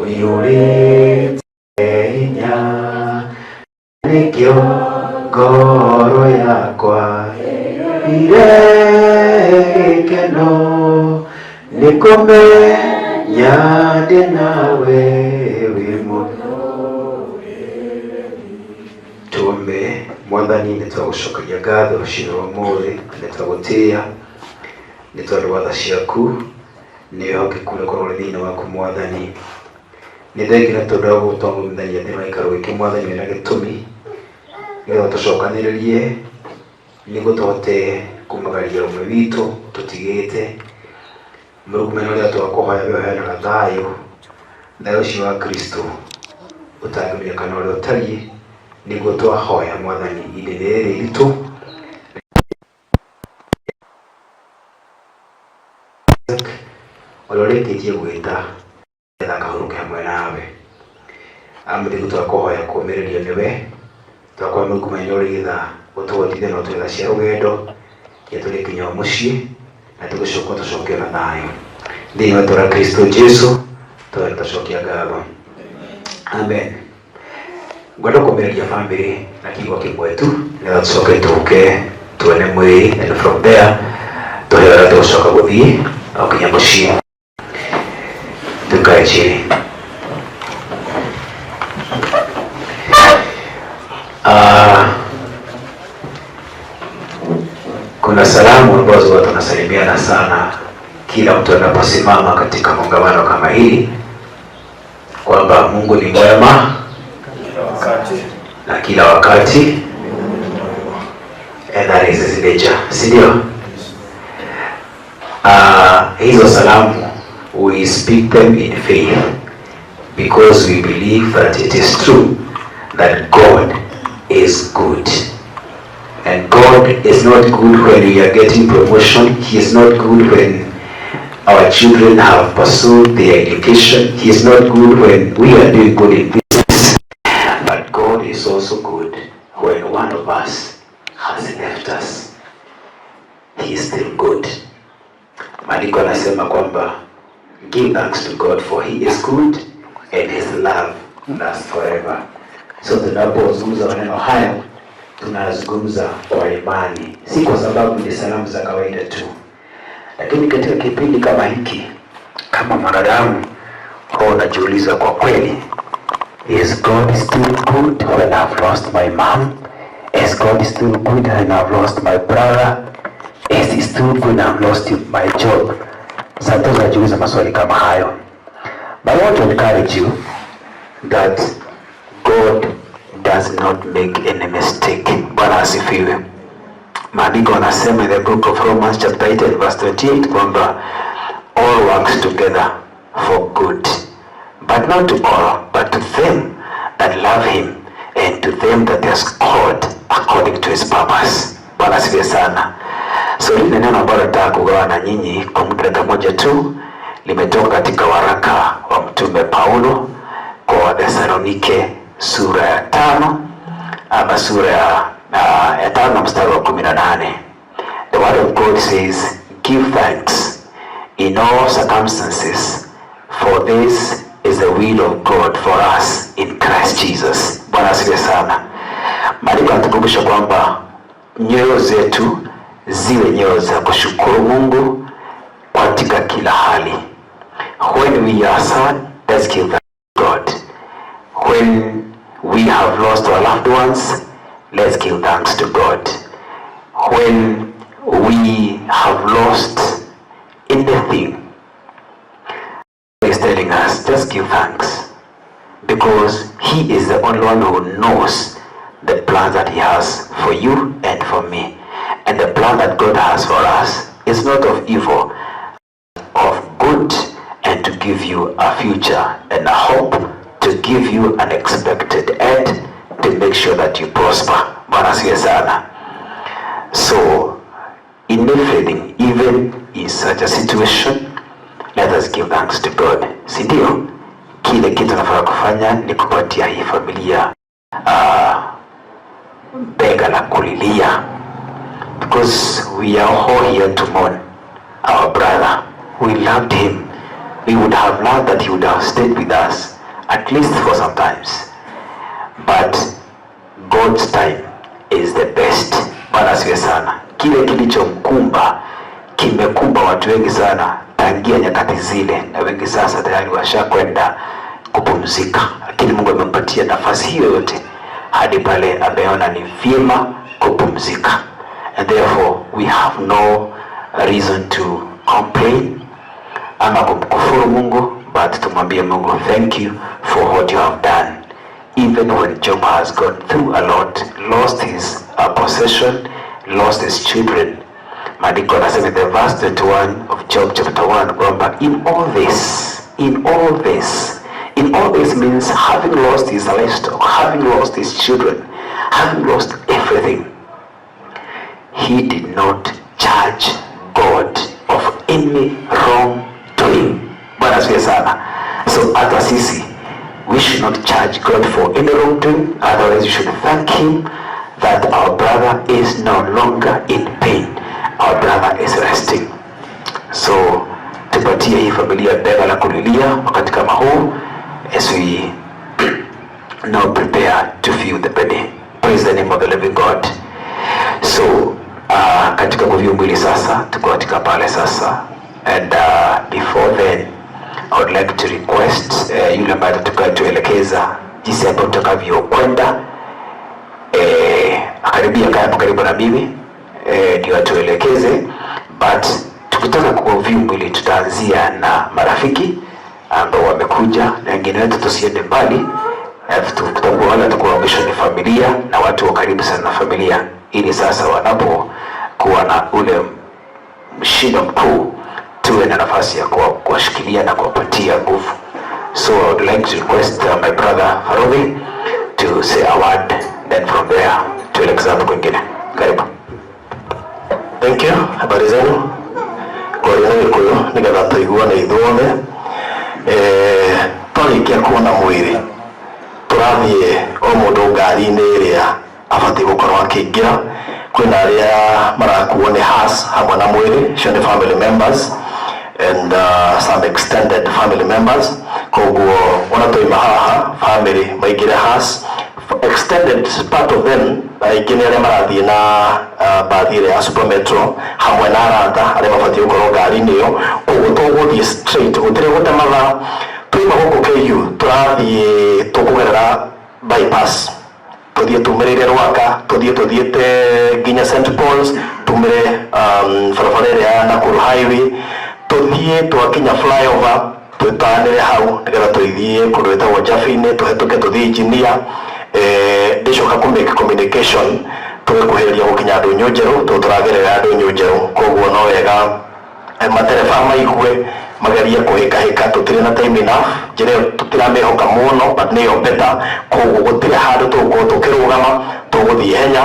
Ũiyũrĩte hinya, nĩkĩo ngoro yakwa ire gĩkeno nĩ kũmenya ndĩ nawe wĩ Tuombe. Mwathani, nĩ twagũcokeria ngatho rũcinĩ rwa ũmũthĩ, nĩ twagũtĩĩa nĩ tondũ wa tha ciaku nĩ wĩhokeku ũrĩa ũkoragwo ũrĩ thĩinĩ waku Mwathani. Nĩ thengiũ nĩ tondũ wa gũtũthomithania thĩinĩ wa gĩikaro gĩkĩ Mwathani wĩna gĩtũmi nĩgetha tũcokanĩrĩrie nĩguo tũhote kumagaria ũmwe witũ tũtigĩte. Mũrũgume ũrĩa twakũhoya we ũheanaga thayũ, thayũ ũcio wa Kristo ũtangĩmenyeka na ũrĩa ũtariĩ, nĩguo twahoya Mwathani ihinda-inĩ rĩrĩ iritũ. Ũrĩa ũrĩkĩtie gwĩta nĩgetha akahurũke hamwe nawe. Amũthingu twakũhoya kũũmĩrĩrio nĩwe, twakũhoya Mũrungu mwene ũrĩ tha ũtũhotithie na ũtũhe tha cia rũgendo nginya tũrĩkinya o mũciĩ na tũgĩcoka tũcoke na thayũ. Thĩinĩ wa rĩtwa rĩa Kristo Jesu tũhoya na twacokia ngatho. Amen. Ngwenda kũmĩrĩria famĩlĩ na kiugo kĩmwe tu nĩgetha tũcoke tũke tuone mwĩrĩ and from there tũhe ũrĩa tũgũcoka gũthiĩ o nginya mũciĩ. Tukae chini. Kuna salamu ambazo watu wanasalimiana sana kila mtu anaposimama katika kongamano kama hili kwamba Mungu ni mwema na kila wakati, and that is his nature, si ndio? Hizo salamu we speak them in faith because we believe that it is true that God is good. And God is not good when we are getting promotion. He is not good when our children have pursued their education. He is not good when we are doing good in business. But God is also good when one of us has left us. He is still good. Maandiko anasema kwamba give thanks to God for he is good and his love lasts forever. So tunapozungumza maneno haya tunazungumza kwa imani, si kwa sababu ni salamu za kawaida tu, lakini katika kipindi kama hiki, kama mwanadamu, huwa unajiuliza kwa kweli, is God still good when I've lost my mom? Is God still good when I've lost my brother? Is he still good when I've lost my job? Sometimes unajiuliza maswali kama hayo. But I want to encourage you that God does not make any mistake. Bwana asifiwe. Maandiko anasema in the book of Romans chapter 8 and verse 28 kwamba all works together for good, but not to all, but to them that love him and to them that he has called according to his purpose. Bwana asifiwe sana. So hili ni neno ambalo nataka kugawa na nyinyi kwa muda dakika moja tu, limetoka katika waraka wa Mtume Paulo kwa Wathesalonike sura ya 5 ama sura ya 5 mstari wa 18. The word of God says, give thanks in all circumstances, for this is the will of God for us in Christ Jesus. Bwana asifiwe sana. Maandiko yanatukumbusha kwamba nyoyo zetu ziwe nyoyo za kushukuru Mungu katika kila hali. When we are sad, let's give thanks to God. When we have lost our loved ones, let's give thanks to God. When we have lost anything, He's telling us just give thanks, because He is the only one who knows the plan that He has for you and for me. And the plan that God has for us is not of evil, of good, and to give you a future and a hope, to give you an expected end, to make sure that you prosper. Bwana asifiwe sana. So, in everything, even in such a situation, let us give thanks to God. Si ndio? Kile kitu nafaa kufanya ni kupatia hii familia bega la kulilia, because we are all here to mourn our brother. We loved him. We would have loved that he would have stayed with us. at least for some times, but God's time is the best. Bwana asifiwe sana. Kile kilichomkumba kimekumba watu wengi sana tangia nyakati zile, na wengi sasa tayari washakwenda kupumzika, lakini Mungu amempatia nafasi hiyo yote hadi pale ameona ni vyema kupumzika, and therefore we have no reason to complain ama kumkufuru Mungu, but tumwambie Mungu, thank you for what you have done. Even when Job has gone through a lot, lost his possession, lost his children. Maandiko anasema in the verse 21 of Job chapter 1 kwamba in all this, in all this, in all this means having lost his livestock, having lost his children, having lost everything, he did not charge God of any wrongdoing. Bwana asifiwe sana. So hata sisi, we should not charge God for any wrongdoing. Otherwise, we should thank him that our brother is no longer in pain. Our brother is resting. So tupatie hii familia bega la kulilia wakati kama huu as we now prepare to view the body. Praise the name of the living God. So katika kuview mwili sasa, tuko katika pale sasa, and before then I would like to request yule ambaye atakatuelekeza jinsi ambavyo tutakavyokwenda, akaribia kaya hapo karibu na mimi, ndio atuelekeze, but tukitaka kuview mwili tutaanzia na marafiki ambao wamekuja na wengine wetu, tusiende mbali. Tutakuwa wale watakuwa mwisho ni familia na watu wa karibu sana na familia, ili sasa wanapokuwa na ule mshindo mkuu tuwe na nafasi ya kuwashikilia na kuwapatia nguvu. So I would like to request my brother Farodhi to say a word, then from there tuelekeze hapo kwingine. Karibu. Thank you. Habari zenu? Kwaria na Gĩkũyũ nĩgetha tũiguane ithuothe. Twarĩkia kuona mwĩrĩ tũrathiĩ o mũndũ ngari-inĩ ĩrĩa abatiĩ gũkorwo akĩingĩra. Kwĩna arĩa marakuo nĩ hearse hamwe na mwĩrĩ, icio nĩ family members and some extended family members. Koguo ona twaima haha, family maingĩre hearse, extended part of them aingĩ nĩ arĩa marathiĩ na bathi ĩrĩa ya Super Metro hamwe na arata arĩa mabatiĩ gũkorwo ngari-inĩ ĩyo. Koguo tũgũthiĩ straight, gũtirĩ gũte mathaa. Twaima gũkũ KU tũrathiĩ tũkũgerera bypass, tũthiĩ tumĩrĩire Rwaka, tũthiĩ tũthiĩte nginya St Paul's, tumĩre barabara ĩrĩa ya Nakuru Highway, tũthiĩ twakinya flyover twĩtanĩre hau nĩgetha tũithiĩ kũndũ gwĩtagwo Jaffa-inĩ, tũhetũke tũthiĩ Engineer. Ndĩcoka kũ make communication tũgĩkuhĩrĩria gũkinya ndũnyũ njerũ, tondũ tũragerera ndũnyũ njerũ. Koguo no wega matereba maigue magerie kũhĩkahĩka, tũtirĩ na time enough. Njĩra ĩyo tũtiramĩhoka mũno, but nĩyo better. Koguo gũtirĩ handũ tũgũkorwo tũkĩrũgama, tũgũthiĩ henya.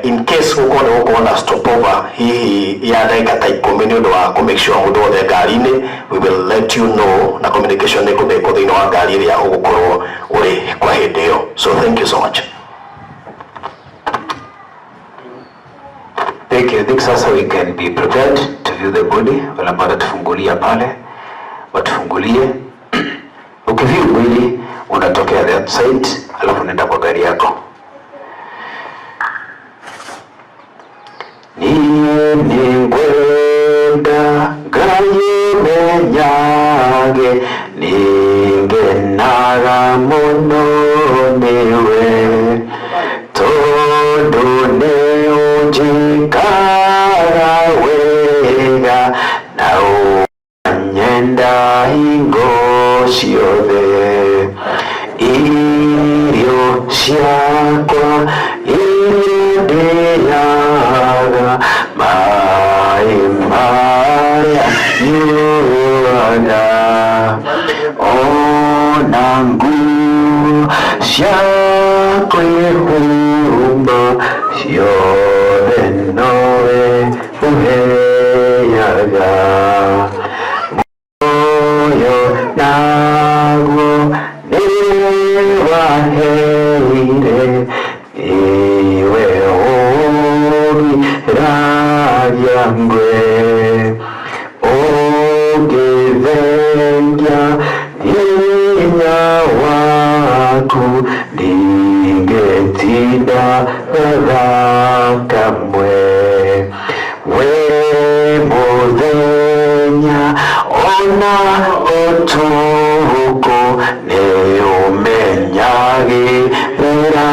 In case gũkorwo nĩ gũkorwo na stopover hihi ya ndagĩka ta 10 nĩ ũndũ wa kũ make sure mũndũ wothe ngari-inĩ, we will let you know na communication nĩ kũmĩkwo thĩinĩ wa ngari ĩrĩa ũgũkorwo ũrĩ kwa hĩndĩ ĩyo. So thank you so much. Thank you. I think sasa we can be prepared to view the body. Wale ambao watatufungulia pale watufungulie. Ukiview mwili unatokea the other side, alafu unaenda kwa gari yako. Niĩ nĩngwenda Ngai menyage, nĩngenaga mũno nĩwe, tondũ nĩũnjĩkaga wega na ũkanyenda hingo ciothe. Irio ciakwa iria ndĩaga, maĩ marĩa nyuaga, ona nguo cia kwĩhumba, ciothe nowe ũheaga. Muoyo naguo nĩwaheire, iwe ũgiragia ngwe, ũngĩthengia niĩ. Hinya waku ndingĩtinda thaa kamwe, we mũthenya ona ũtukũ nĩ ũmenyagĩrĩra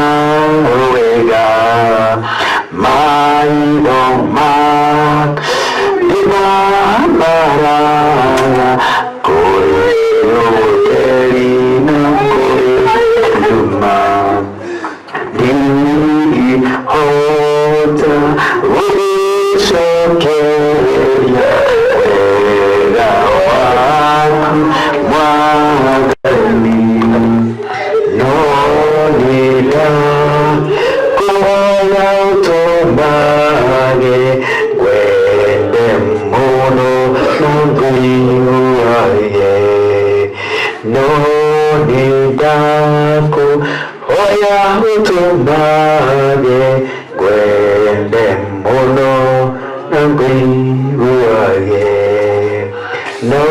wega, maitho maku nĩmamaraga kũrĩ ũtheri na kũrĩ nduma, ndingĩhota gũgũcokeria wega waku Mwathani, no nĩndakũhoya ũtũmage ngwende mũno na ngũiguage, no nĩndakũhoya ũtũmage ngwende mũno na ngũiguage, no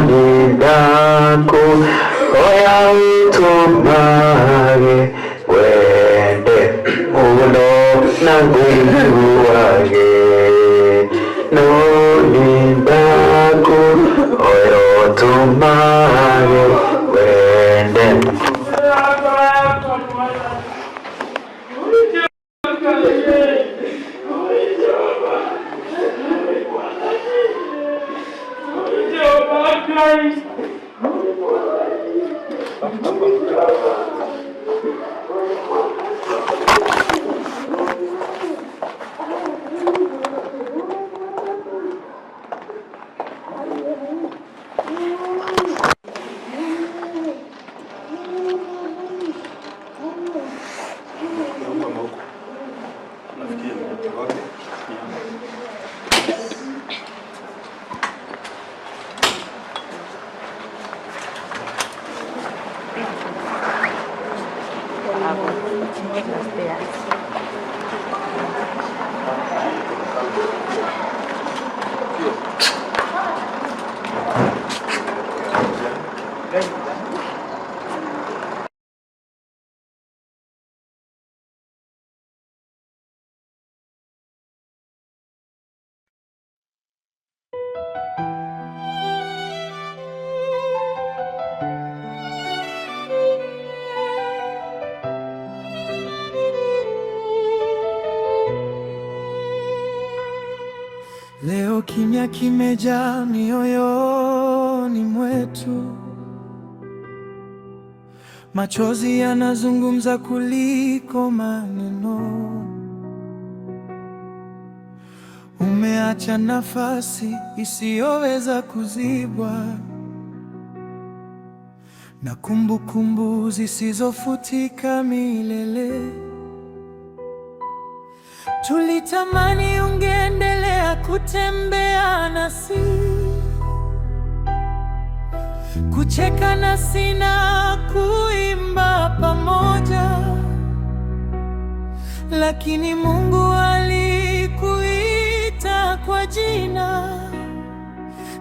nĩndakũhoya ũtũmage ngwende mũno na ngũiguage, no nĩndakũhoya ũtũmage ngwende. Leo kimya kimejaa mioyoni mwetu, machozi yanazungumza kuliko maneno. Umeacha nafasi isiyoweza kuzibwa na kumbukumbu zisizofutika milele. Tulitamani ungeendelea kutembea nasi, kucheka nasi na kuimba pamoja, lakini Mungu alikuita kwa jina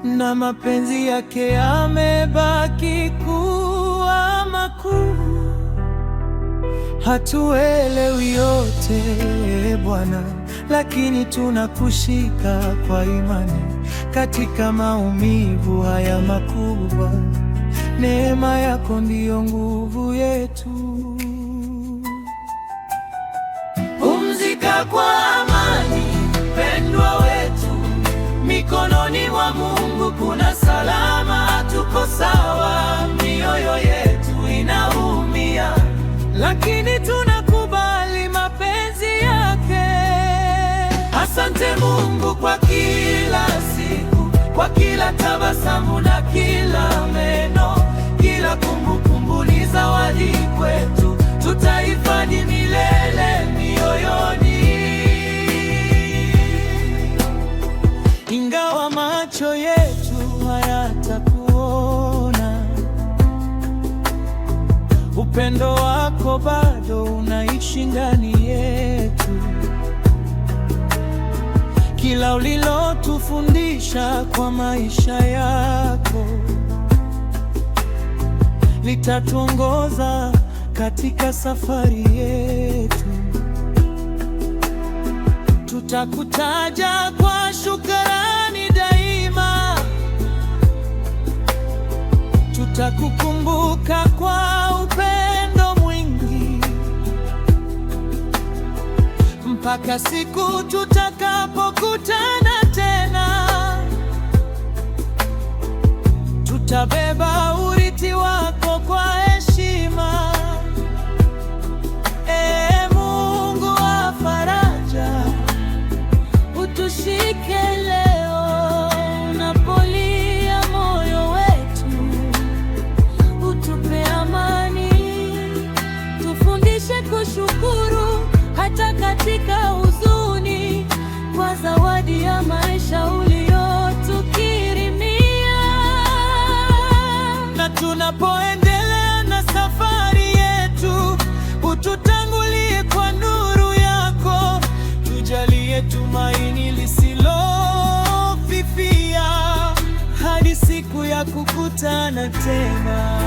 na mapenzi yake yamebaki kuwa makuu. Hatuelewi yote Bwana, lakini tunakushika kwa imani katika maumivu haya makubwa. Neema yako ndiyo nguvu yetu. Pumzika kwa amani, mpendwa wetu, mikononi mwa Mungu kuna salama. Tuko sawa, mioyo yetu inaumia, lakini tunakubali mapenzi yake. Asante Mungu kwa kila siku, kwa kila tabasamu na kila meno. Kila kumbukumbu ni zawadi kwetu, tutahifadhi milele mioyoni. Ingawa macho yetu hayatakuona, upendo wako bado unaishi ndani yetu. Kila ulilotufundisha kwa maisha yako Litatuongoza katika safari yetu. Tutakutaja kwa shukrani daima, tutakukumbuka kwa upendo mwingi, mpaka siku tutakapokutana tena. Tutabeba urithi wako kwa heshima. Ee Mungu wa faraja, Utushike leo unapolia moyo wetu, utupe amani, tufundishe kushukuru hata katika huzuni, kwa zawadi ya maisha uliyotukirimia. Na tunapoendelea na safari yetu, ututangulie kwa nuru yako, tujalie tumaini lisilofifia hadi siku ya kukutana tena.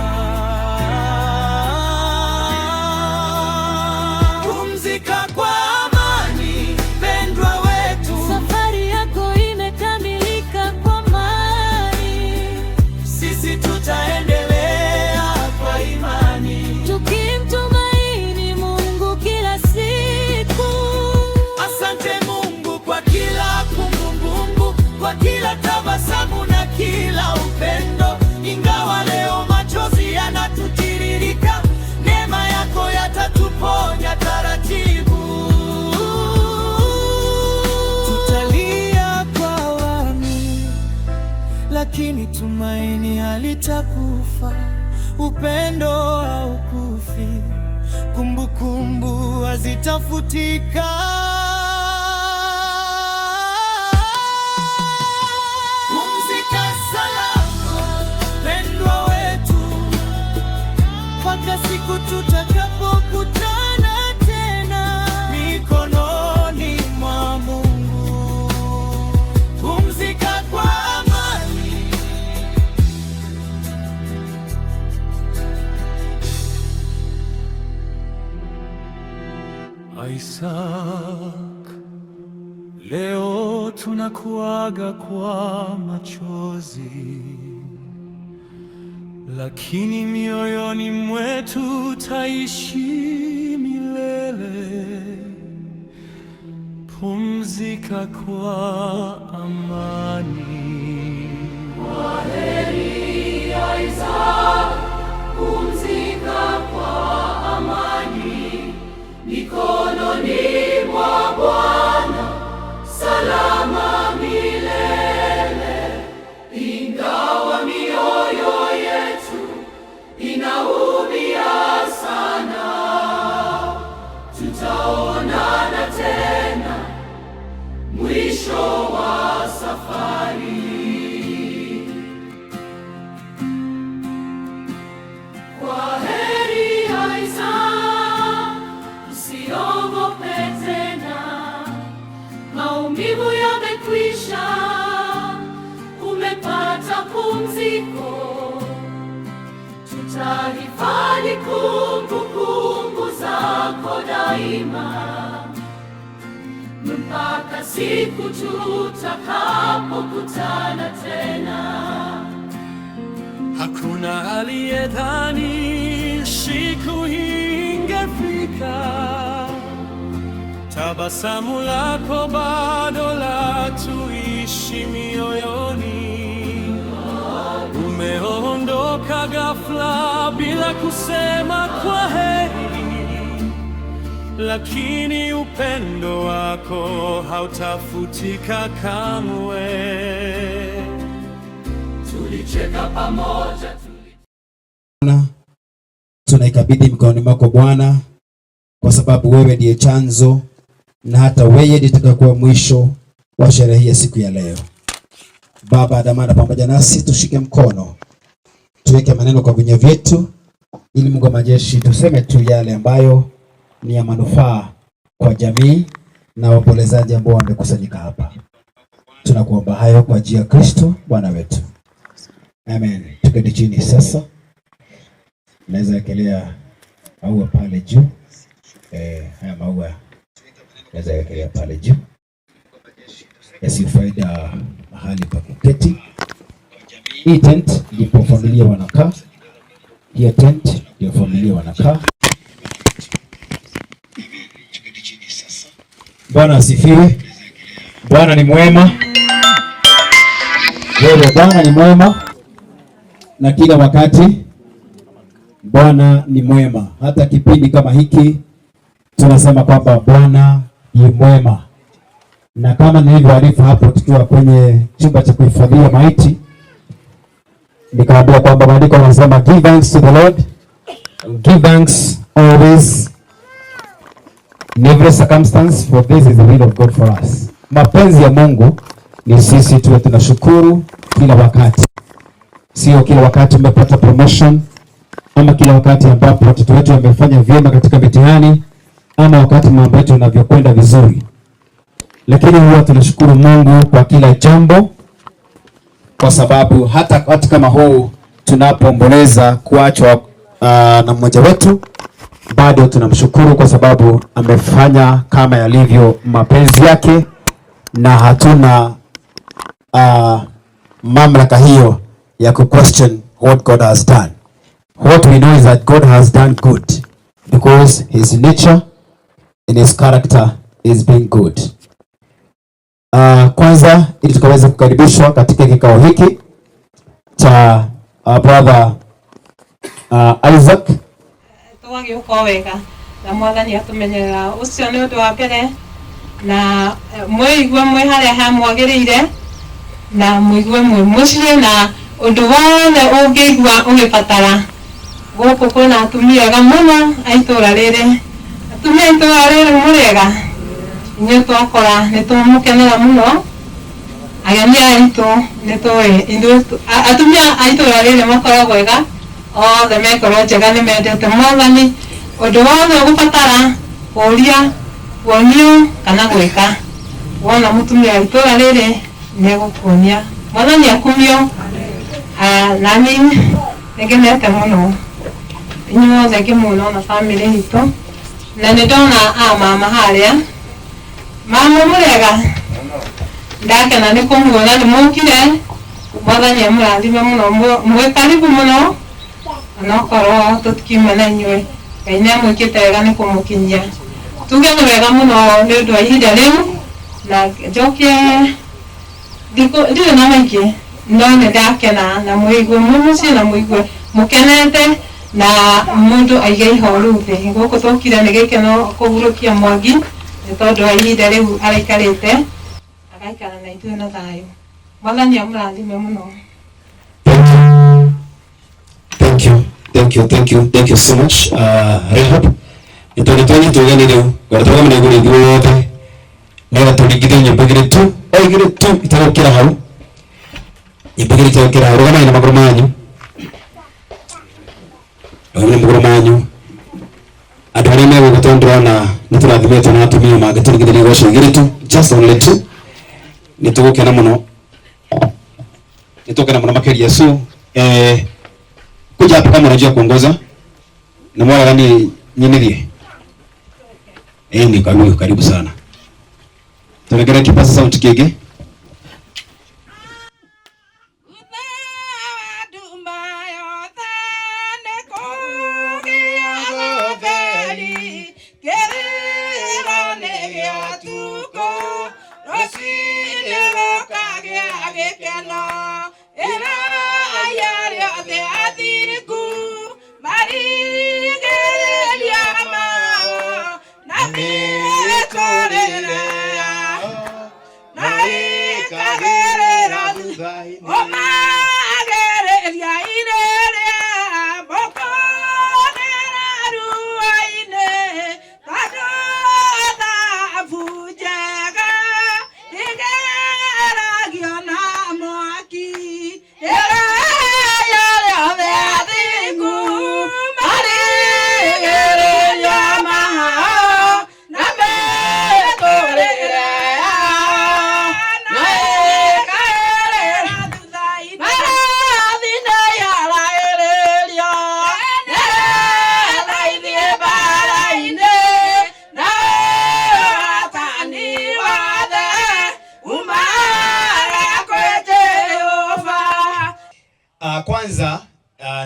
Pumzika kwa amani, pendwa wetu. Safari yako imekamilika kwa amani, Sisi tutaendelea kwa imani. Tukimtumaini Mungu kila siku. Asante Mungu kwa kila kumbukumbu, kwa kila tabasamu na kila upendo. Ingawa leo machozi yanatutiririka, neema yako yatatuponya taratibu. Tutalia kwa awami, lakini tumaini halitakufa. Upendo haukufi, kumbukumbu hazitafutika. Pumzika salama, pendwa wetu, mpaka siku tutakapokutana tena mikononi mwa Mungu. Pumzika kwa amani. Isaac, leo tunakuaga kwa machozi, lakini mioyoni mwetu taishi milele. Pumzika kwa amani. Kwaheri Isaac, pumzika kwa amani, mikononi mwa Bwana salama milele. Ingawa mioyo yetu inaumia sana, tutaonana tena mwisho wa safari. Kwaheri Isaac, usiogope tena, maumivu yamekwisha, umepata pumziko. Tutahifadhi kumbukumbu zako daima, mpaka siku tutakapokutana tena. Hakuna aliyedhani siku hii ingefika. Tabasamu lako bado latuishi mioyoni. Umeondoka ghafla bila kusema kwa heri, lakini upendo wako hautafutika kamwe. Tulicheka pamoja. Bwana, tunaikabidhi mikononi mwako Bwana, kwa sababu wewe ndiye chanzo na hata wewe ndiye utakayekuwa mwisho wa sherehe hii ya siku ya leo. Baba, andamana pamoja nasi, tushike mkono, tuweke maneno kwa vinywa vyetu, ili Mungu wa majeshi tuseme tu yale ambayo ni ya manufaa kwa jamii na waombolezaji ambao wamekusanyika hapa. Tunakuomba hayo kwa njia ya Kristo Bwana wetu. Amen. Tuketi chini sasa. Naweza wekelea maua pale juu. Haya maua naweza wekelea pale juu, yasifaida mahali pa kuketi. Hii tent ndipo familia wanakaa. Hiyo tent ndio familia wanakaa. Bwana asifiwe. Bwana ni mwema. Wewe, Bwana ni mwema na kila wakati Bwana ni mwema. Hata kipindi kama hiki tunasema kwamba Bwana ni mwema, na kama nilivyoarifu hapo tukiwa kwenye chumba cha kuhifadhia maiti, nikaambia kwamba maandiko yanasema, "Give thanks to the Lord, give thanks always in every circumstance, for this is the will of God for us." Mapenzi ya Mungu ni sisi tuwe tunashukuru kila wakati, sio kila wakati umepata promotion ama kila wakati ambapo watoto wetu wamefanya vyema katika mitihani ama wakati mambo yetu yanavyokwenda vizuri, lakini huwa tunashukuru Mungu kwa kila jambo, kwa sababu hata wakati kama huu tunapoomboleza kuachwa na mmoja wetu, bado tunamshukuru kwa sababu amefanya kama yalivyo mapenzi yake, na hatuna mamlaka hiyo ya ku question what God has done. What we know is that God has done good because his nature and his character is being good. Kwanza ili tukaweza kukaribishwa katika kikao hiki cha brother Isaac. Tũgagĩũka wega na Mwathani atũmenyerera. Ũcio nĩ ũndũ wa mbere, na mwĩigue mwĩ harĩa hamwagĩrĩire na mũigue mwĩ mũciĩ, na ũndũ wothe ũngĩigua ũgĩbatara gũkũ kwĩna atumia ega mũno a itũra rĩrĩ. Atumia a itũra rĩrĩ, mũrĩega? Inyuĩ twakora nĩ tũmũkenera mũno. Ageni aya aitũ, nĩ tũĩ ithuĩ atumia a itũra rĩrĩ makoragwo ega othe, mekorwo njega, nĩ mendete Mwathani. Ũndũ wothe ũgũbatara kũũria, kuonio kana gwĩka, wona mũtumia wa itũra rĩrĩ nĩ egũkuonia. Mwathani akumio. Nani nĩ ngenete mũno inyuothe ngĩmuona na bamĩrĩ itũ, na nĩ ndona a mama harĩa. Mama, mũrĩega? Ndakena nĩ kũmuona nĩ mũkire. Mwathani amũrathime mũno. Mwĩ karibu mũno, onokorwo tũtikiuma na inyuĩ. Ngai nĩ amwĩkĩte wega nĩ kũmũkinyia. Tuge nĩ wega mũno nĩ ũndũ wa ihinda rĩu, na njokie ndirĩ na maingĩ, no nĩ ndakena na mũigue mwĩ mũciĩ na mũigue mũkenete na mũndũ aige ihoru thĩ. Gũkũ twokire nĩ gĩkeno kũhurũkia Mwangi nĩ tondũ wa ihinda rĩu araikarĩte agaikara na ithuĩ na thayũ. Mwathani amũrathime mũno. Thank you, thank you, thank you, thank you so much. Rehab, nitoni twanyi tugeni riu, ngwenda tũrũgame igũrũ ithuothe nĩgetha tũringithie nyĩmbo igĩrĩ tu, o igĩrĩ tu itegũkĩra hau. Nyĩmbo igĩrĩ itegũkĩra hau, rũgamai na magũrũ manyu. Rũgamai na magũrũ manyu. Andũ arĩa me gũkũ, tondũ ndĩrona nĩ tũrathimĩtwo na atumia mangĩtũringithĩria igoco igĩrĩ tu, just only two. Nĩ tũgũkena mũno. Nĩ tũgũkena mũno makĩria. So, kuja hapa kama unajua kuongoza na mwala gani nyinithie. Ni karibu, karibu sana. Tunaendelea kipaza sauti kige.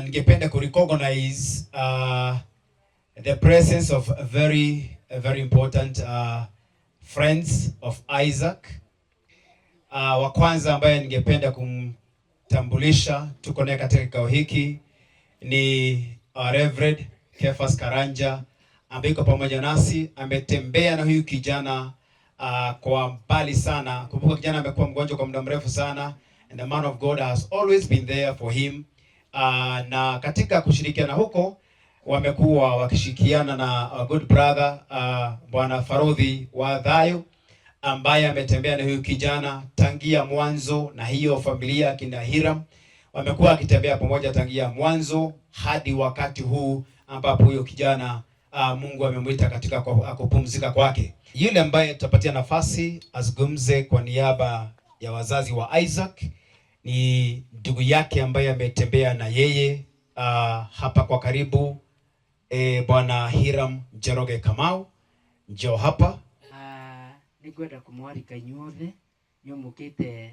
Ningependa ku recognize the presence of very very important friends of Isaac. Wa kwanza ambaye ningependa kumtambulisha tuko naye katika kikao hiki ni Reverend Kefas Karanja ambaye yuko pamoja nasi, ametembea na huyu kijana kwa mbali sana. Kumbuka kijana amekuwa mgonjwa kwa muda mrefu sana, and the man of God has always been there for him. Na katika kushirikiana huko wamekuwa wakishirikiana na our good brother Bwana Farodhi wa Thayo ambaye ametembea na huyu kijana tangia mwanzo, na hiyo familia kina Hiram wamekuwa wakitembea pamoja tangia mwanzo hadi wakati huu ambapo huyo kijana Mungu amemwita katika kupumzika kwake. Yule ambaye tutapatia nafasi azungumze kwa niaba ya wazazi wa Isaac ni ndugu yake ambaye ametembea na yeye hapa kwa karibu, Bwana Hiram Njoroge Kamau, njoo hapa. Nĩ ngwenda kũmwarika inyuothe inyuĩ mũkĩte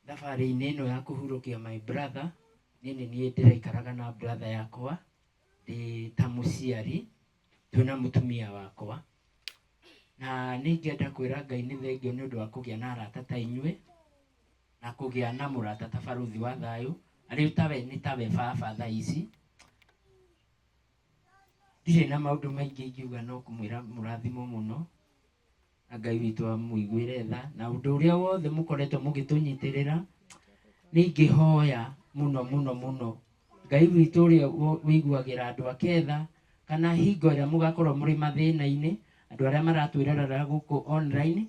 thabarĩ-inĩ ĩno ya kũhurũkia my brother. Niĩ nĩ niĩ ndĩraikaraga na brother yakwa ndĩ ta mũciari twĩna mũtumia wakwa, na nĩ ingĩenda kwĩra Ngai nĩ thengio nĩ ũndũ wa kũgĩa na arata ta inyuĩ na kũgĩa na mũrata ta Barũthi wa Thayũ arĩ tawe nĩ tawe baba thaa ici. Ndirĩ na maũndũ maingĩ ingiuga no kũmwĩra mũrathimwo mũno na Ngai witũ amũiguĩre tha, na ũndũ ũrĩa wothe mũkoretwo mũgĩtũnyitĩrĩra nĩ ingĩhoya mũno mũno mũno Ngai witũ ũrĩa wĩiguagĩra andũ ake tha, kana hingo ĩrĩa mũgakorwo mũrĩ mathĩna-inĩ, andũ arĩa maratwĩrorera gũkũ online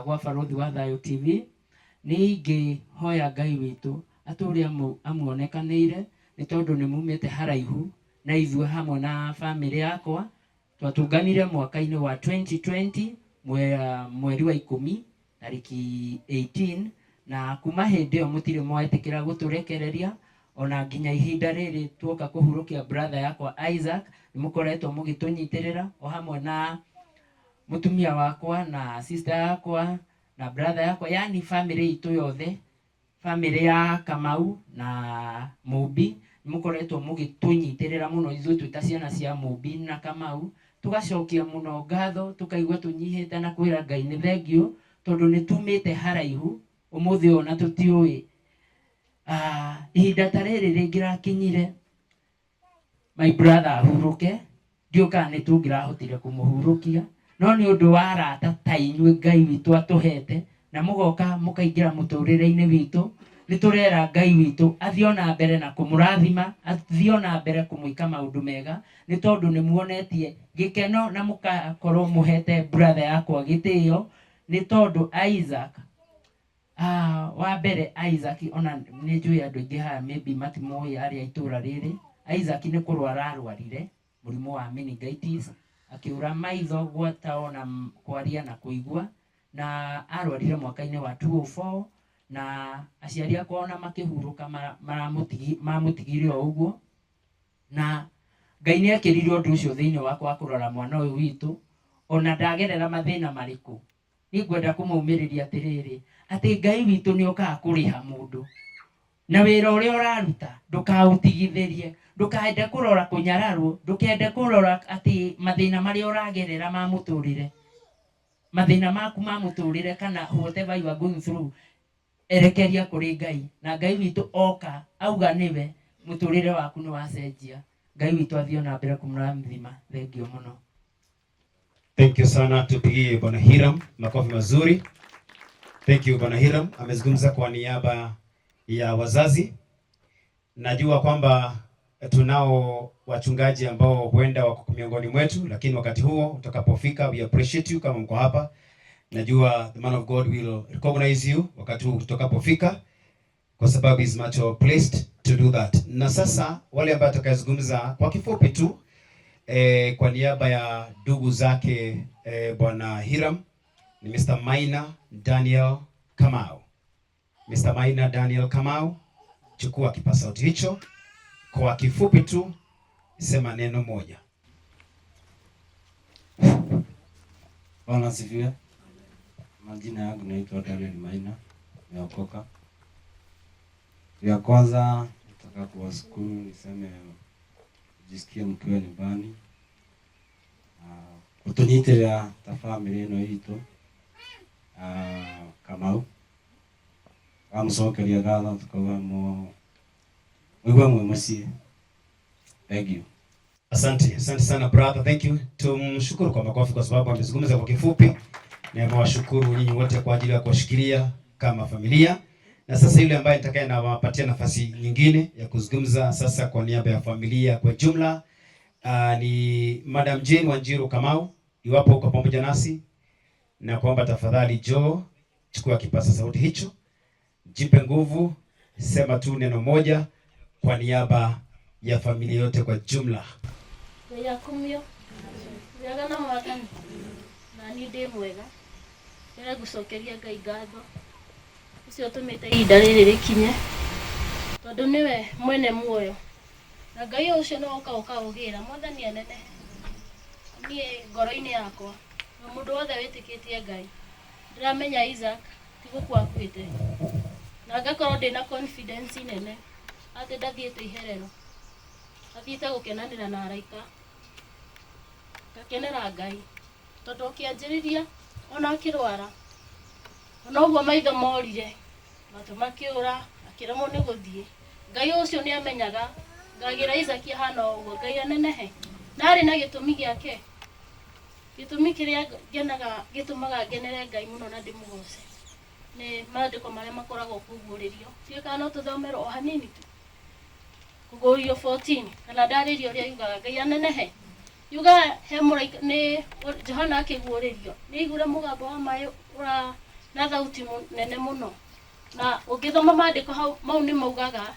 gwa Barũthi wa Thayũ TV, nĩ ingĩhoya Ngai witũ atũre amuonekanĩire, nĩ tondũ nĩ mumĩte haraihu na ithuĩ hamwe na bamĩrĩ yakwa. Twatũnganire mwaka-inĩ wa 2020 mweri wa 10 tarĩki 18, na kuma hĩndĩ ĩyo mũtirĩ mwetĩkĩra gũtũrekereria ona nginya ihinda rĩrĩ tuoka kũhurũkia brother yakwa Isaac. Nĩ mũkoretwo mũgĩtũnyitĩrĩra o hamwe na mũtumia wakwa na sister yakwa na brother yakwa, yani family itũ yothe, family ya Kamau na Mũmbi. Nĩ mũkoretwo mũgĩtũnyitĩrĩra mũno ithuĩ twĩ ta ciana cia Mũmbi na Kamau, tũgacokia mũno ngatho, tũkaigua tũnyihĩte na kwĩra Ngai nĩ thengio tondũ nĩ tumĩte haraihu ũmũthĩ ũyũ na tũtiũĩ ihinda ta rĩrĩ rĩngĩrakinyire my brother ahurũke, ndiũĩ kana nĩ tũngĩrahotire kũmũhurũkia, no nĩ ũndũ wa arata ta inyuĩ Ngai witũ atũhete na mũgoka mũkaingĩra mũtũrĩre-inĩ witũ, nĩ tũrera Ngai witũ athiĩ ona mbere na kũmũrathima, athiĩ ona mbere kũmwĩka maũndũ mega, nĩ tondũ nĩ muonetie gĩkeno na mũgakorwo mũhete brother yakwa gĩtĩo, nĩ tondũ Isaac wa mbere Isaac ona nĩ njũĩ andũ aingĩ haha maybe matimũĩ arĩa itũra rĩrĩ. Isaac nĩ kũrwara arwarire mũrimũ wa meningitis, akĩũra maitho gwata ona kwaria na kũigua, na arwarire mwaka-inĩ wa 2004, na aciari akwa ona makĩhurũka mamũtigire o ũguo, na Ngai nĩ ekĩrire ũndũ ũcio thĩinĩ wakwa wa kũrora mwana ũyũ witũ ona ndagerera mathĩna marĩkũ. Niĩ ngwenda kũmaumĩrĩria atĩrĩrĩ, atĩ Ngai witũ nĩ okaga kũrĩha mũndũ na wĩra ũrĩa ũraruta ndũkaũtigithĩrie, ndũkaende kũrora kũnyararwo, ndũkende kũrora atĩ mathĩna marĩa ũragerera ma mũtũrĩre, mathĩna maku ma mũtũrĩre kana whatever you are going through, erekeria kũrĩ Ngai, na Ngai witũ oka auga nĩwe mũtũrĩre waku nĩ wacenjia. Ngai witũ athiĩ ona mbere kũmũrathima. Thengio mũno. Thank you sana, tupigie Bwana Hiram makofi mazuri. Thank you Bwana Hiram, amezungumza kwa niaba ya wazazi. Najua kwamba tunao wachungaji ambao huenda wako miongoni mwetu, lakini wakati huo utakapofika, we appreciate you kama mko hapa. Najua the man of God will recognize you wakati huo utakapofika, kwa sababu is much placed to do that. Na sasa wale ambao atakayezungumza kwa kifupi tu kwa niaba ya ndugu zake Bwana Hiram ni Mr. Maina Daniel Kamau. Mr. Maina Daniel Kamau, chukua kipaza sauti hicho kwa kifupi tu, sema neno moja. Bwana asifiwe. Majina yangu naitwa Daniel Maina, nimeokoka. Ya kwanza Nataka kuwashukuru niseme jisikie mkiwa nyumbani kutunyitirira ta family ĩno itũ. Kamau amucokeria ngatho tukauga mũigue mwĩ mũciĩ. Thank you. Asante, asante sana brother, thank you. Tumshukuru kwa makofi kwa sababu amezungumza kwa kifupi na amewashukuru nyinyi wote kwa ajili ya kuwashikilia kama familia. Na sasa yule ambaye nitakaye nawapatia nafasi nyingine ya kuzungumza sasa kwa niaba ya familia kwa jumla ni Madam Jane Wanjiru Kamau, iwapo uko pamoja nasi, na kuomba tafadhali Joe, chukua kipaza sauti hicho, jipe nguvu, sema tu neno moja kwa niaba ya familia yote kwa jumla. Ngai akumio wega na Mwathani na niĩ ndĩ mwega. Ndĩrenda gũcokeria Ngai ngatho ũcio ũtũmĩte ihinda rĩrĩ rĩkinye, tondũ nĩwe mwene muoyo na Ngai ũcio no ũka ũkaũgĩra. Mwathani anene niĩ ngoro-inĩ yakwa na mũndũ wothe wĩtĩkĩtie Ngai, ndĩramenya Isaac ti gũkua akuĩte, na ngakorwo ndĩna confidence nene atĩ ndathiĩte iherero, athiĩte gũkenanĩra na araika. Ngakenera Ngai tondũ ũkĩanjĩrĩria ona akĩrwara, ona ũguo maitho morire, matũ makĩũra, akĩremwo nĩ gũthiĩ, Ngai ũcio nĩ amenyaga ngagĩra Isaac ahana o ũguo. Ngai anenehe na arĩ na gĩtũmi gĩake, gĩtũmi kĩrĩa ngenaga gĩtũmaga ngenere Ngai mũno na ndĩmũgoce nĩ maandĩko marĩa makoragwo kũguũrĩrio. Ndiũĩ kana no tũthomerwo o hanini tu Kũguũrĩrio 14 kana ndarĩrio ũrĩa yugaga. Ngai anenehe. Yugaga he mũraika nĩ Johana akĩguũrĩrio nĩ aiguire mũgambo wa maĩ ũra na thauti nene mũno, na ũngĩthoma maandĩko hau mau nĩ maugaga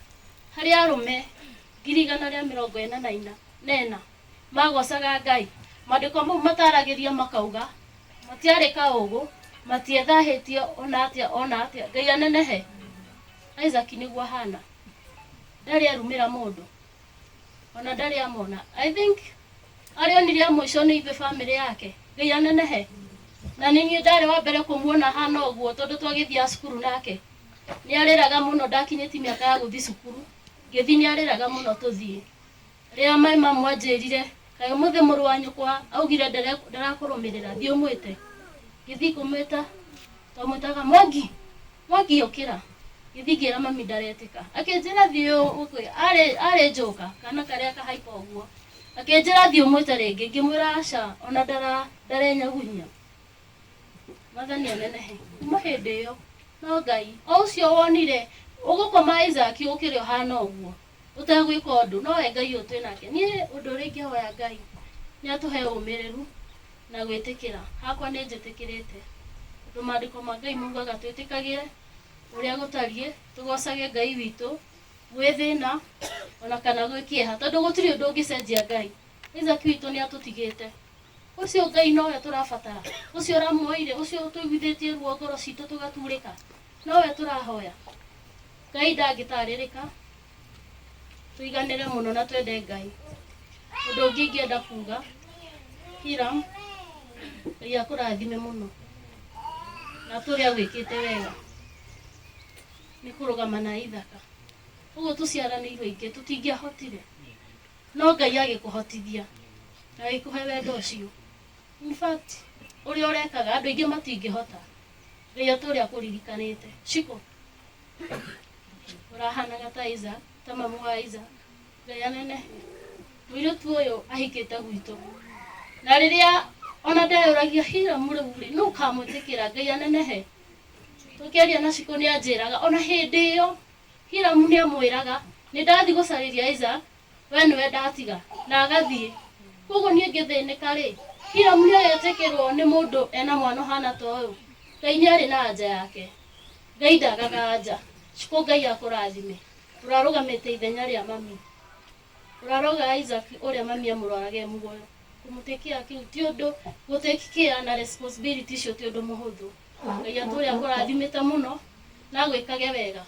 harĩ arũme 144,000 magocaga Ngai. Maandĩko mau mataragĩria makauga matiarĩ kaũgũ, matiethahĩtie ona atĩa ona atĩa. Ngai anenehe. Isaac nĩguo ahana, ndarĩ arumĩra mũndũ ona ndarĩ amona. I think arĩ onire a mũico nĩ ithuĩ family yake. Ngai anenehe. Na nĩ niĩ ndarĩ wa mbere kũmuona hana ũguo, tondũ twagĩthiaga cukuru nake nĩ arĩraga mũno. Ndakinyĩtie mĩaka ya gũthiĩ cukuru, ngĩthiĩ nĩ arĩraga mũno tũthiĩ. Rĩrĩa mai mamu anjĩrire kaĩ ũmũthĩ mũrũ wa nyũkwa augire ndarakũrũmĩrĩra, thiĩ ũmwĩte. Ngĩthiĩ kũmwĩta, twamwĩtaga Mwangi, Mwangi ũkĩra. Ngĩthiĩ ngĩra mami ndaretĩka, akĩnjĩra thiĩ arĩ njoka kana karĩa kahaipa ũguo, akĩnjĩra thiĩ ũmwĩte rĩngĩ. Ngĩmwĩra aca, ona ndarenyagunyia. Mwathani anenehe. Kuma hĩndĩ ĩyo no Ngai o ũcio wonire ũgũkoma Isaac ũkĩrĩ ũhana ũguo ũtegwĩka ũndũ, nowe Ngai ũyũ twĩ nake. Niĩ ũndũ ũrĩa ingĩhoya Ngai nĩ atũhe ũmĩrĩru na gwĩtĩkĩra. Hakwa nĩ njĩtĩkĩrĩte tondũ maandĩko ma Ngai maugaga twĩtĩkagĩre ũrĩa gũtariĩ, tũgocage Ngai witũ gwĩ thĩna ona kana gwĩ kĩeha, tondũ gũtirĩ ũndũ ũngĩcenjia Ngai. Isaac witũ nĩ atũtigĩte, ũcio Ngai nowe tũrabatara, ũcio ũramuoire, ũcio ũtũiguithĩtie ruo ngoro citũ tũgaturĩka, nowe tũrahoya. Ngai ndangĩtarĩrĩka, tũiganĩre mũno na twende Ngai. Ũndũ ũngĩ ingĩenda kuga, Hiram, Ngai akũrathime mũno na tũrĩa wĩkĩte wega nĩ kũrũgama na ithaka ũguo tũciaranĩirwo aingĩ tũtingĩahotire, no Ngai agĩkũhotithia na agĩkũhe wendo ũcio. In fact, ũrĩa ũrekaga andũ aingĩ matingĩhota. Ngai atũrĩa akũririkanĩte. Shiko ũrahanaga ta Isaac, ta mamu wa Isaac. Ngai anenehe. Mũirĩtu ũyũ ahikĩte gwitũ, na rĩrĩa ona ndeyũragia Hiram rĩu rĩ nũ ũkamwĩtĩkĩra. Ngai anenehe. Tũkĩaria na Shiko nĩ anjĩraga ona hĩndĩ ĩyo Hiram nĩ amwĩraga nĩ ndathiĩ gũcarĩria Isaac, we nĩwe ndatiga na agathiĩ. Koguo niĩ ngĩthĩnĩka rĩ, Hiram nĩ agetĩkĩrwo nĩ mũndũ ena mwana ũhana ta ũyũ? Ngai nĩ arĩ na anja yake. Ngai ndagaga anja. Shiko, Ngai akũrathime. Ũrarũgamĩte ithenya rĩa mami, ũraroga Isaac ũrĩa mami amũroraga e muoyo. Kũmũtĩkĩa kĩu ti ũndũ, gũtake care na responsibility icio ti ũndũ mũhũthũ. Ngai atũrĩa akũrathimĩte mũno na agwĩkage wega,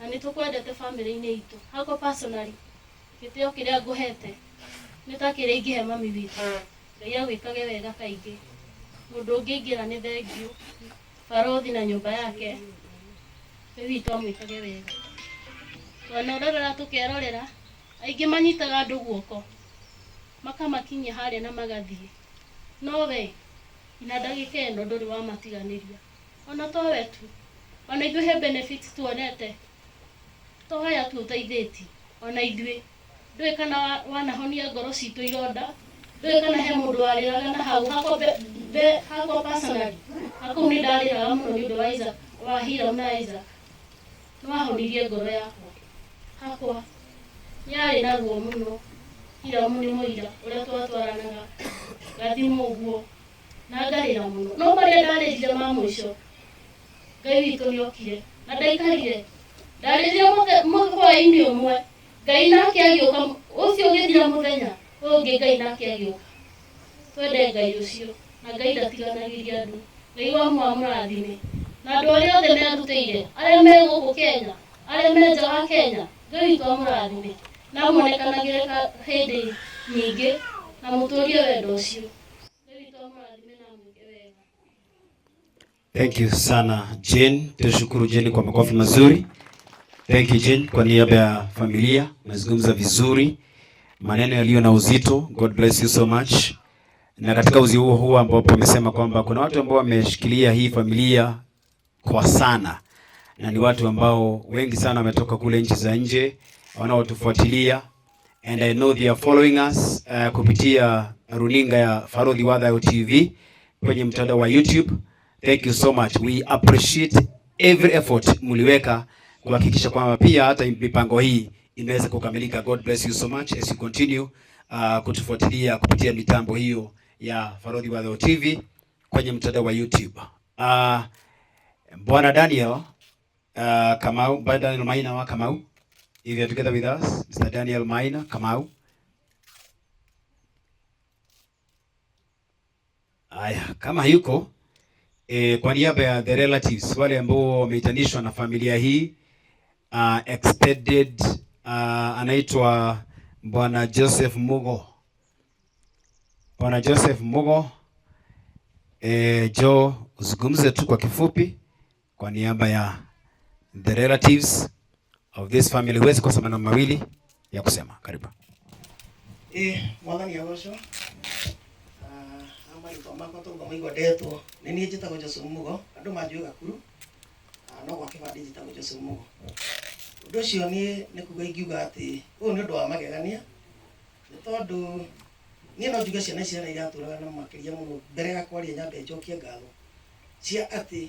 na nĩ tũkwendete family-inĩ itũ. Hakwa personally, gĩtĩo kĩrĩa ngũhete nĩ ta kĩrĩa ingĩhe mami witũ. Ngai agwĩkage wega kaingĩ. Mũndũ ũngĩ ingĩra nĩ thengiũ barothi na nyũmba yake, Ngai witũ amwĩkage wega. Twanororera tũkerorera aingĩ manyitaga andũ guoko makamakinyia harĩa na magathiĩ, no we ina ndagĩka ĩno ndũrĩ wamatiganĩria. Ona to we tu, ona ithuĩ he benefits tuonete, to haya tu ũteithĩtie, ona ithuĩ ndũĩ kana wanahonia ngoro citũ ironda, ndũĩ kana he mũndũ warĩraga na hau hakwa hakwa personally hakũu nĩ ndarĩraga mũno nĩ ũndũ wa Isaac, wa Hiram na Isaac. Nĩ wahonirie ngoro yakwa, hakwa yarĩ na ruo mũno. Hiram nĩ mũira ũrĩa twatwaranaga ngathimwo ũguo na ngarĩra mũno, no marĩa ndarĩrire ma mũico Ngai witũ nĩokire na ndaikarire, ndarĩrire hwaĩ-inĩ ũmwe Ngai nake agĩũka, ũcio ũgĩthira mũthenya ũyũ ũngĩ Ngai nake agĩũka. Twende Ngai ũcio, na Ngai ndatiganagĩria andũ. Ngai wa mũrathime na andũ arĩa othe merutĩire, arĩa me gũkũ Kenya, arĩa me nja wa Kenya, Ngai witũ amũrathime na amuonekanagĩre hĩndĩ nyingĩ na mũtũrie wendo ũcio. Ngai witũ amũrathime na amwĩke wega. Thank you sana Jane, tushukuru Jane kwa makofi mazuri. Thank you Jane, kwa niaba ya familia umezungumza vizuri, maneno yaliyo na uzito. God bless you so much. Na katika uzi huo huo ambapo amesema kwamba kuna watu ambao wameshikilia hii familia kwa sana, na ni watu ambao wengi sana wametoka kule nchi za nje wanaotufuatilia, and I know they are following us kupitia runinga ya Farodhi Wadhayo TV kwenye mtandao wa YouTube. Thank you so much. We appreciate every effort mliweka kuhakikisha kwamba pia hata mipango hii imeweza kukamilika. God bless you so much as you continue kutufuatilia kupitia mitambo hiyo ya Farodhi Wadhayo TV kwenye mtandao wa YouTube. Bwana Daniel Kamau, Bwana Daniel Maina wa Kamau, if you are together with us, Mr. Daniel Maina Kamau. Aya, kama yuko kwa niaba ya the relatives wale ambao wameitanishwa na familia hii extended, anaitwa Bwana Joseph Mugo. Bwana Joseph Mugo, Joe, uzungumze tu kwa kifupi kwa niaba ya the relatives of this family. Huwezi kosa maneno mawili ya kusema. Karibu. Mwathani agocwo. Marĩtwa makwa tũguo maigua ndetwo nĩ niĩ njĩtagwo Joseph Mugo, andũ manjũĩ Gakuru, no gwa kĩbandĩ njĩtagwo Joseph Mugo. Ũndũ ũcio niĩ nĩ kuga ingiuga atĩ ũyũ nĩ ũndũ wa magegania, nĩ tondũ niĩ no njuge ciana ici iratũraga na makĩria mũno mbere ya kwaria nyambe njokie ngatho cia atĩ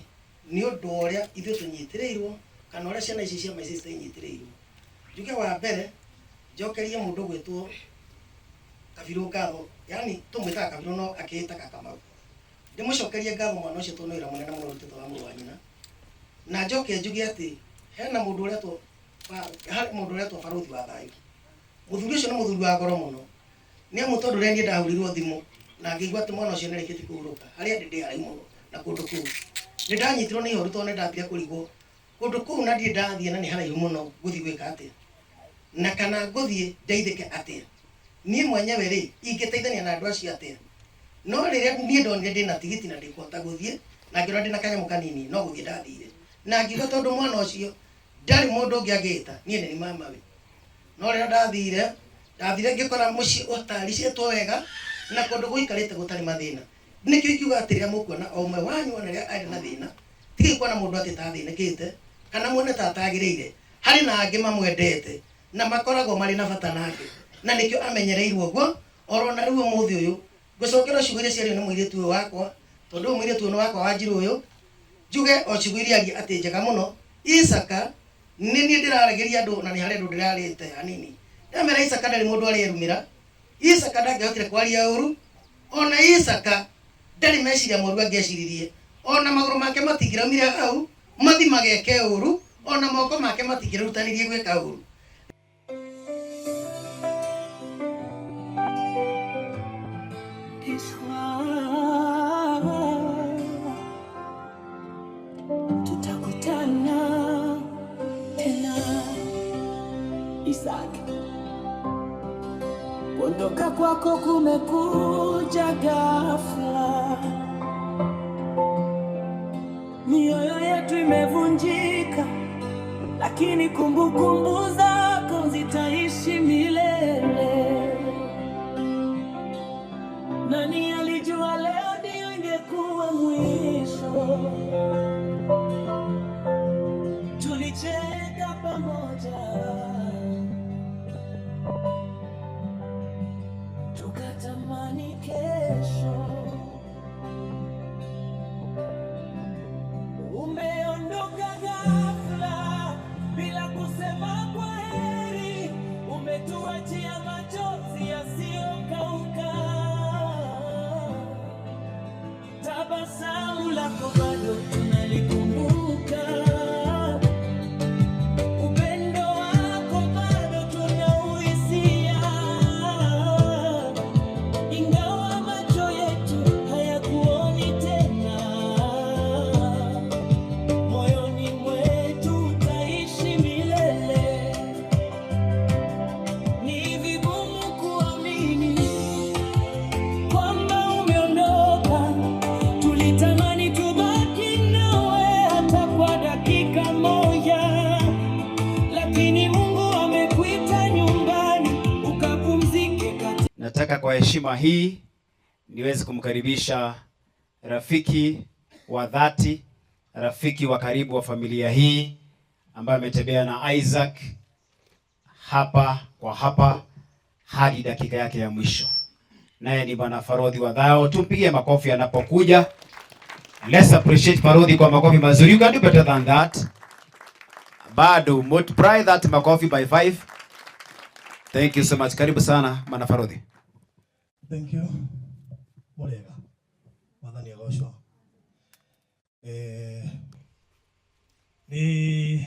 nĩ ũndũ ũrĩa ithuĩ tũnyitĩrĩirwo kana ũrĩa ciana ici cia my sister inyitĩrĩirwo. Njuge wa mbere njokerie mũndũ gwĩtwo Kabirũ ngatho, yani tũmwĩtaga Kabirũ no akĩĩtaga Kamau. Ndĩmũcokerie ngatho mwana ũcio tondũ nĩ wĩra mũnene mũno ũrutĩtwo wa mũrũ wa nyina. Na njoke njuge atĩ hena mũndũ ũretwo harĩ mũndũ ũretwo Barũthi wa Thayũ. Mũthuri ũcio nĩ mũthuri wa goro mũno, nĩ amu tondũ rĩrĩa niĩ ndahũrirwo thimũ na ngĩigua atĩ mwana ũcio nĩarĩkĩtie kũhurũka, harĩa ndĩ ndĩ haraihu mũno na kũndũ kũu. Nĩ ndanyitirwo nĩ ihoru tondũ nĩ ndambire kũrigwo kũndũ kũu na ndirĩ ndathiĩ na nĩ haraihu mũno ngũthiĩ gwĩka atĩa, na kana ngũthiĩ ndeithĩke atĩa. Niĩ mwenyewe rĩ ingĩteithania na andũ acio atĩa? No rĩrĩa niĩ ndonire ndĩna tigiti na ndĩkũhota gũthiĩ, na ngĩona ndĩna kanyamũ kanini no gũthiĩ ndathire, na ngiuga tondũ mwana ũcio ndarĩ mũndũ ũngĩ angĩĩta, niĩ nĩ mamawe. No rĩrĩa ndathire ngĩkora mũciĩ ũtaricĩtwo wega na kũndũ gũikarĩte gũtarĩ mathĩna. Nĩkĩo ingiuga atĩ rĩrĩa mũkuona o ũmwe wanyu ona rĩrĩa arĩ na thĩna, tigai kuona mũndũ atĩ tathĩnĩkĩte kana muone ta atagĩrĩire, harĩ na angĩ mamwendete na makoragwo marĩ na bata nake, na nĩkĩo amenyereirwo ũguo oro na rĩu ũmũthĩ ũyũ. Ngũcokera ciugo iria ciario nĩ mũirĩtu ũyũ wakwa, tondũ ũyũ mũirĩtu ũyũ nĩ wakwa wa Njirũ ũyũ, njuge o ciugo iria aria atĩ njega mũno. Isaka nĩ niĩ ndĩraragĩria andũ na nĩ harĩ andũ ndĩrarĩte hanini, ndamera Isaka ndarĩ mũndũ arerumĩra, Isaka ndangĩahotire kwaria ũru, ona Isaka ndarĩ meciria moru angĩeciririe, ona magũrũ make matingĩraumire hau mathi mageke ũru, ona moko make matingĩrutanirie gwĩka ũru. Tutakutana tena Isaac, kuondoka kwako kumekuja ghafla, mioyo yetu imevunjika, lakini kumbukumbu za Nani alijua leo ndio ingekuwa mwisho? Tulicheka pamoja, tukatamani kesho. Umeondoka ghafla bila kusema kwa heri, umetuachia machozi yasiyokauka. Tabasamu lako bado tunalikumbuka, upendo wako bado tunauhisia, ingawa macho yetu hayakuoni tena, moyoni mwetu utaishi milele. Ni vigumu kuamini kwamba umeondoka. Tulitamani tubaki nawe hata kwa dakika moja, lakini Mungu amekuita nyumbani ukapumzike katika Nataka kwa heshima hii niweze kumkaribisha rafiki wa dhati, rafiki wa karibu wa familia hii ambaye ametembea na Isaac hapa kwa hapa hadi dakika yake ya mwisho. Naye ni Bwana Farodhi Wadhao. Tumpigie makofi anapokuja. Let's appreciate Farodhi kwa makofi mazuri. You can do better than that. Bado multiply that makofi by 5. Thank you so much. Karibu sana Bwana Farodhi. Thank you. Murega. Mwathani agocwo. Nĩ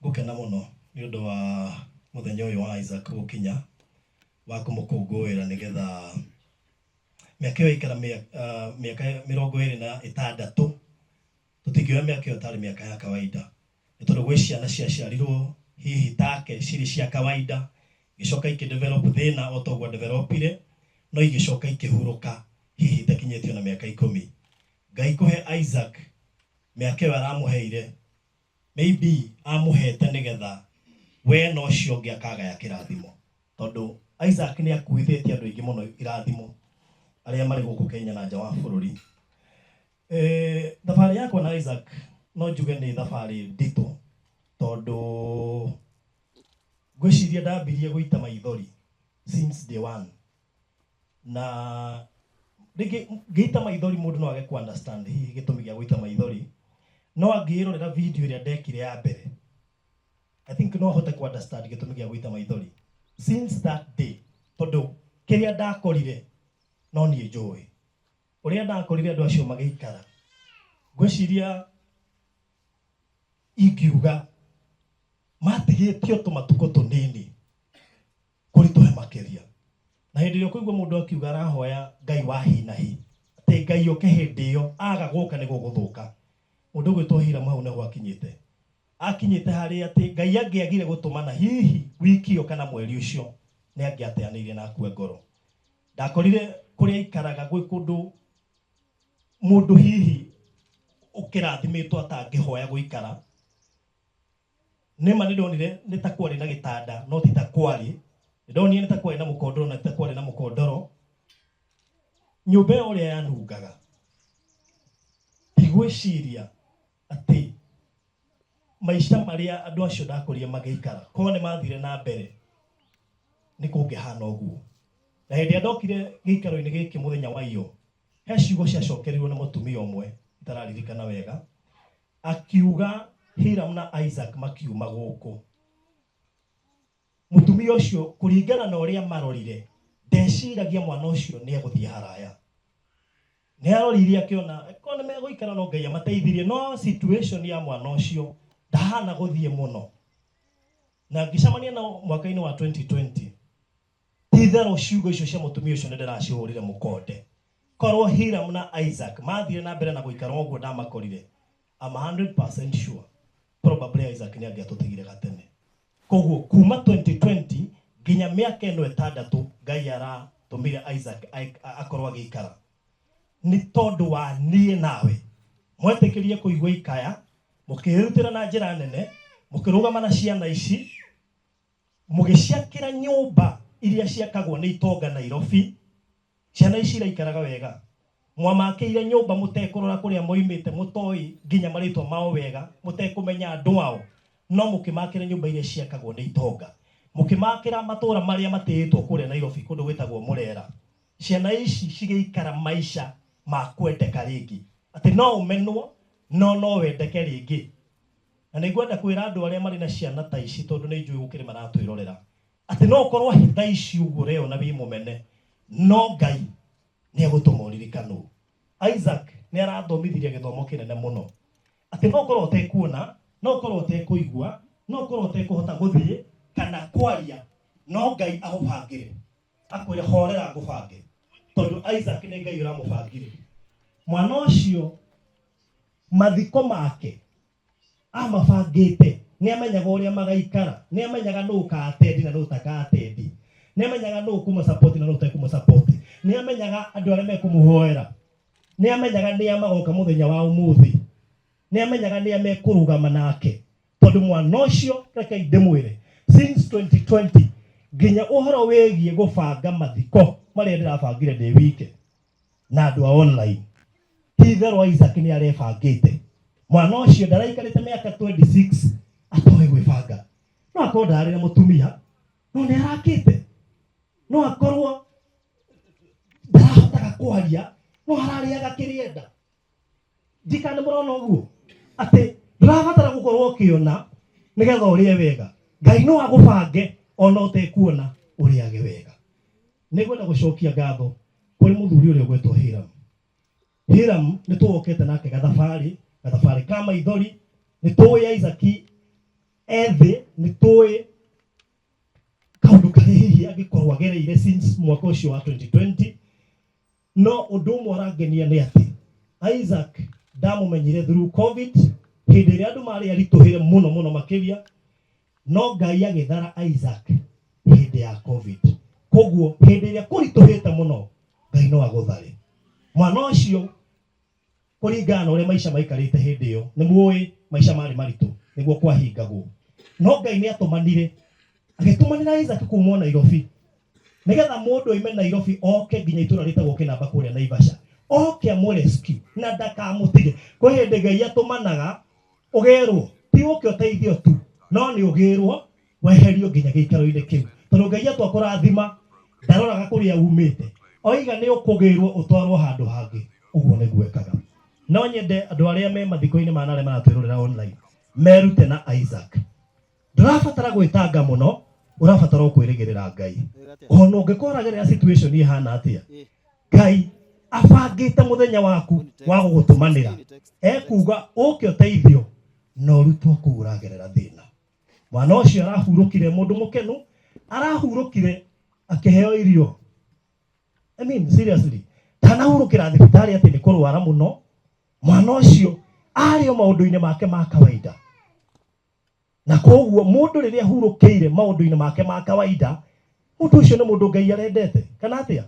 ngũkena mũno nĩ ũndũ wa mũthenya ũyũ wa Isaac gũkinya wa kũmũkũngũĩra nĩgetha mĩaka ĩyo ĩikara mĩaka 26 tũtingĩoya mĩaka ĩyo tarĩ mĩaka ya kawaida nĩ tondũ gwĩ ciana ciaciarirwo hihi take cirĩ cia kawaida igĩcoka ikĩ-develop thĩna o ta ũguo developire no igĩcoka ikĩhurũka hihi itakinyĩtio na mĩaka 10. Ngai kũhe Isaac mĩaka ĩyo aramũheire maybe amũhete nĩgetha we na ũcio ũngĩ akagaya kĩrathimo tondũ Isaac nĩ akuithĩtie andũ aingĩ mũno irathimo arĩa marĩ gũkũ Kenya na nja wa bũrũri. Thabarĩ yakwa na Isaac no njuge nĩ thabarĩ nditũ tondũ ngwĩciria ndambirie gũita maithori since day one, na rĩngĩ ngĩita maithori mũndũ no age ku understand hihi gĩtũmi gĩa gũita maithori, no angĩrorera video ĩrĩa ndekire ya mbere I think no ahote ku understand gĩtũmi gĩa gũita maithori since that day, tondũ kĩrĩa ndakorire no niĩ njũĩ ũrĩa ndakorire andũ acio magĩikara. Ngwĩciria ingiuga matigĩtio tũmatukũ tũnini kũritũhe makĩria, na hĩndĩ ĩrĩa ũkũigua mũndũ akiuga arahoya Ngai wa hi na hi atĩ Ngai ũke hĩndĩ ĩyo aga gũka nĩ gũgũthũka, mũndũ ũgwĩtwo Hiram hau nĩho akinyĩte akinyĩte harĩa atĩ Ngai angĩagire gũtũmana hihi wiki ĩyo kana mweri ũcio nĩ angĩateanĩirie na akue ngoro. Ndakorire kũrĩa aikaraga gwĩ kũndũ mũndũ hihi ũkĩrathimĩtwo atangĩhoya gũikara. Nĩma nĩndonire nĩ ta kwarĩ na gĩtanda no ti ta kwarĩ, nĩndonire nĩ ta kwarĩ na mũkondoro na ti ta kwarĩ na mũkondoro. Nyũmba ĩyo ũrĩa yanungaga ndigwĩciria atĩ maica marĩa andũ acio ndakorire magĩikara korwo nĩ mathire na mbere nĩ kũngĩhana ũguo. Na hĩndĩ ĩrĩa ndokire gĩikaro-inĩ gĩkĩ mũthenya wa iyo, he ciugo ciacokerirwo nĩ mũtumia ũmwe itararirikana wega, akiuga Hiram na Isaac makiuma gũkũ. Mũtumia ũcio kũringana na ũrĩa marorire ndeciragia mwana ũcio nĩ egũthiĩ haraya, nĩ aroririe akĩona korwo nĩ megũikara no Ngai amateithirie, no situation ya mwana ũcio ndahana gũthiĩ mũno. Na ngĩcemania nao mwaka-inĩ wa 2020 ti-itherũ ciugo icio cia mũtumia ũcio nĩ ndĩracihũrire mũkonde. Korwo Hiram na Isaac mathire na mbere na gũikara ũguo ndamakorire, I'm 100% sure probably Isaac nĩ angĩatũtigire gatene. Koguo kuma 2020 nginya mĩaka ĩno 6 Ngai aratũmire Isaac akorwo agĩikara nĩ tondũ wa niĩ nawe mwetĩkĩrie kũigua ikaya, mũkĩrutĩra na njĩra nene, mũkĩrũgama na ciana ici, mũgĩciakĩra nyũmba iria ciakagwo nĩ itonga Nairobi. Ciana ici iraikaraga wega. Mwamakĩire nyũmba mũtekũrora kũrĩa moimĩte, mũtoĩ nginya marĩtwa mao wega, mũtekũmenya andũ ao, no mũkĩmakĩra nyũmba iria ciakagwo nĩ itonga. Mũkĩmakĩra matũra marĩa matĩĩtwo kũrĩa Nairobi, kũndũ gwĩtagwo Mũrera. Ciana ici cigĩikara maica ma kwendeka rĩngĩ, atĩ no ũmenwo no no wendeke rĩngĩ. Na nĩ ngwenda kwĩra andũ arĩa marĩ na ciana ta ici, tondũ nĩ njũĩ gũkĩrĩ maratwĩrorera, atĩ no ũkorwo thaa ici ũguo ũreyona wĩ mũmene, no Ngai nĩ egũtũma ũririkanwo. Isaac nĩ arathomithirie gĩthomo kĩnene mũno, atĩ no ũkorwo ũtekuona, no ũkorwo ũtekũigua, no ũkorwo ũtekũhota gũthiĩ kana kwaria, no Ngai agũbangĩre, akwĩre horera ngũbange, tondũ Isaac nĩ Ngai ũramũbangire. Mwana ũcio mathiko make amabangĩte, nĩ amenyaga ũrĩa magaikara, nĩ amenyaga nũ ũkaatendi na nũ ũtakaatendi, nĩ amenyaga nũ ũkũmũsupport na nũ ũtekũmũsupport, nĩ amenyaga andũ arĩa mekũmũhoera, nĩ amenyaga nĩa magoka mũthenya wa ũmũthĩ, nĩ amenyaga nĩa mekũrũgama nake, tondũ mwana ũcio, rekei ndĩmwĩre, since 2020 nginya ũhoro wĩgiĩ gũbanga mathiko marĩa ndĩrabangire ndĩ wike na andũ a online, ti itherũ Isaac nĩ arebangĩte. Mwana ũcio ndaraikarĩte mĩaka 26 atoĩ gwĩbanga. No akorwo ndararĩ na mũtumia, no nĩ arakĩte. No akorwo ndarahotaga kwaria, no ararĩaga kĩrĩenda. Ndikana nĩ mũrona ũguo atĩ ndũrabatara gũkorwo ũkĩona nĩgetha ũrĩe wega. Ngai no agũbange ona ũtekuona ũrĩage wega. Nĩngwenda gũcokia ngatho kũrĩ mũthuri ũrĩa ũgwetwo Hiram. Hiram nĩ tũwokete nake gathabarĩ, gathabarĩ ka maithori. Nĩ tũĩ Isaac ethĩ, nĩ tũĩ kaũndũ karĩa hihi angĩkorwo agereire since mwaka ũcio wa 2020. No ũndũ ũmwe ũrangenia nĩ atĩ Isaac ndamũmenyire through COVID, hĩndĩ ĩrĩa andũ marĩ aritũhĩre mũno mũno makĩria, no Ngai agĩthara Isaac hĩndĩ ya COVID. Koguo hĩndĩ ĩrĩa kũritũhĩte mũno, Ngai no agũthare. Mwana ũcio kũringana na ũrĩa maica maikarĩte hĩndĩ ĩyo, nĩ mũĩ maica marĩ maritũ, nĩguo kwahingagwo, no Ngai nĩ atũmanire, agĩtũmanĩra Isaac kuma o Nairobi, nĩgetha mũndũ oime Nairobi oke nginya itũra rĩtagwo Kĩnamba kũrĩa Naivasha, oke amũrescue na ndakamũtige. Kwĩ hĩndĩ Ngai atũmanaga ũgerwo ti ũke ũteithio tu, no nĩ ũgĩrwo weherio nginya gĩikaro-inĩ kĩu, tondũ Ngai atua kũrathima ndaroraga kũrĩa umĩte, oiga nĩ ũkũgĩrwo ũtwarwo handũ hangĩ. Ũguo nĩguo ekaga. No nyende andũ arĩa me mathiko-inĩ ma na arĩa maratwĩrorera online merute na Isaac. Ndũrabatara gwĩtanga mũno, ũrabatara o kwĩrĩgĩrĩra Ngai. Ona ũngĩkorwo ũragerera situation ĩhana atĩa, Ngai abangĩte mũthenya waku wa gũgũtũmanĩra, ekuga ũke ũteithio na ũrutwo kũu ũragerera thĩna. Mwana ũcio arahurũkire mũndũ mũkenu, arahurũkire akĩheo irio. I mean, seriously, ndanahurũkĩra thibitarĩ atĩ nĩ kũrwara mũno. Mwana ũcio arĩ o maũndũ-inĩ make ma kawaida, na koguo mũndũ rĩrĩa ahurũkĩire maũndũ-inĩ make ma kawaida, mũndũ ũcio nĩ mũndũ Ngai arendete kana atĩa?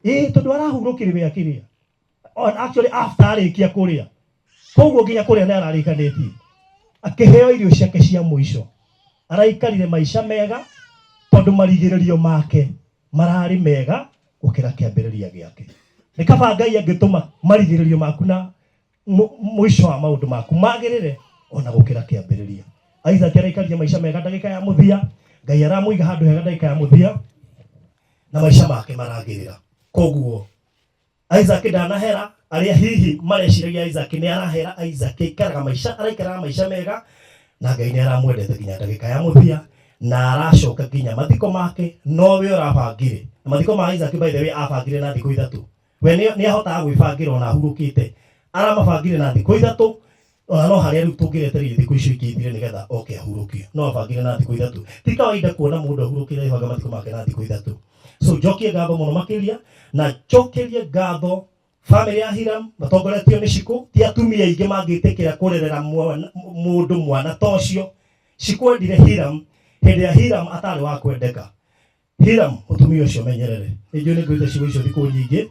Ĩĩ, tondũ arahurũkire we akĩrĩa, actually after arĩkia kũrĩa, koguo nginya kũrĩa nĩ ararĩkanĩtie, akĩheo irio ciake cia mũico. Araikarire maica mega tondũ marigĩrĩrio make mararĩ mega gũkĩra kĩambĩrĩria gĩake. Nĩ kaba Ngai angĩtũma marigĩrĩrio maku na mũico wa maũndũ maku magĩrĩre ona gũkĩra kĩambĩrĩria. Isaac araikarire maica mega ndagĩka ya mũthia, Ngai aramũiga handũ hega ndagĩka ya mũthia, na maica make maragĩrĩra. Koguo Isaac ndanahera arĩa hihi mareciragia Isaac nĩ arahera. Isaac aikaraga maica, araikaraga maica mega, na Ngai nĩ aramwendete nginya ndagĩka ya mũthia, na aracoka nginya mathiko make nowe ũrabangire. Na mathiko ma Isaac, by the way, abangire na thikũ 3. We nĩ ahotaga gwĩbangĩra ona ahurũkĩte, aramabangire na thikũ 3. Ona no harĩa rĩu tũngĩretereire thikũ icio ingĩ ithire nĩgetha oke ahurũkio, no abangire na thikũ 3. Ti kawaida kuona mũndũ ahurũkĩre agĩbanga mathiko make na thikũ 3. So njokie ngatho mũno makĩria, na njokerie ngatho family ya Hiram matongoretio nĩ Shiko. Ti atumia aingĩ mangĩtĩkĩra kũrerera mũndũ mwana ta ũcio. Shiko endire Hiram hĩndĩ ya Hiram atarĩ wa kwendeka. Hiram, mũtumia ũcio menyerere, nĩ njũĩ nĩ ngwĩte ciugo icio thikũ nyingĩ.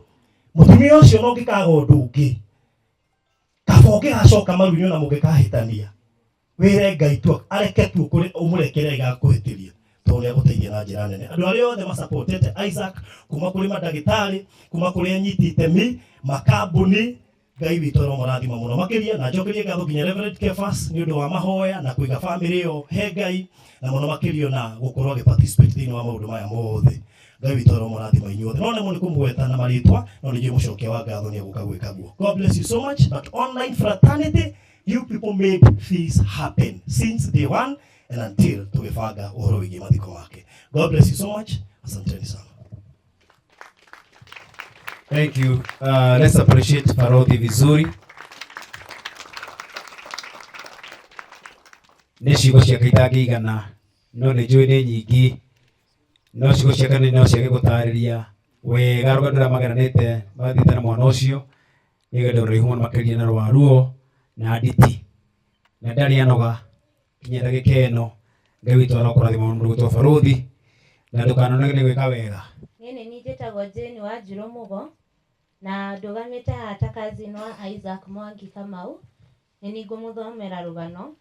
Mũtumia ũcio no ũngĩkaga ũndũ ũngĩ, kaba ũngĩgacoka maru-inĩ ona mũngĩkahĩtania, wĩre Ngai tu areke tu ũmũrekere agakũhĩtĩria, Tondũ nĩ agũteithia na njĩra nene. Andũ arĩa othe masupportete Isaac, kuma kũrĩ mandagĩtarĩ, kuma kũrĩ anyiti itemi, makambuni, Ngai witũ aromũrathima mũno makĩria. Na njokerie ngatho nginya Reverend Kefas nĩ ũndũ wa mahoya na kũiga famĩlĩ ĩyo he Ngai, na mũno makĩria na gũkorwo agĩ participate thĩinĩ wa maũndũ maya mothe. Ngai witũ aromũrathima inyuothe. No nemwo nĩ kũmũgweta na marĩtwa, no nĩ njũĩ mũcokia wa ngatho nĩ egũka gwĩka guo. God bless you so much. But online fraternity, you people made things happen since day one and until tũgĩbanga ũhoro wĩgiĩ mathiko make. God bless you so much. Asanteni sana. Thank you. Let's appreciate Farodhi vizuri. Nĩ ciugo ciake itangĩigana, no nĩ njũĩ nĩ nyingĩ, no ciugo ciake nĩ no ciage gũtarĩria wega rũgendo rũrĩa mageranĩte mathiĩte na mwana ũcio. Nĩ rũgendo rũraihu mũno makĩria na rwa ruo na nditi, na ndarĩ anoga nginya ndagĩka ĩno. Ngai witũ arokũrathima mũno mũrũgũtwo Farodhi, na ndũkanonage nĩ gwĩka wega. Niĩ nĩ niĩ njĩtagwo Jane Wanjirũ Mũgo, na ndũgamĩte haha ta cousin wa Isaac Mwangi Kamau. Nĩ niĩ ngũmũthomera rũgano,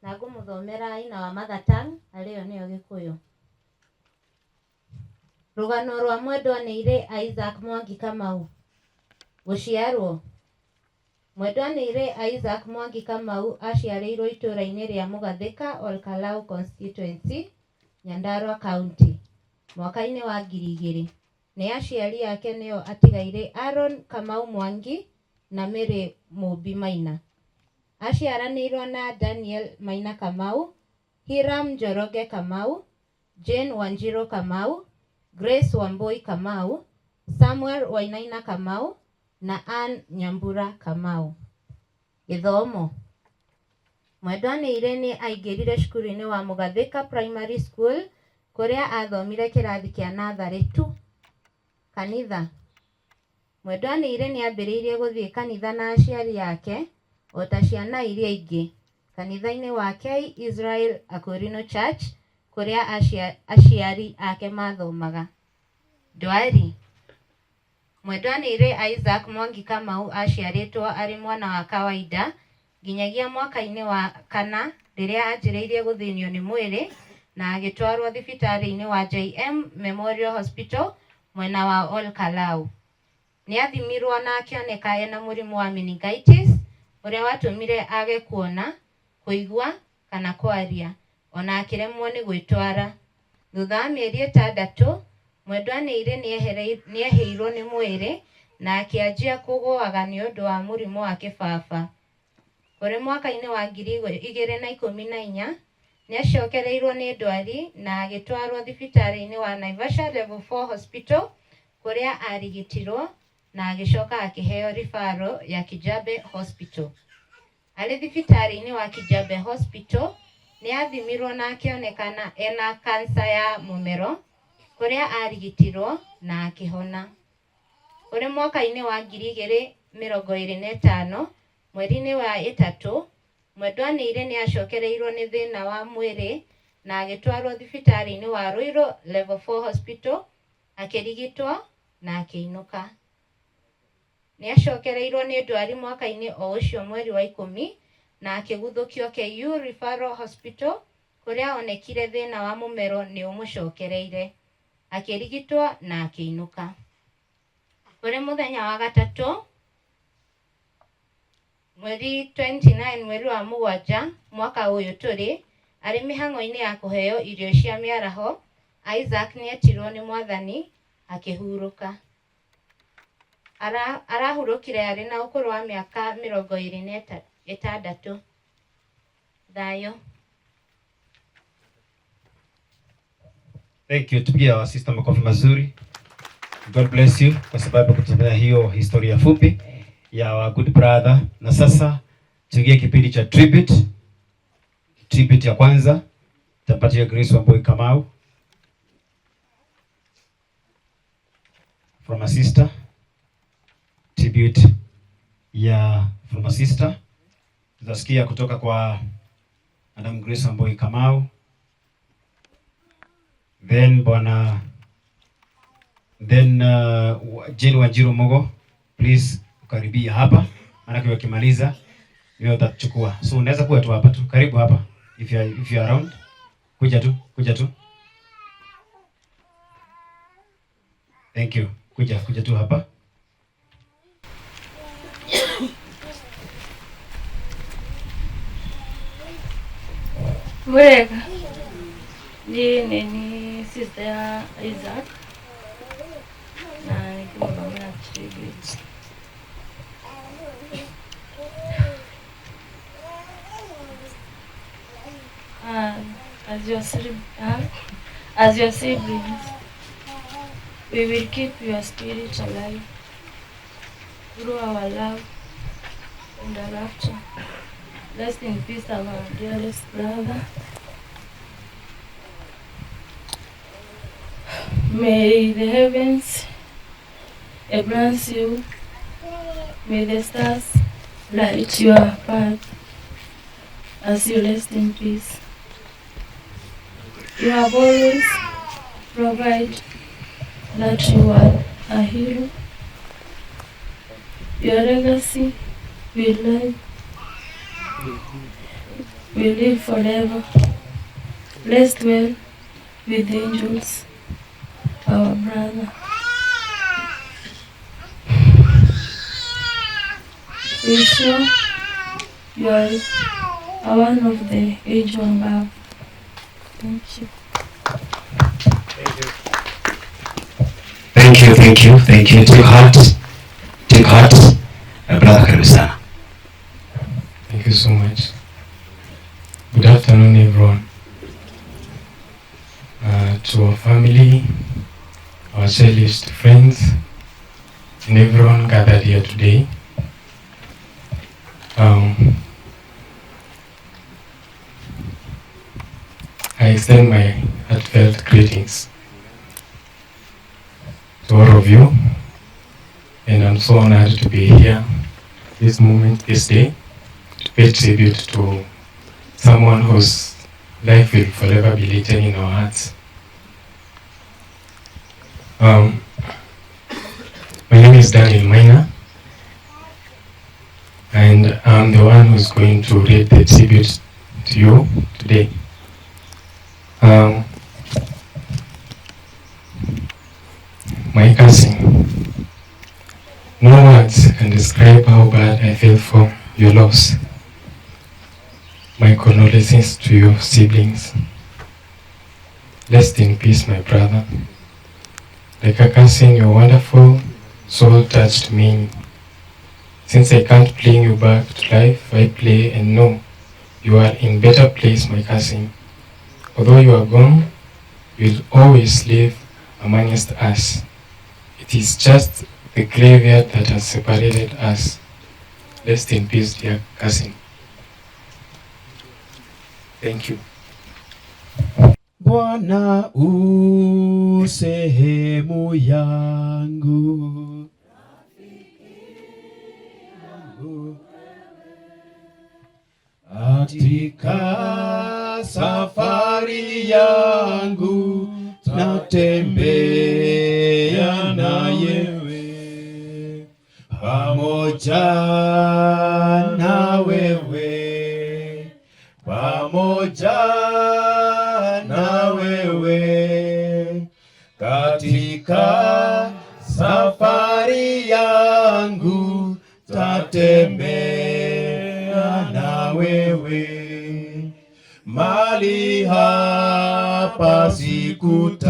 na ngũmũthomera ina wa mother tongue, arĩyo nĩyo Gĩkũyũ. Rũgano rwa Mwendwanĩire Isaac Mwangi Kamau. Gũciarwo. Mwendwanĩire Isaac Mwangi Kamau aciarĩirwo itũũra-inĩ rĩa Mũgathĩka, Olkalau constituency, Nyandarua County, mwaka-inĩ wa 2000. Nĩ aciari ake nĩo atigaire Aaron Kamau Mwangi na Mary Mũmbi Maina. Aciaranĩirwo na Daniel Maina Kamau, Hiram Njoroge Kamau, Jane Wanjiru Kamau, Grace Wambui Kamau, Samuel Wainaina Kamau na Ann Nyambura Kamau. Gĩthomo. Mwendwanĩire nĩ aingĩrire cukuru-inĩ wa Mũgathĩka Primary School, kũrĩa athomire kĩrathi kĩa natharĩ tu. Kanitha. Mwendwanĩire nĩ ambĩrĩirie gũthiĩ kanitha na aciari ake o ta ciana iria ingĩ, kanitha-inĩ wa K Israel Akorino Church, kũrĩa aciari ake mathomaga. Ndwari. Mwendwanĩire Isaac Mwangi Kamau aciarĩtwo arĩ mwana wa kawaida nginyagia mwaka-inĩ wa kana, rĩrĩa anjĩrĩirie gũthĩnio nĩ mwĩrĩ na agĩtwarwo thibitarĩ-inĩ wa JM Memorial Hospital mwena wa Ol Kalou. Nĩ athimirwo na akĩoneka ena mũrimũ wa meningitis ũrĩa watũmire age kuona, kũigua kana kwaria, ona akĩremwo nĩ gwĩtwara. Thutha wa mĩeri 6, Mwendwanĩire nĩehĩirwo nĩ mwĩrĩ na akĩanjia kũgũaga nĩ ũndũ wa mũrimũ wa kĩbaba. Kũrĩ mwaka-inĩ wa 2014, nĩacokereirwo nĩ ndwari na agĩtwarwo thibitarĩ-inĩ wa Naivasha Level 4 Hospital, kũrĩa arigitirwo na agĩcoka akĩheo referral ya Kijabe Hospital. Arĩ thibitarĩ-inĩ wa Kijabe Hospital, nĩ athimirwo na akĩonekana ena kansa ya mũmero, kũrĩa arigitirwo na akĩhona. Kũrĩ mwaka-inĩ wa 2025, mweri-inĩ wa 3, Mwendwanĩire nĩ acokereirwo nĩ thĩna wa mwĩrĩ na agĩtwarwo thibitarĩ-inĩ wa Ruiru Level 4 Hospital, akĩrigitwo na akĩinũka. Nĩ acokereirwo nĩ ndwari mwaka-inĩ o ũcio mweri wa 10, na akĩguthũkio KU Referral Hospital, kũrĩa onekire thĩna wa mũmero nĩ ũmũcokereire. Akĩrigitwo na akĩinũka. Kũrĩ mũthenya wa gatatũ, mweri 29, mweri wa 7, mwaka ũyũ tũrĩ, arĩ mĩhang'o-inĩ ya kũheo irio cia mĩaraho, Isaac nĩetirwo nĩ Mwathani akĩhurũka. Arahurũkire arĩ na ũkũrũ wa mĩaka 26. Thayũ. Thank you. Tupigie our sister makofi mazuri. God bless you kwa sababu kutupea hiyo historia fupi ya our good brother. Na sasa tuingie kipindi cha tribute. Tribute ya kwanza tapatia Grace Wambui Kamau from a sister. Tribute ya from a sister tutasikia kutoka kwa Madam Grace Wambui Kamau, then bwana, then Jane Wanjiru Mugo, please ukaribia hapa, maanake wakimaliza wewe utachukua. So unaweza kuwa tu hapa tu, karibu hapa if you are around, kuja tu, kuja tu. Thank you. Kuja, kuja tu hapa. Wega. Niĩ nĩ niĩ sister ya Isaac na nĩkĩmũthomera tribute. As your siblings, we will keep your spirit alive through our love and our laughter. Rest in peace, our dearest brother. May the heavens embrace you. May the stars light your path as you rest in peace. You have always provided that you are a hero. Your legacy will live forever. Rest well with the angels, our brother. We sure you are one of the angel above. Thank you. Thank you, thank you, thank you. Take heart, take heart. Brother, karibu sana. Thank you so much. Good afternoon, everyone. To our family, our cherished friends, and everyone gathered here today. I extend my heartfelt greetings to all of you, and I'm so honored to be here this moment, this day, to pay tribute to someone whose life will forever be written in our hearts. My name is Daniel Maina, and I'm the one who's going to read the tribute to you today. My cousin, no words can describe how bad I feel for your loss. My condolences to your siblings. Rest in peace, my brother. Like a cousin, your wonderful soul touched me. Since I can't bring you back to life, I pray and know you are in better place, my cousin. Although you are gone, you will always live amongst us. It is just the graveyard that has separated us. Rest in peace, dear cousin. Thank you. Bwana u sehemu yangu, katika safari yangu natembea na yewe, pamoja na wewe, pamoja na wewe, katika safari yangu tatembea na wewe. Mali hapa sikutaka,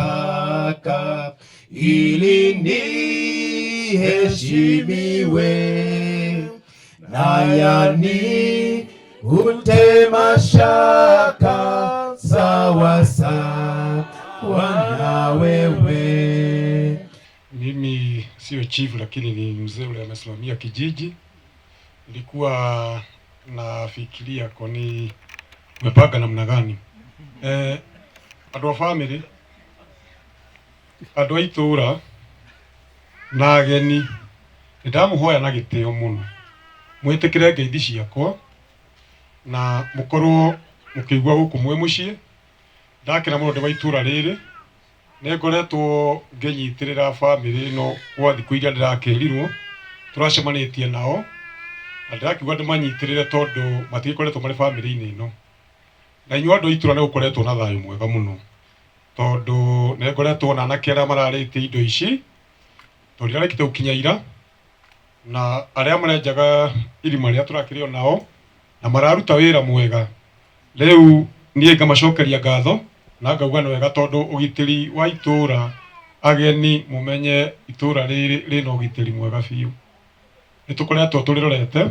ili niheshimiwe, na yani hute mashaka, sawa sawa na wewe. Mimi sio chief, lakini ni mzee ule amesimamia kijiji. Nilikuwa nafikiria kwani umepanga namna gani? Andũ a family, andũ a itũra na ageni, nĩndamũhoya na gĩtĩo mũno mwĩtĩkĩre ngeithi ciakwa na mũkorwo mũkĩigua gũkũ mwĩ mũciĩ. Ndakena mũno ndĩ wa itũra rĩrĩ, nĩngoretwo ngĩnyitĩrĩra family ĩno gwa thikũ iria ndĩrakĩrirwo tũracemanĩtie nao, na ndĩrakiuga ndĩmanyitĩrĩre tondũ matigĩkoretwo marĩ family-inĩ ĩno. Na inyuĩ andũ a itũra nĩgũkoretwo na thayũ mwega mũno, tondũ nĩngoretwo na anake arĩa mararĩte indo ici. Tondũ rĩarĩkĩte gũkinya ira, na arĩa marenjaga irima rĩrĩa tũrakĩrĩ o nao, na mararuta wĩra mwega. Rĩu niĩ ngamacokeria ngatho na ngauga nĩ wega tondũ ũgitĩri wa itũra, ageni mũmenye itũra rĩrĩ rĩna ũgitĩri mwega biũ. Nĩ tũkoretwo tũrĩrorete,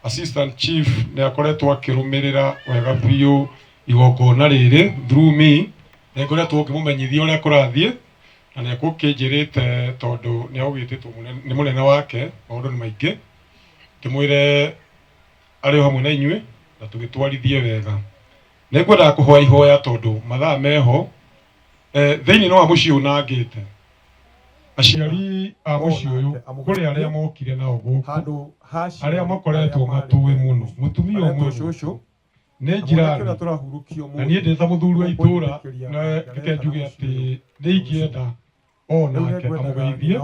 Assistant Chief nĩ akoretwo akĩrũmĩrĩra wega biũ igongona rĩrĩ through me, nĩ ngoretwo ngĩmũmenyithia ũrĩa kũrathiĩ, na nĩ ekũkĩnjĩrĩte tondũ nĩ agũgĩtĩtwo nĩ mũnene wake, maũndũ nĩ maingĩ, ndĩmwĩre arĩ o hamwe na inyuĩ na tũgĩtwarithie wega. Nĩ ngwendaga kũhoya ihoya tondũ mathaa meho, thĩinĩ wa mũciĩ ũyũ nangĩte aciari a mũciĩ ũyũ kũrĩ arĩa mokire nao gũkũ, arĩa makoretwo matũĩ mũno mũtumia ũmwe gũkũ nĩ njirani, na niĩ ndĩ ta mũthuri wa itũra, na reke njuge atĩ nĩ ingĩenda o nake amũgeithie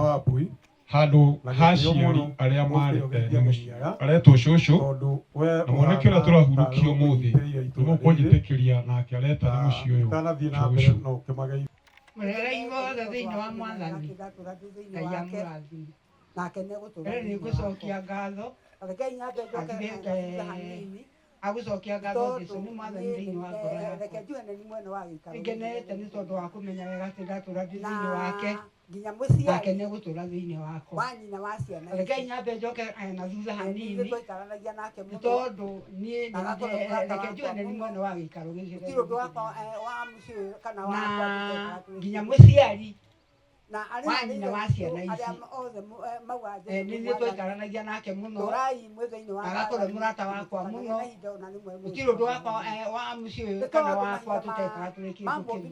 handũ ha aciari arĩa marĩ ene mũciĩ. Aretwo cũcũ, na mwanake ũrĩa tũrahurũkia ũmũthĩ nĩ mũkũnjĩtĩkĩria nake aretana mũciĩ ũyũ cũcũ. Mũrere inyuothe thĩinĩ wa Mwathani, Ngai amũrathime. Mbere nĩ ngũcokia ngatho athirĩte agũcokia ngatho Jesũ nĩ Mwathani thĩinĩ wa ngoro yakwa. Nĩngenete nĩ tondũ wa kũmenya wega atĩ ndatũra ndĩ thĩinĩ wake, nake nĩ egũtũra thĩinĩ wakwa. Rekei nyambe njoke na thutha hanini nĩ tondũ niĩ reke njuge nĩ mwene wa gĩikaro gĩkĩ na nginya mũciari wa nyina wa ciana ici nĩ ithuĩ twaikaranagia nake mũno, agakorwo e mũrata wakwa mũno. Gũtirĩ ũndũ wakwa wa mũciĩ ũyũ kana wakwa tũtekaga tũrĩ kĩndũ kĩmwe.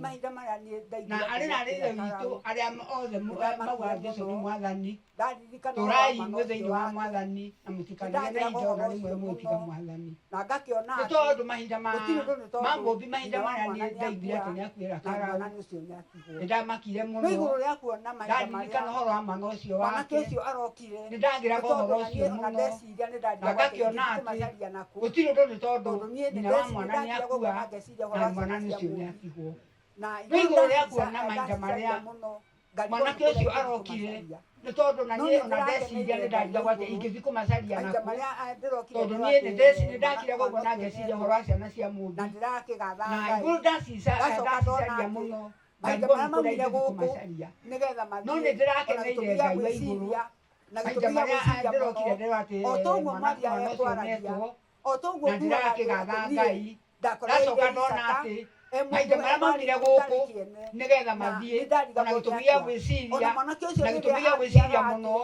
Na arĩ na arĩ ithe witũ arĩa othe maugaga Jesũ nĩ Mwathani, tũrai mwĩ thĩinĩ wa Mwathani na mũtikanagĩe na ihinda ona rĩmwe mũgĩtiga Mwathani. Nĩ tondũ mahinda ma mũmbi, mahinda marĩa niĩ ndaiguire atĩ nĩ akuĩra Karau, nĩ ndamakire mũno. Ndaririkana ũhoro wa mwana ũcio wake, nĩ ndagĩraga ũhoro ũcio mũno, na ngakĩona atĩ gũtirĩ ũndũ nĩ tondũ nyina wa mwana nĩ akua na mwana ũcio nĩ atigwo. Nĩ igũrũ rĩa kuona mahinda marĩa mwanake ũcio arokire, nĩ tondũ na niĩ ona ndeciria nĩ ndarigagwo atĩ ingĩthiĩ kũmacaria nakũ, tondũ niĩ nĩ ndakiraga ũguo na ngeciria ũhoro wa ciana cia mũmbi, na igũrũ ndacicaria mũno ngarigwo nĩ kũrĩa ingĩthiĩ kũmacaria. No nĩ ndĩrakeneire Ngai wa igũrũ mahinda marĩa ndĩrokire ndĩrwo atĩ mwana ũcio nĩetwo, na ndĩrakĩgatha Ngai. Ndacoka ndona atĩ mahinda marĩa maumire gũkũ nĩgetha mathiĩ, ona gĩtũmi gĩa gwĩciria, na gĩtũmi gĩa gwĩciria mũno,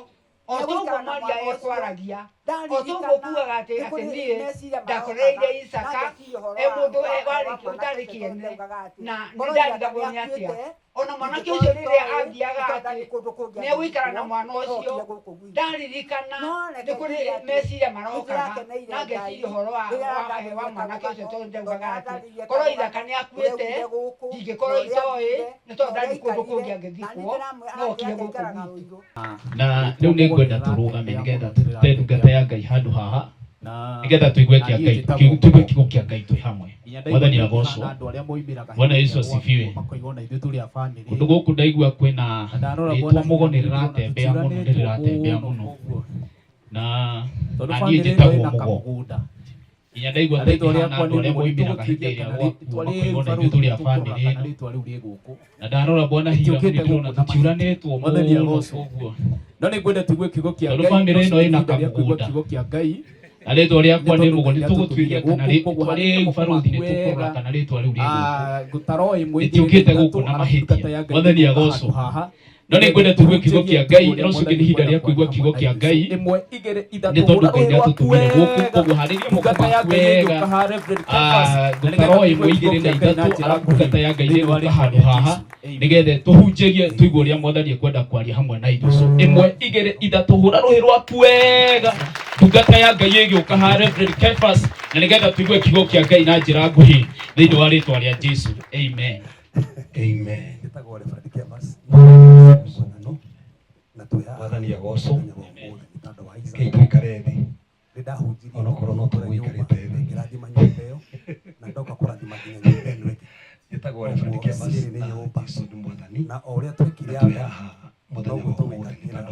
o toguo Maria ekwaragia, o toguo kugaga atĩ atĩ niĩ ndakorereire Isaka e mũndũ ũtarĩ kĩene, na nĩ ndarigagwo nĩ atĩa ona mwanake ũcio rĩrĩa athiaga atĩ nĩ egũikara na mwana ũcio. Ndaririkana nĩ kũrĩ meciria marokaga na ngeciria ũhoro wa mwanake ũcio, tondũ ndaugaga atĩ korwo Ithaka nĩ akuĩte ndingĩkorwo itoĩ, nĩ tondũ ndarĩ kũndũ kũngĩ angĩthikwo no okire gũkũ gwitũ. Na rĩu nĩ ngwenda tũrũgame nĩgetha tũrute ndungata ya Ngai handũ haha, nĩgetha tũigue kĩa Ngai, tũigue kiugo kĩa Ngai twĩ hamwe. Mwathani agocwo. Bwana Yesu asifiwe. Kũndũ gũkũ ndaigua kwĩna rĩtwa Mũgo nĩ rĩratembea mũno, nĩ rĩratembea mũno, na niĩ njĩtagwo Mũgo. Nginya ndaigua ta ingĩhana andũ arĩa moimĩraga hĩndĩ ĩrĩa gwakuo makoiga ona ithuĩ tũrĩ a bamĩrĩ ĩno. Na ndarora Bwana Hiramu nĩ ndĩrona tũtiuranĩtwo mũno ũguo, tondũ bamĩrĩ ĩno ĩna kamũgũnda na rĩtwa rĩakwa nĩ Mũgo. Nĩ tũgũtuĩria kana rĩtwa rĩu barũthi, nĩ tũkũrora kana rĩtwa rĩu rĩ gũkũ. Rĩtiũkĩte gũkũ na mahĩtia. Mwathani agocwo. No nĩ ngwenda tũigue kiugo kĩa Ngai, na ũcio ũngĩ nĩ ihinda rĩa kũigua kiugo kĩa Ngai, nĩ tondũ Ngai nĩ atũtũmire gũkũ. Koguo harĩria moko maku wega. Ngũtara o ĩmwe, igĩrĩ na ithatũ, arabu ndungata ya Ngai nĩ ĩgũka handũ haha nĩgetha tũhunjĩrie, tũigue ũrĩa Mwathani ekwenda kwaria hamwe na ithuĩ. So ĩmwe, igĩrĩ, ithatũ, hũra rũhĩ rwaku wega, ndungata ya Ngai ĩgĩũka haha, Reverend Kefas, na nĩgetha tũigue kiugo kĩa Ngai na njĩra nguhĩ thĩinĩ wa rĩtwa rĩa Jesu. Amen. Amen. Njĩtagwo Reverend Kefas na twĩ haha Mwathani agocwo. mũthenya wa ũmũthĩ nĩ tondũ wa Isaac. Rekei tũikare thĩ. Nĩ ndahunjirie Onokorwo no tũgũikarĩte thĩ. Ngĩrathima nyũmba ĩyo na ndoka kũrathima nginya nyũmba ĩno ĩngĩ. Njĩtagwo Reverend Koguo Kefas cierĩ nĩ na nyũmba. Jesu nĩ Mwathani. Na o ũrĩa twekire Na twĩ anga haha mũthenya noguo wa ũmũthĩ tũgwĩka nĩ tondũ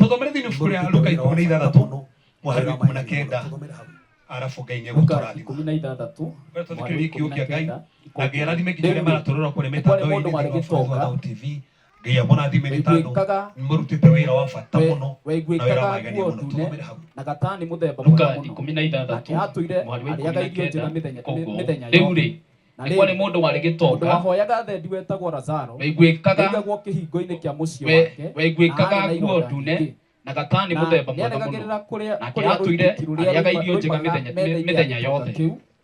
Tũthomere thĩinĩ ibuku rĩa Luka 16 mũhari wa 19, arabu Ngai nĩ Luka egũtũrathima. 16 Kwenda tũthikĩrĩrie kiugo kĩa Ngai, na Ngai arathime nginya arĩa maratũrora kũrĩa Nĩ kwarĩ mĩtandao-inĩ mũndũ warĩ thĩinĩ wa Bũrũri wa gĩtonga Thao TV. Ngai amũrathime nĩ tondũ nĩmũrutĩte wĩra wa bata mũno na wĩra wa Waiguĩkaga magegania nguo mũno. ndune Tũthomere hau. na gatani mũthemba Luka mwega mũno. 16 Nake atũire mũhari wa arĩaga irio njega 19 koguo mĩthenya rĩu yothe. rĩ, Na nĩ kwarĩ rĩrĩ, mũndũ warĩ mũndũ gĩtonga wahoyaga thendi wetagwo Lazaro waiguĩkaga nĩaigagwo kĩhingo-inĩ kĩa mũciĩ wake, na waiguĩkaga aarĩ na nguo ironda ndune nyingĩ. na gatani Na mũthemba mwega mũno, nĩaregagĩrĩra nake kũrĩa atũire rũitĩki rũrĩa arĩaga irio njega ruoimaga metha-inĩ ya mĩthenya gĩtonga yothe. kĩu.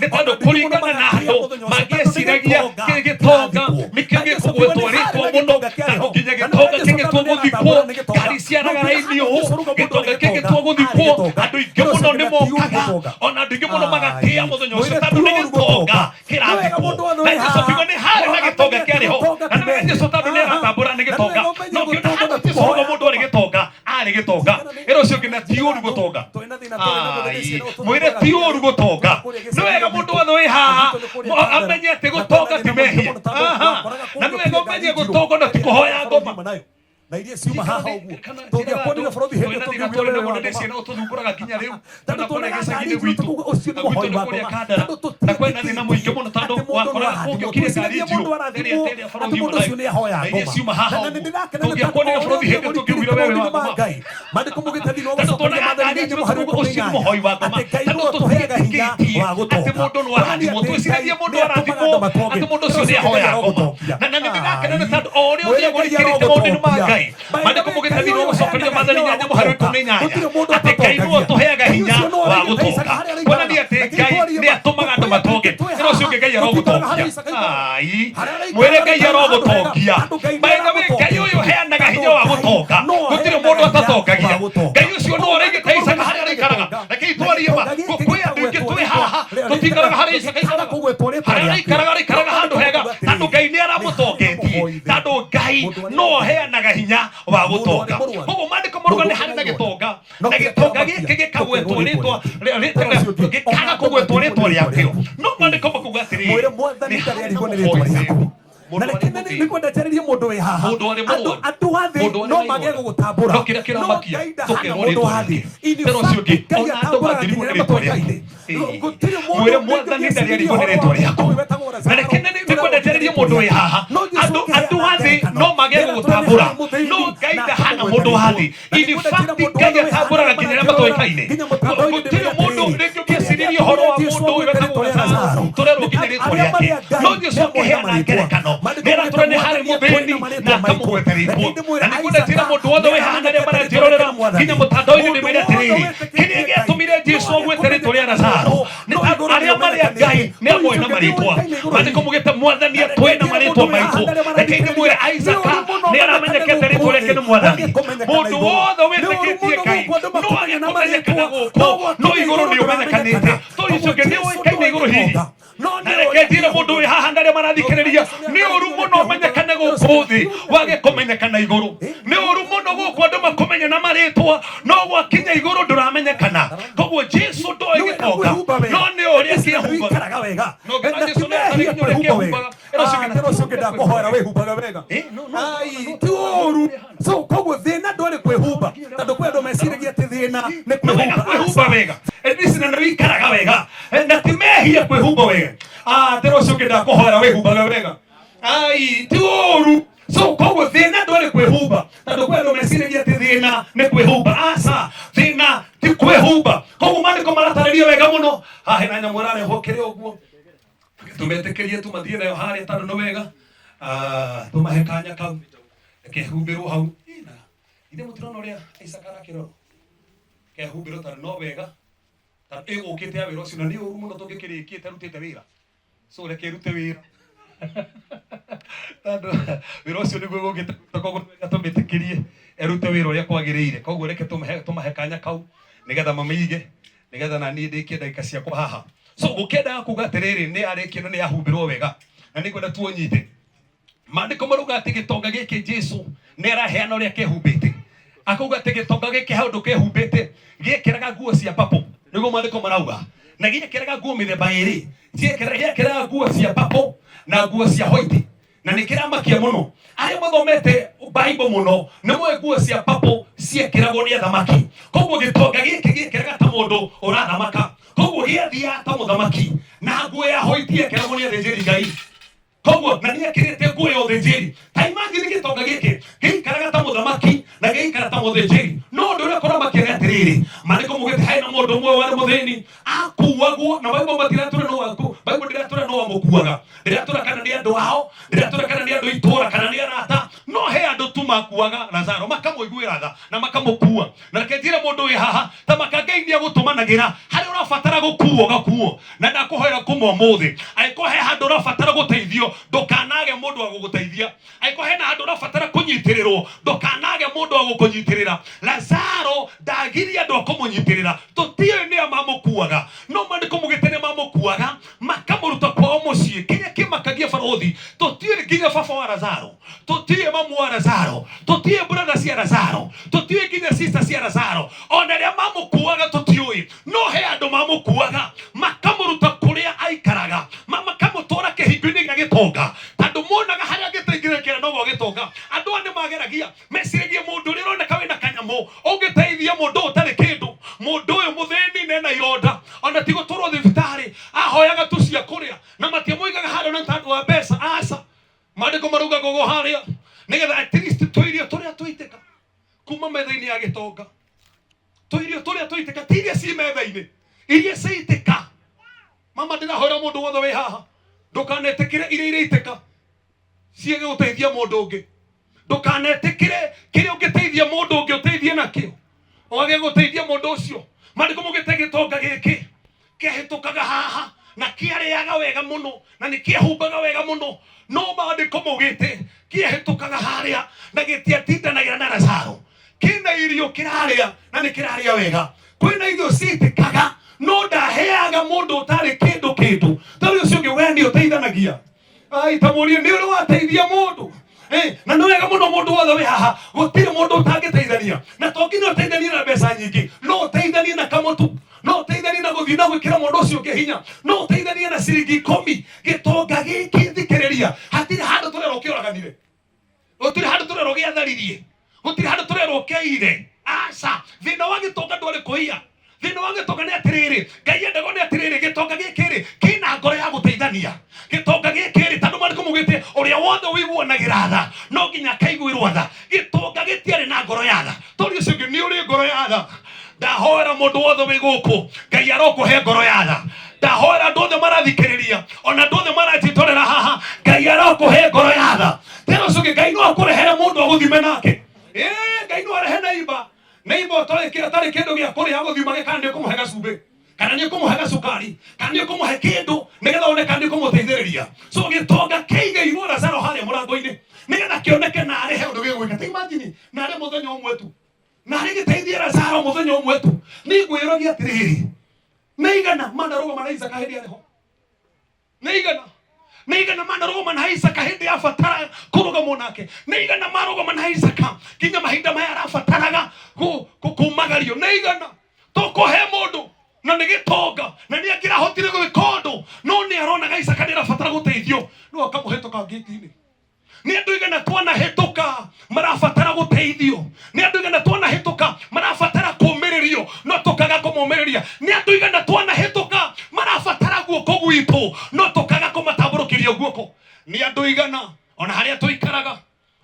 Nĩ tondũ kũringana na andũ mangĩeciragia kĩ gĩtonga nĩkĩo gĩkũgwetwo rĩtwa mũno, na nginya gĩtonga kĩgĩtwo gũthikwo, ngari ciaraga raini ũũ, gĩtonga kĩgĩtwo gũthikwo, andũ aingĩ mũno nĩ mokaga, ona andũ aingĩ mũno magatĩa mũthenya ũcio tondũ nĩ gĩtonga kĩrathikwo. Na Jesu akiuga nĩ harĩ na gĩtonga kĩarĩ ho, na nĩ wega Jesu tondũ nĩ aratambũra nĩ gĩtonga, no kĩona handũ Jesu auga mũndũ arĩ gĩtonga, arĩ gĩtonga. Ĩra ũcio ũngĩ na ti ũru gũtonga. Ai, mwĩre ti ũru gũtonga. Nĩ wega mũndũ wothe wĩ haha amenye atĩ gũtonga ti mehia. Aha. Na nĩ wega ũmenye gũtonga na ti kũhoya ngoma. Na iria ciuma haha ũguo tũngĩakuonire bũrũri hĩndĩ twĩna thĩna tũngĩakuonire tũrĩ wewe naguo wa na ndĩ ngoma. ciana ũtũthumbũraga nginya rĩu Tondũ na kũrĩa tuonaga gĩcagi-inĩ ngari gwitũ tũkuga ũcio nĩ na mũhoi gwitũ nĩ wa kũrĩa ngoma. Kandara Tondũ na kwĩna thĩna mũingĩ mũno tondũ atĩ mũndũ wakoraga nĩarathimwo. kũngĩokire ngari Twĩciragia njirũ mũndũ ĩrĩa arathimwo ĩrĩa atĩ bũrũri mũndũ ũcio nĩahoya na iria ngoma. ciuma haha Na ũguo nĩndĩrakena nĩ tondũ tũngĩakuonire o bũrũri ũrĩa hĩndĩ ũthiaga tũngĩugire wewe ũrikĩrĩte wa maũndũ ma ngoma. Ngai maandĩko mugĩte thĩinĩ wa Tondũ gũcokeria tuonaga maathani ngari inya njirũ mũhari wa tũkuga ikũmi ũcio na nĩ mũhoi wa ngoma. atĩ Ngai Tondũ nĩwe ũtũheaga hinya tũtiĩtĩkĩtie wa atĩ gũtonga. mũndũ no arathimwo Kuonania atĩ twĩciragia Ngai mũndũ nĩatũmaga arathimwo andũ matonge. atĩ mũndũ ũcio Ũcio Ngai nĩahoya ngoma arogũtongia. na nĩndĩrakena nĩ tondũ o ũrĩa Mwĩre ũthiaga Ngai ũrikĩrĩte maũndũ-inĩ ma arogũtongia. Ngai By the maandĩko way, mugĩte Ngai thĩinĩ wa ũyũ gũcokeria ũheanaga maathani hinya wa inyanya mũhari wa gũtonga. ikũmi na inyanya Gũtirĩ mũndũ atĩ Ngai nĩwe ũtatongagia. ũtũheaga Ngai hinya ũcio nĩwe wa ũraigĩte gũtonga Isaka harĩa araikaraga. kuonania atĩ Reke Ngai twarie nĩ ma. atũmaga andũ matonge Twĩ ĩno ũcio ũngĩ Ngai Tũtikaraga harĩa arogũtongia Isaka aikaraga. ai Harĩa araikaraga mwĩre Ngai araikaraga handũ hega. arogũtongia Andũ Ngai nĩ by the way Ngai ũyũ ũheanaga hinya wa gũtonga No gũtirĩ mũndũ aheanaga hinya wa atatongagia gũtonga. Ngai ũcio nĩwe ũraigĩte Isaka harĩa araikaraga rekei twarie ma kwĩ andũ aingĩ twĩ haha tũtikaraga harĩa Isaka aikaraga harĩa araikaraga araikaraga handũ hega tondũ Ngai nĩ aramũtongetie tondũ Ngai no aheanaga hinya wa gũtonga koguo maandĩko marauga nĩ harĩ na gĩtonga na gĩtonga gĩkĩ gĩkagwetwo rĩtwa gĩkaga kũgwetwo rĩtwa rĩakĩo no maandĩko makauga atĩrĩrĩ Mwĩre mwathani nĩ ndarĩ harĩ na arigwo nĩ rĩtwa mũhoi rĩaku. Mũndũ Na arĩ reke mũthĩni. nĩngwenda njarĩrie mũndũ wĩ haha. Mũndũ arĩ Andũ mũrwaru. andũ a thĩ Mũndũ arĩ no na mage ironda. gũgũtambũra. No kĩrĩa No kĩramakia, Ngai ndahana tũkerwo mũndũ rĩtwa wa thĩ. rĩake. In Tena ũcio fact, ũngĩ, Ngai ona andũ atambũraga mangĩrigwo nginya nĩ arĩa rĩtwa rĩaku. matoĩkaine. Gũtirĩ mũndũ Mwĩre mwathani ndarĩ arigwo nĩ rĩtwa rĩaku na reke nĩngwenda njarĩrie mũndũ wĩ haha andũ andũ a thĩ no mage gũgũtambũra no Ngai ndahana mũndũ wa thĩ in fact Ngai atambũraga nginya arĩa matoĩkaine gũtirĩ mũndũ rĩngĩ ũngĩcirĩria ũhoro wa mũndũ ũyũ wetagwo Lazaro tũrerwo nginya rĩtwa rĩake no Jesũ akĩheana ngerekano nĩaratũra nĩ harĩ mũthĩni na akamũgweta rĩtwa na nĩngwenda njĩre mũndũ wothe wĩ haha na arĩa maranjĩrorera nginya mũtandao-inĩ ndĩmere atĩrĩrĩ kĩrĩa gĩatũmire Jesũ agwete rĩtwa rĩa Lazaro nĩ tondũ arĩa marĩ a Ngai nĩ amwe na marĩtwa maandĩko mugĩte mwathani atũĩ na marĩtwa maitũ reke ndĩmwĩre Isaka nĩ aramenyekete rĩtwa rĩake nĩ mwathani mũndũ wothe wĩtĩkĩtie Ngai no age kũmenyekana gũkũ no igũrũ nĩ ũmenyekanĩte tondũ ũcio ũngĩ nĩ ũĩkaine igũrũ hihi na reke njĩre mũndũ wĩ haha na arĩa marathikĩrĩria nĩ ũru mũno ũmenyekane gũkũ thĩ wage kũmenyekana igũrũ nĩ ũru mũno gũkũ andũ makũmenye na marĩtwa no gwakinya igũrũ ndũramenyekana koguo Jesũ ndoĩ gĩtonga no nĩ ũrĩa kĩehumbaga Wĩikaraga wega. No, Na Jesũ ti nĩ atarĩ mehia nginya ũrĩa kwĩhumba wega. kĩehumbaga. Ĩno ũcio Ah, ũngĩ tena ũcio ũngĩ ndakũhoera wĩhumbaga wega. Ai, ti ũru. So koguo thĩna ndwarĩ kwĩhumba tondũ kwĩ andũ meciragia atĩ thĩna nĩ nĩ wega kwĩhumba. kwĩhumba wega At na nĩ wĩikaraga wega na ti mehia kwĩhumba wega Ah, tena ũcio ũngĩ ndakũhoera wĩhumbaga wega ai ti ũru so koguo thĩna ndwarĩ kwĩhumba tondũ kwĩ andũ meciragia atĩ thĩna nĩ kwĩhumba aca thĩna ti kwĩhumba koguo maandĩko maratarĩria wega mũno haha hena nyamũ ĩrarehwo kĩrĩa ũguo tũmetĩkĩrie tũmathiĩ nayo harĩa tondũ nĩ wega Ah, tũmahe kanya kau kehumbĩrwo hau Ĩ, na ithe mũtirona ũrĩa Isaka arakĩrorwo kehumbĩrwo tondũ no wega tondũ ĩgũkĩte ya wĩra ũcio na nĩ ũru mũno tũngĩkĩrĩkie ĩtarutĩte wĩra so reke ĩrute wĩra tondũ wĩra ũcio nĩguo ũgũkĩte koguo nĩ wega tũmĩtĩkĩrie ĩrute wĩra ũrĩa kwagĩrĩire koguo reke tũmahe kanya kau nĩgetha mamĩige nĩgetha na niĩ ndĩkie ndagĩka ciakwa haha so gũkĩendaga kuga atĩrĩrĩ nĩ arĩkia na nĩ yahumbĩrwo wega na nĩngwenda tuonyite maandĩko marauga atĩ gĩtonga gĩkĩ Jesũ nĩ araheana ũrĩa kĩhumbĩte akauga atĩ gĩtonga gĩkĩ he ũndũ kĩhumbĩte gĩekĩraga nguo cia papũ nĩguo maandĩko marauga na gĩekĩraga nguo mĩthemba ĩrĩ gĩekĩraga nguo cia papũ na nguo cia white na nĩ kĩramakia mũno arĩa mathomete Bible mũno nĩ moĩ nguo cia papũ ciekĩragwo nĩ athamaki koguo gĩtonga gĩkĩ gĩekĩraga ta mũndũ ũrathamaka koguo gĩathiaga ta mũthamaki na nguo ya white yekĩragwo nĩ athĩnjĩri Ngai koguo na nĩ ekĩrĩte nguo ya ũthĩnjĩri ta imagine gĩtonga gĩkĩ gĩikaraga ta mũthamaki na gĩikara ta mũthĩnjĩri no ũndũ ũrĩa kũramakia nĩ atĩrĩrĩ maandĩko maugĩte harĩ na mũndũ ũmwe warĩ mũthĩni akuagwo na Bible matiratũra no waku Bible ndĩratũra no wamũkuaga ndĩratũra kana nĩ andũ ao ndĩratũra kana nĩ andũ itũra kana nĩ arata no he andũ tu makuaga Lazaro makamũiguĩra tha na makamũkua na reke njĩre mũndũ wĩ haha ta maka Ngai nĩ agũtũmanagĩra harĩa ũrabatara gũkuo ũgakuo na ndakũhoera kuma ũmũthĩ angĩkorwo he handũ ũrabatara gũteithio ndũkanage mũndũ wa gũgũteithia angĩkorwo hena handũ ũrabatara kũnyitĩrĩrwo ndũkanage mũndũ wa gũkũnyitĩrĩra Lazaro ndagirie andũ a kũmũnyitĩrĩra tũtiũĩ nĩa mamũkuaga no maandĩko mugĩte nĩ mamũkuaga makamũruta kwao mũciĩ kĩrĩa kĩmakagia barũthi tũtiũĩ nginya baba wa Lazaro tũtiũĩ mamu wa Lazaro tũtiũĩ brother cia Lazaro tũtiũĩ nginya sister cia Lazaro ona arĩa mamũkuaga tũtiũĩ no he andũ mamũkuaga makamũruta kũrĩa aikaraga makamũtwara kĩhingo-inĩ gĩa gĩtonga tondũ monaga harĩa angĩtaingĩra kĩra no gwa gĩtonga andũ aya nĩ mageragia meciragia Mũthĩni nena ironda ona ti gũtwarwo thibitarĩ, ahoyaga tu cia kũrĩa na matiamũigaga harĩa na tondũ wa mbeca, aca. Maandĩko maraugaga ũguo harĩa nĩgetha at least tũirio tũrĩa tũitĩka kuma metha-inĩ ya gĩtonga, tũirio tũrĩa tũitĩka, ti iria ci metha-inĩ, iria ciitĩka. Mama, ndĩrahoera mũndũ wothe wĩ haha, ndũkanetĩkĩre iria iraitĩka ciage gũteithia mũndũ ũngĩ. Ndũkanetĩkĩre kĩrĩa ũngĩteithia mũndũ ũngĩ ũteithie nakĩo wage gũteithia mũndũ ũcio. Maandĩko maugĩte gĩtonga gĩkĩ kĩahĩtũkaga haha na kĩarĩaga wega mũno na nĩ kĩehumbaga wega mũno, no maandĩko maugĩte kĩahĩtũkaga harĩa na gĩtiatindanagĩra na Lazaro. Kĩna irio kĩrarĩa na nĩ kĩrarĩa wega, kwĩna irio ciitĩkaga, no ndaheaga mũndũ ũtarĩ kĩndũ kĩndũ. Tondũ ũcio ũngĩ, we nĩ ũteithanagia. Ai, ta mũrie nĩ ũrĩ wateithia mũndũ. Na nĩ wega mũno mũndũ wothe wĩ haha, gũtirĩ mũndũ ũtangĩteithania, na to nginya ũteithanie na mbeca nyingĩ, no ũteithanie na kamũtu, no ũteithanie na gũthiĩ na gwĩkĩra mũndũ ũcio ũngĩ hinya, no ũteithanie na ciringi 10. Gĩtonga gĩkĩ, thikĩrĩria, hatirĩ handũ tũrerwo kĩũraganire, gũtirĩ handũ tũrerwo gĩatharirie, gũtirĩ handũ tũrerwo kĩaire, aca. Thĩna wa gĩtonga ndwarĩ kũiya, thĩna wa gĩtonga nĩ atĩrĩrĩ, Ngai endagwo nĩ atĩrĩrĩ, gĩtonga gĩkĩ rĩ kĩna ngoro ya gũteithania. Gĩtonga gĩkĩ rĩ, tondũ maandĩko maugĩte ũrĩa wothe ũiguanagĩra tha no nginya akaiguĩrwo tha, gĩtonga gĩtiarĩ na ngoro ya tha. Tondũ ũcio ũngĩ, nĩ ũrĩ ngoro ya tha? Ndahoera mũndũ wothe wĩ gũkũ, Ngai arokũhe ngoro ya tha. Ndahoera andũ othe marathikĩrĩria, ona andũ othe maranjĩtorera haha, Ngai arokũhe ngoro ya tha. Tena ũcio ũngĩ, Ngai no akũrehere mũndũ agũthime nake. Ĩĩ, Ngai no arehe neighbor, neighbor ũtarĩ atarĩ kĩndũ gĩa kũrĩa, agũthimage kana nĩ ũkũmũhe gacumbĩ, kana nĩ ũkũmũhe gacukari, kana nĩ ũkũmũhe kĩndũ nĩgetha one kana nĩ ũkũmũteithĩrĩria. So gĩtonga kĩigĩirwo Lazaro harĩa mũrango-inĩ nĩgetha kĩoneke na arĩhe ũndũ gĩgwĩka. Ta imagine, na arĩ mũthenya ũmwe tu, na arĩ gĩteithie Lazaro mũthenya ũmwe tu. Nĩ ngwĩragia atĩrĩrĩ, nĩ igana manarũgama na Isaka hĩndĩ arĩ ho, nĩ igana, nĩ igana manarũgama na Isaka hĩndĩ yabatara kũrũgamwo nake, nĩ igana marũgama na Isaka nginya mahinda maya arabataraga kumagario, nĩ igana tũkũhe mũndũ na nĩ gĩtonga na nĩ angĩrahotire gwĩka ũndũ, no nĩ aronaga Isaka nĩ arabatara gũteithio, no akamũhĩtũka ngĩti-inĩ. Nĩ andũ igana twanahĩtũka marabatara gũteithio, nĩ andũ igana twanahĩtũka marabatara kũũmĩrĩrio, no tũkaga kũmũmĩrĩria. Nĩ andũ igana twanahĩtũka marabatara guoko gwitũ, no tũkaga kũmatambũrũkĩria guoko. Nĩ andũ igana ona harĩa tũikaraga,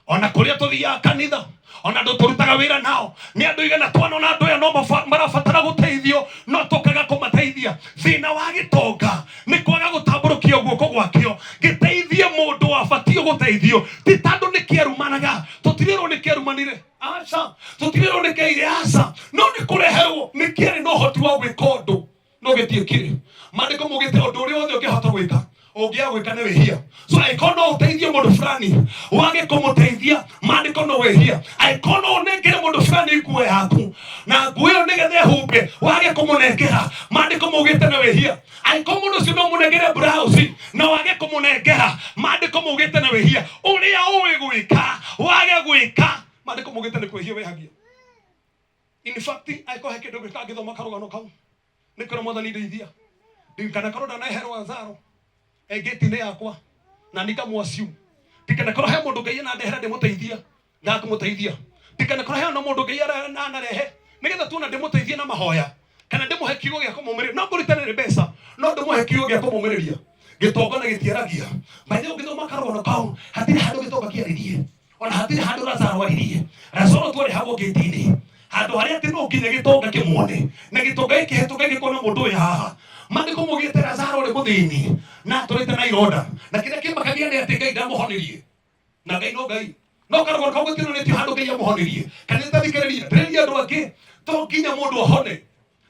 ona kũrĩa tũthiaga kanitha, ona andũ tũrutaga wĩra nao, nĩ andũ igana twanona andũ aya no marabatara gũteithio, no tũkaga kũmateithia. Thĩna wa gĩtonga nĩ kwaga gũtambũrũkia guoko gwakĩo gĩteithie mũndũ wabatiĩ gũteithio. Ti tondũ nĩ kĩarumanaga, tũtirĩrwo nĩ kĩarumanire, aca, tũtirĩrwo nĩ kĩaire, aca, no nĩ kũreherwo nĩ kĩarĩ na ũhoti wa gwĩka ũndũ no gĩtiĩkire. Maandĩko maugĩte ũndũ ũrĩa wothe ũngĩhota gwĩka, ũngĩaga gwĩka nĩ wĩhia. So angĩkorwo no ũteithie mũndũ fulani, wage kũmũteithia, maandĩko no wĩhia. Angĩkorwo no ũnengere mũndũ fulani nguo yaku na nguo ĩyo nĩgetha ehumbe, wage kũmũnengera, maandĩko maugĩte nĩ wĩhia. Angĩkorwo mũndũ ũcio no ũmũnengere blouse na wage kũmũnengera, maandĩko maugĩte nĩ wĩhia. Ũrĩa ũĩ gwĩka wage gwĩka, maandĩko maugĩte nĩ kwĩhia wĩhagia. In fact, angĩkorwo he kĩndũ ngwĩka ngĩthoma karũgano kau nĩ kwĩra Mwathani ndeithia ndikanakorwo ndanaheherwo Lazaro e ngĩti-inĩ yakwa na nikamwaciu, ndikanakorwo he mũndũ Ngai anandehera ndĩmũteithia ngakũmũteithia, ndikanakorwo he ona mũndũ Ngai anarehe nĩgetha tuona ndĩmũteithie na mahoya kana ndĩmũhe kiugo gĩa kũmũmĩrĩria. No ngũrutanĩre mbeca, no ndĩmũhe kiugo gĩa kũmũmĩrĩria. Gĩtonga na gĩtiaragia maithe. Ũngĩthoma karũgano kau, hatirĩ handũ gĩtonga kĩaririe, ona hatirĩ handũ Lazaro aririe. Lazaro twarehagwo ngĩti-inĩ handũ harĩa atĩ no nginya gĩtonga kĩmuone, na gĩtonga gĩkĩhetũka gĩkona mũndũ ũyũ haha. Maandĩko maugĩte Lazaro ũrĩ mũthĩni na atũrĩte na ironda, na kĩrĩa kĩmakagia nĩ atĩ Ngai ndamũhonirie, na Ngai no Ngai, no karũgano kau gũtionanĩtio handũ Ngai amũhonirie. Kanitha, thikĩrĩria, ndĩrĩria andũ angĩ, to nginya mũndũ ahone.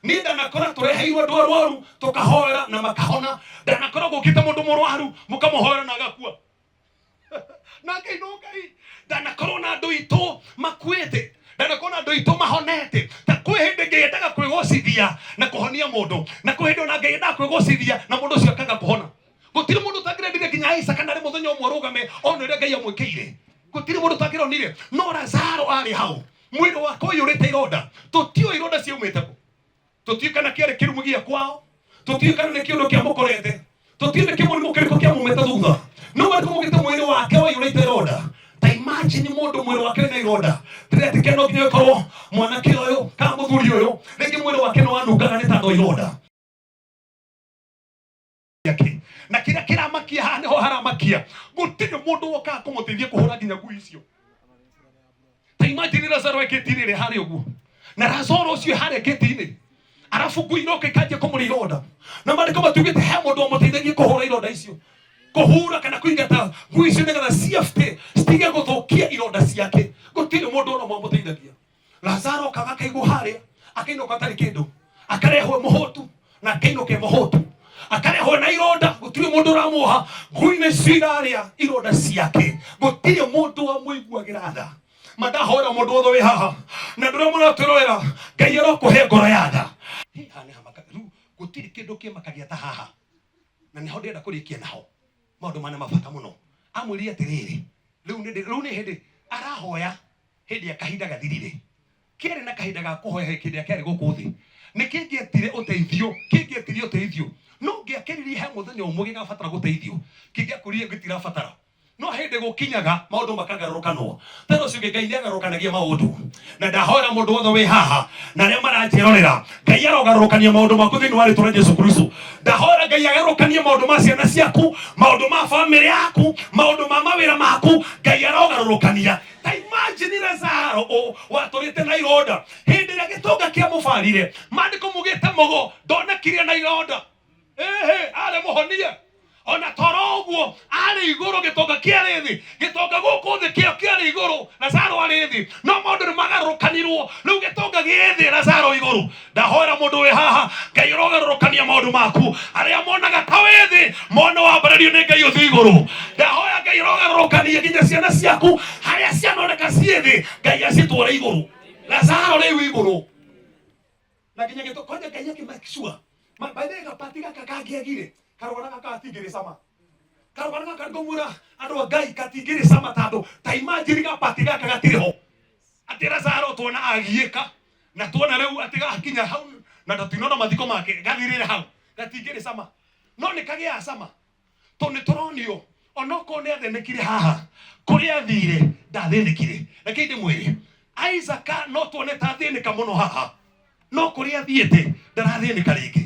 Niĩ ndanakora tũreheirwo andũ arwaru tũkahoera na makahona, ndanakora gũkĩte mũndũ mũrwaru mũkamũhoera na agakua, na Ngai no Ngai. Ndanakorwo na andũ aitũ makuĩte, ndanakorwo na andũ aitũ mahonete. Ta kwĩ hĩndĩ Ngai endaga kwĩgocithia na kũhonia mũndũ, na kwĩ hĩndĩ ona Ngai endaga kwĩgocithia na mũndũ ũcio akaga kũhona. Gũtirĩ mũndũ ũtangĩrendire nginya Isaka narĩ mũthenya ũmwe arũgame one ũrĩa Ngai amwĩkĩire. Gũtirĩ mũndũ ũtangĩronire, no Lazaro arĩ hau mwĩrĩ wake ũiyũrĩte ironda. Tũtiũĩ ironda ciaumĩte kũ, tũtiũĩ kana kĩarĩ kĩrumu gĩa kwao, tũtiũĩ kana nĩ kĩũndũ kĩamũkorete, tũtiũĩ nĩ kĩmũrimũ kĩrĩkũ kĩamumĩte thutha, no marĩkũ maugĩte mwĩrĩ wake waiyũrĩte ironda. Ta Imagine mũndũ mwĩrĩ wake wĩna ironda. Ndĩretĩkia no nginya ĩkorwo mwanake ũyũ kana mũthuri ũyũ rĩngĩ mwĩrĩ wake nĩ wanungaga nĩ tondũ wa ironda yake. Na kĩrĩa kĩramakia haha nĩho haramakia, gũtirĩ mũndũ wokaga kũmũteithia kũhũra nginya ngui icio. Ta imagine Lazaro ekĩti-inĩ ĩrĩa harĩa ũguo, na Lazaro ũcio harĩa gĩti-inĩ, arabu ngui iroka ikanjia kũmũrĩa ironda, na maandĩko matiugĩte he mũndũ wamũteithagia kũhũra ironda icio, kũhura kana kũingata ngui icio nĩgetha ciafte citige gũthũkia ironda ciake. Gũtirĩ mũndũ ona ũmwe wamũteithagia. Lazaro okaga akaigwo harĩa, akainũka atarĩ kĩndũ, akarehwo mũhũtu na akainũka e mũhũtu, akarehwo na ironda, gũtirĩ mũndũ ũramuoha, ngui nĩcio irarĩa ironda ciake, gũtirĩ mũndũ wamũiguagĩra tha. Mandahoera mũndũ wothe wĩ haha na ndũrĩa mũratwĩrorera, Ngai arokũhe ngoro ya tha. Haha nĩ hamaka rĩu, gũtirĩ kĩndũ kĩmakagia ta haha, na nĩho ndĩrenda kũrĩkia naho maũndũ mana mabata mũno. Amwĩrire atĩrĩrĩ, rĩu nĩ rĩu nĩ hĩndĩ arahoya, hĩndĩ ya kahinda gathirire, kĩarĩ na kahinda ga kũhoya hĩndĩ ĩrĩa kĩarĩ gũkũ thĩ, nĩ kĩngĩetire ũteithio, kĩngĩetirie ũteithio, no ngĩakĩririe he mũthenya ũmwe gĩgabatara gũteithio, kĩngĩakorire gĩtirabatara. No hĩndĩ gũkinyaga maũndũ makagarũrũkanwo. Tondũ ũcio ũngĩ, Ngai nĩagarũrũkanagia maũndũ, na ndahoera mũndũ wothe wĩ haha na arĩa maranjĩrorera, Ngai arogarũrũkania maũndũ maku thĩinĩ wa rĩtwa rĩa Jesu Kristo. Ndahoera Ngai agarũrũkanie maũndũ ma ciana ciaku, maũndũ ma bamĩrĩ yaku, maũndũ ma mawĩra maku, Ngai arogarũrũkania. Ta imagine Lazaro watũrĩte na ironda, hĩndĩ ĩrĩa gĩtonga kĩamũbarire, maandĩko mugĩte mũgo ndonekire na ironda. Ĩhĩ, arĩ mũhonie ona toro ũguo arĩ igũrũ, gĩtonga kĩarĩ thĩ, gĩtonga gũkũ thĩ kĩo kĩarĩ igũrũ, Lazaro arĩ thĩ, no maũndũ nĩ magarũrũkanirwo, rĩu gĩtonga gĩ thĩ, Lazaro igũrũ. Ndahoera mũndũ wĩ haha, Ngai ũrogarũrũkania maũndũ maku, arĩa monaga ta wĩ thĩ mone wambarĩrio nĩ Ngai ũthiĩ igũrũ. Ndahoya Ngai ũrogarũrũkania nginya ciana ciaku, harĩa cianoneka ciĩ thĩ, Ngai acitware igũrũ. Lazaro rĩu igũrũ na nginya gĩtũ kwanja Ngai akĩ make sure. By the way, gapati gaka kangĩagire karũgano gaka gatingĩrĩ cama, karũgano gaka ngũmwĩra andũ a Ngai gatingĩrĩ cama, tondũ ta imagine gapati gaka gatirĩ ho, atĩ Lazaro tuona agiĩka na tuona rĩu atĩ gakinya hau na tũtinona mathiko make gathirĩre hau, gatingĩrĩ cama. No nĩ kagĩaga cama tondũ nĩ tũronio onokorwo nĩ athĩnĩkire haha, kũrĩa athire ndathĩnĩkire. Reke ndĩmwĩre, Isaac no tuone ta athĩnĩka mũno haha, no kũrĩa athiĩte ndarathĩnĩka rĩngĩ,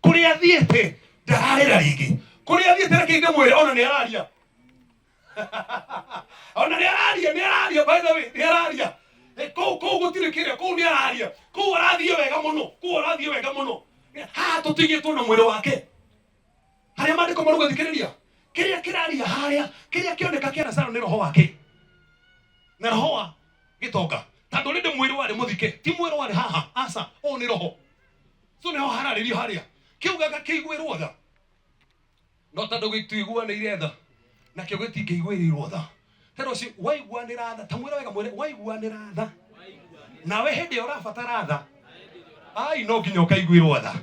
kũrĩa athiĩte ndararĩra rĩngĩ, kũrĩa athiĩte, reke ndĩmwĩre, ona nĩ araria, ona nĩ araria, nĩ araria, by the way nĩ araria. Kũu kũu gũtirĩ kĩrĩa, kũu nĩ araria, kũu arathiĩ wega mũno, kũu arathiĩ wega mũno. Haha tũtigĩtwo na mwĩrĩ wake harĩa maandĩko marauga, thikĩrĩria kĩrĩa kĩraria harĩa, kĩrĩa kĩoneka kĩa Lazaro nĩ roho wake na roho wa gĩtonga, tondũ rĩndĩ mwĩrĩ warĩ mũthike, ti mwĩrĩ warĩ haha, aca, ũyũ nĩ roho. So nĩho hararĩrio harĩa kĩugaga kĩiguĩrwo tha, no tondũ gĩtuiguanĩire tha, nakĩo gĩtingĩiguĩrĩirwo tha. Tondũ ũcio waiguanĩra tha, ta mwĩre wega, mwĩre waiguanĩra tha, nawe hĩndĩ ĩyo ũrabatara tha, ai no nginya ũkaiguĩrwo tha.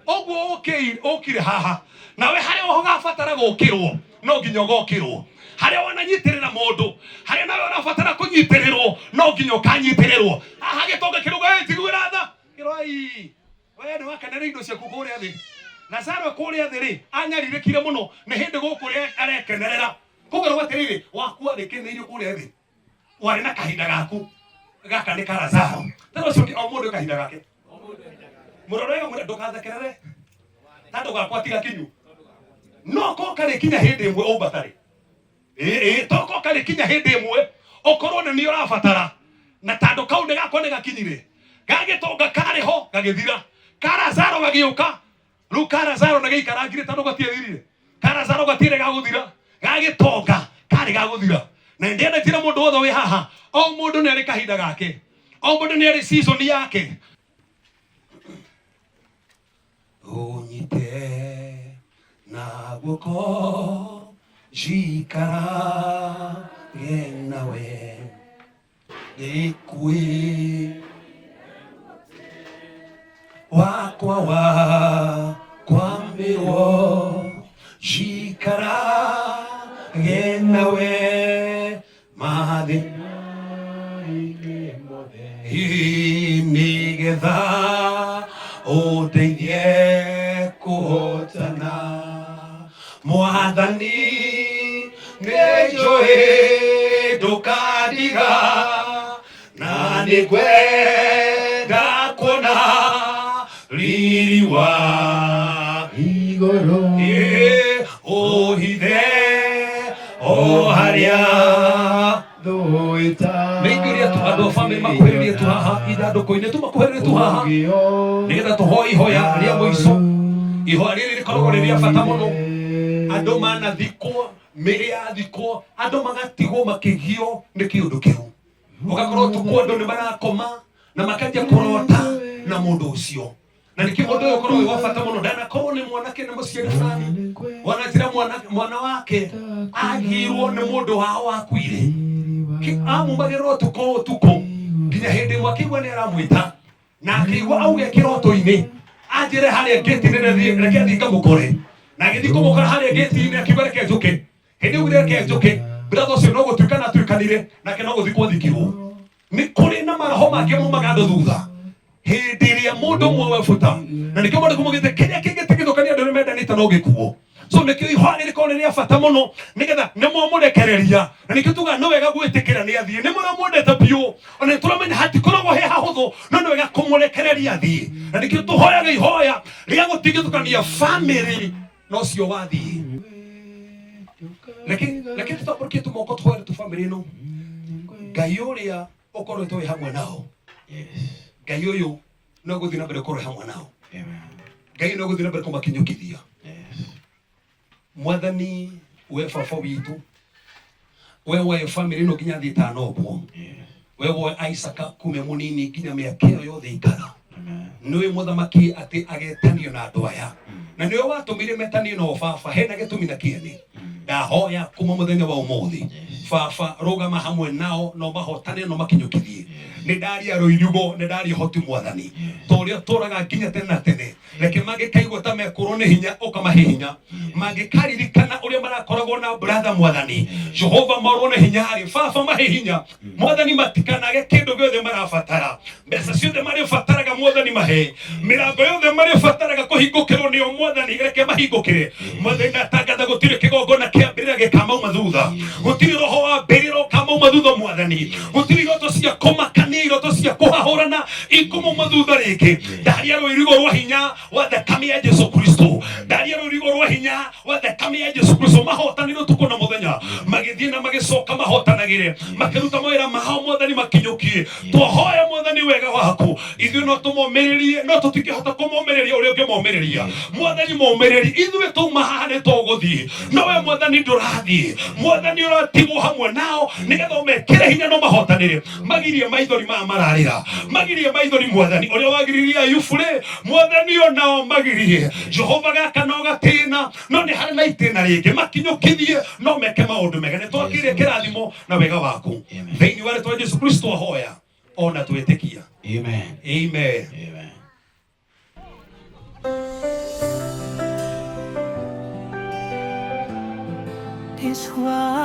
Ũguo ũkire haha, nawe harĩa ũgabatara gũkĩrwo no nginya ũgokĩrwo, harĩa wananyitĩrĩra mũndũ, harĩa nawe ũrabatara kũnyitĩrĩrwo no nginya ũkanyitĩrĩrwo. Haha gĩtonga kĩruga, "Ĩ, njiguĩra tha." Kĩroi we nĩ wakenera indo ciaku kũrĩa thĩ. Lazaro kũrĩa thĩ rĩ, anyarirĩkire mũno, nĩ hĩndĩ gũkũ arekenerera. Koguo atĩrĩrĩ, wakua rĩkĩnĩirio kũrĩa thĩ, warĩ na kahinda gaku, gaka nĩ ka Lazaro. Tondũ ũcio ũngĩ, o mũndũ kahinda gake. Mũrore wega, mwĩre ndũgathekerere tondũ gakwa ti gakinyu, no ko karĩkinya hĩndĩ ĩmwe ũmbatare. Ĩĩ, to ko karĩkinya hĩndĩ ĩmwe ũkorwo nĩ niĩ ũrabatara, na tondũ kau nĩ gakwa nĩ gakinyire, gagĩtonga karĩ ho gagĩthira, ka Lazaro gagĩũka. Rĩu ka Lazaro nĩ gĩikarangire tondũ gatiethirire, ka Lazaro gatiarĩ ga gũthira, gagĩtonga karĩ ga gũthira. Na ndĩendetire mũndũ wothe wĩ haha, o mũndũ nĩ arĩ kahinda gake, o mũndũ nĩ arĩ season yake. Ũnyite na guoko njikarage nawe ndĩkuĩ wakwa wa kwambĩrwo, njikarage nawe mathĩna-inĩ mothe, nĩgetha ũndeithie kũhotana. Mwathani, nĩ njũĩ ndũka Ũkandiga na nĩngwenda kuona riri wa igũrũ ũhithe o harĩa nĩingĩria tu andũ a bamĩrĩ makuhĩrĩrie tu haha ithandũkũ-inĩ tũmakuhĩrĩrie tu haha nĩgetha tũhoe ihoya rĩa mũico. Ihoya rĩrĩ rĩkoragwo rĩ rĩa bata mũno. Andũ manathikwo, mĩĩrĩ yathikwo, andũ magatigwo makĩgio nĩ kĩũndũ kĩu. Ũgakorwo ũtukũ andũ nĩ marakoma na makanjia kũrota na mũndũ ũcio. Na nĩkĩo ũndũ ũyũ ũkoragwo wĩ wa bata mũno. Ndanakorwo nĩ mwanake nĩ mũciari fulani, wananjĩra mwana wake agirwo nĩ mũndũ wao wakuire, amumagĩrĩra ũtukũ ũtukũ nginya hĩndĩ ĩmwe akĩigua nĩ aramwĩta na akĩigua auge kĩroto-inĩ anjĩre harĩa ngĩti-inĩ reke thiĩ ngamũkore. Na agĩthiĩ kũmũkora harĩa ngĩti-inĩ akiuga reke njũke. Hĩndĩ augire reke njũke, brother ũcio no gũtuĩkana atuĩkanire nake no gũthikwo athikirwo. Nĩ kũrĩ na maroho mangĩ maumaga andũ thutha hĩndĩ ĩrĩa mũndũ ũmwe we buta, na nĩkĩo maandĩko maugĩte kĩrĩa kĩngĩtigithũkania andũ nĩmendanĩte no gĩkuũ. So nĩkĩo ihoya rĩrĩkorwo rĩ rĩa bata mũno nĩgetha nĩmwamũrekereria, na nĩkĩo tugaga nĩ wega gwĩtĩkĩra nĩ athiĩ. Nĩ mũramwendete biũ, ona nĩ tũramenya hatikoragwo he hahũthũ, no nĩ wega kũmũrekereria athiĩ. Na nĩkĩo tũhoyaga ihoya rĩa gũtigithũkania famĩlĩ na ũcio wathiĩ. Reke tũtambũrũkie tũmoko tũhoere tu famĩlĩ ĩno. Ngai ũrĩa ũkoretwo wĩ hamwe nao, Ngai ũyũ no gũthiĩ na mbere gũkorwo hamwe nao. Ngai no gũthiĩ na mbere kũmakinyũkithia. Mwathani we baba witũ, we woe famĩlĩ ĩno nginya thiĩ ĩtanombwo, we woe Isaka kuma mũnini nginya mĩaka ĩyo yothe ikara. Nĩũĩ mũthamaki atĩ agetanio na andũ aya, na nĩwe watũmire metanio nao baba, hena gĩtũmi na kĩene. Ndahoya kuma mũthenya wa ũmũthĩ baba rũgama hamwe nao no mahotane no makinyũkithie. Nĩ ndaria rũirigo, nĩ ndaria ũhoti mwathani, ta ũrĩa ũtũraga nginya tene na tene. Reke mangĩkaigua ta mekũrwo nĩ hinya ũkamahe hinya, mangĩkaririkana ũrĩa marakoragwo na brother mwathani Jehova morwo nĩ hinya rĩ baba mahe hinya mwathani, matikanage kĩndũ gĩothe marabatara, mbeca ciothe marĩbataraga mwathani mahe, mĩrango yothe marĩbataraga kũhingũkĩrwo nĩo mwathani reke mahingũkĩre. Mwathani ndatangatha gũtirĩ kĩgongona kĩa mbĩrĩra gĩkamauma thutha, gũtirĩ roho wa mbĩrĩra ũkamauma thutha mwathani, gũtirĩ iroto cia kũmakania, iroto cia kũhahũrana ikũmauma thutha rĩngĩ. Ndaria rũirigo rwa hinya wa thakame ya Jesu Kristo, ndaria rũirigo rwa hinya wa thakame ya Jesu Kristo, mahotanire ũtukũ na mũthenya, magĩthiĩ na magĩcoka mahotanagĩre, makĩruta mawĩra mao mwathani makinyũkie. Twahoya mwathani wega waku, ithuĩ no tũmomĩrĩrie, no tũtingĩhota kũmomĩrĩria ũrĩa ũngĩmomĩrĩria mwathani. Momĩrĩrie ithuĩ twauma haha nĩ tũgũthiĩ, no we mwathani ndũrathiĩ. Mwathani ũratigwo hamwe nao nĩgetha ũmekĩre hinya no mahotanĩre, magirie maithori maya mararĩra, magirie maithori mwathani ũrĩa wagiririe Ayubu rĩ mwathani onao magirie. Jehova gaka no gatĩna, no nĩ harĩ na itĩna rĩngĩ, makinyũkithie no meke maũndũ mega. Nĩ twakĩire kĩrathimo na wega waku thĩinĩ wa rĩtwa Jesu Kristo ahoya ona twĩtĩkia. Amen. Amen. Amen. This one.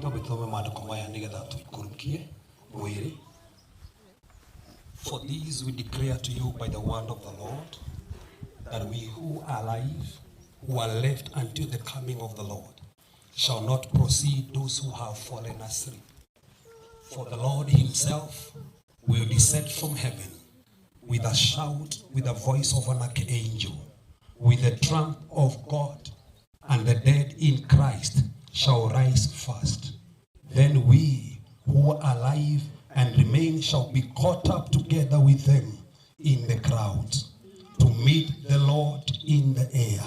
Twambe tũthome maandĩko maya nĩgetha tũikũrũkie mwĩrĩ. For these we declare to you by the word of the Lord, that we who are alive, who are left until the coming of the Lord, shall not precede those who have fallen asleep. For the Lord himself will descend from heaven with a shout, with the voice of an archangel, with the trump of God, and the dead in Christ shall rise first. Then we who are alive and remain shall be caught up together with them in the clouds to meet the Lord in the air.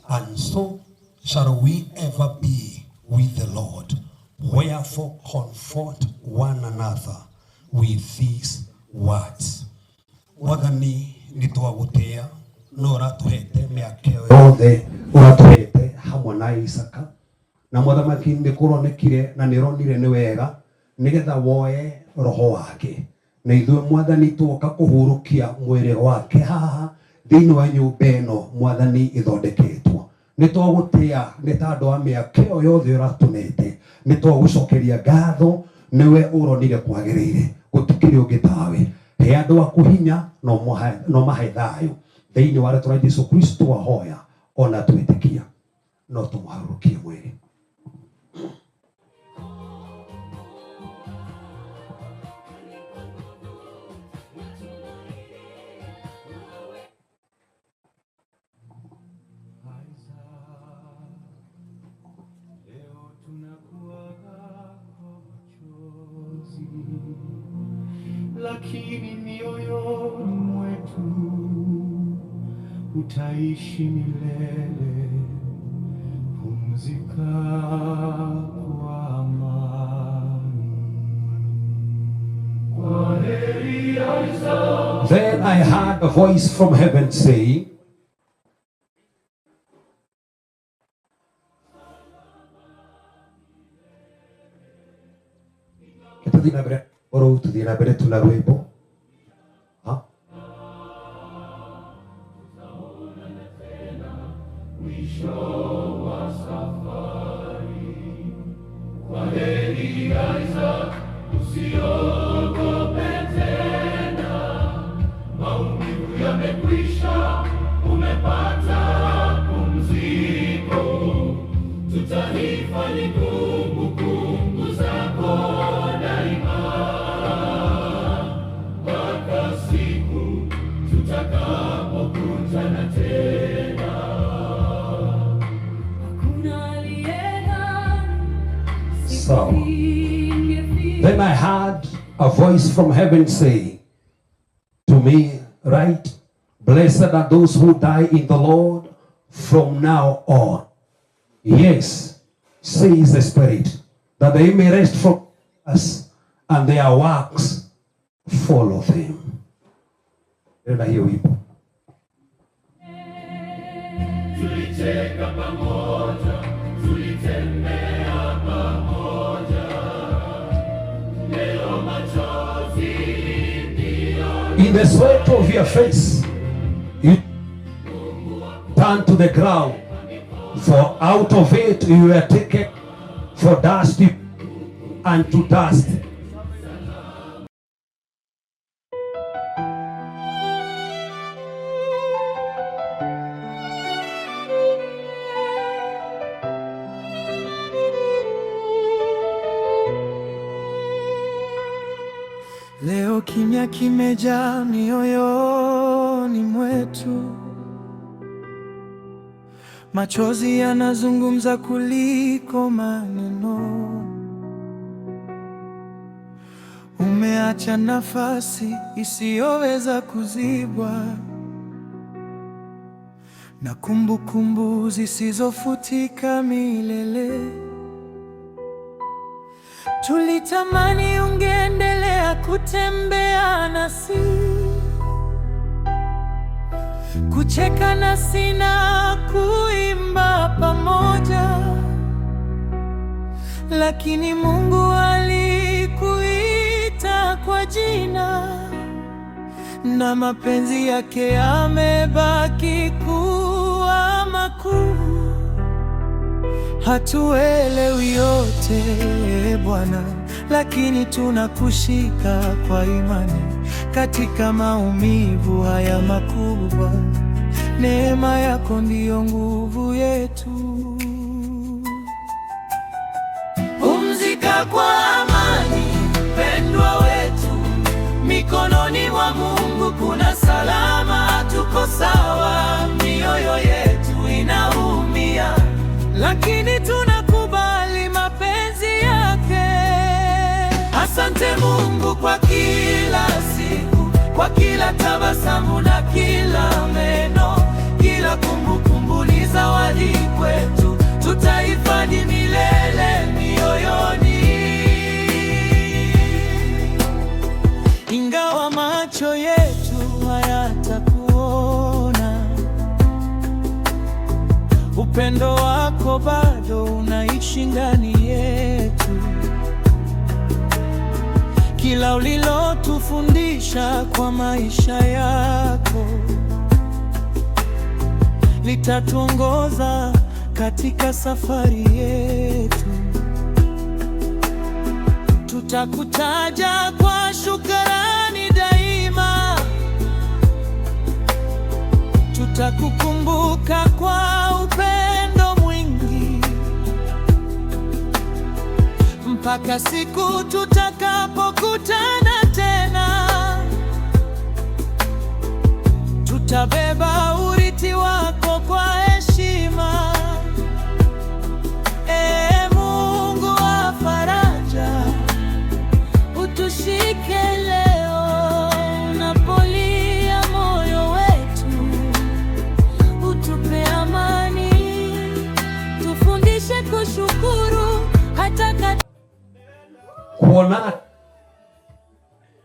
And so shall we ever be with the Lord. Wherefore comfort one another with these words. Mwathani nĩ twagũtĩĩa no ũratũhete mĩaka ĩyo yothe ũratũhete hamwe na Isaka, na mũthamaki nĩ kũronekire na nĩ ũronire nĩ wega nĩgetha woe roho wake, na ithuĩ mwathani twoka kũhurũkia mwĩrĩ wake haha thĩinĩ wa nyũmba ĩno mwathani ĩthondeketwo. Nĩ twagũtĩĩa nĩ tondũ wa mĩaka ĩyo yothe ũratũnete, nĩ twagũcokeria ngatho nĩwe ũronire kwagĩrĩire, gũtikĩrĩ ũngĩ tawe. He andũ aku hinya no mahe thayũ thĩinĩ wa rĩtwa rĩa Jesu Kristo ahoya ona twĩtĩkia. No tũmũharũrũkie mwĩrĩ. lakini mioyoni mwetu utaishi milele. Pumzika kwa amani. Kwa heri Isaac. Then I heard a voice from heaven saying, Tuthiĩ na mbere oro tuthiĩ na mbere tu na rwĩmbo. Ha? Mwisho wa safari. Kwa heri Isaac, usiogope tena, maumivu yamekwisha, umepata pumziko. Tutahifadhi kumbukumbu zako daima, mpaka siku tutakapokutana tena. Hakuna aliyedhani Sawa. ingefika. Then I heard a voice from heaven saying to me, Write, blessed are those who die in the Lord from now on. Yes, says the Spirit, that they may rest from us and their works follow them. Renda hiyo ipo. Tulicheka pamoja, tulitembea pamoja. Leo machozi ndio In the sweat of your face, you turn to the ground, for out of it you were taken, for dust you and to dust. Leo kimya kimejaa mioyoni mwetu, machozi yanazungumza kuliko maneno. Umeacha nafasi isiyoweza kuzibwa na kumbukumbu zisizofutika milele. Tulitamani ungeendelea kutembea nasi, kucheka nasi na kuimba pamoja, lakini Mungu alikuita kwa jina na mapenzi yake yamebaki kuwa makuu. Hatuelewi yote Bwana, lakini tunakushika kwa imani katika maumivu haya makubwa. Neema yako ndiyo nguvu yetu. Pumzika kwa amani, pendwa wetu, mikononi mwa Mungu kuna salama, tuko sawa. Mioyo yetu inaumia, lakini tunakubali mapenzi yake. Asante Mungu kwa kila siku, kwa kila tabasamu na kila meno. Kila kumbukumbu ni zawadi kwetu, tutahifadhi milele mioyoni. Ingawa macho yetu hayatakuona, upendo wako bado unaishi ndani yetu. Kila ulilotufundisha kwa maisha yako litatuongoza katika safari yetu. Tutakutaja kwa shukrani daima, tutakukumbuka kwa upendo mwingi mpaka siku tutakapokutana tena. Tutabeba urithi wako kwa heshima. Ee Mungu wa faraja, utushike leo.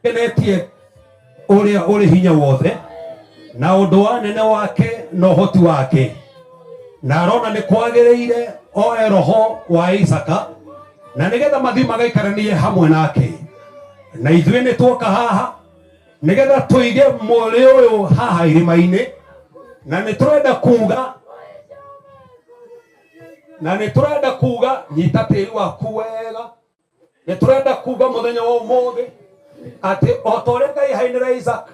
Kenetie ũrĩa ũrĩ hinya wothe na ũndũ wa nene wake na ũhoti wake, na arona nĩ kwagĩrĩire oe roho wa Isaka na nĩgetha mathiĩ magaikaranie hamwe nake. Na ithuĩ nĩ tuoka haha nĩgetha tũige mwĩrĩ ũyũ haha irĩma-inĩ, na nĩ tũrenda kuga, na nĩ tũrenda kuga nyita tĩri waku wega. Nĩ tũrenda kuga mũthenya wa ũmũthĩ atĩ o ta ũrĩa Ngai ahainĩra Isaac,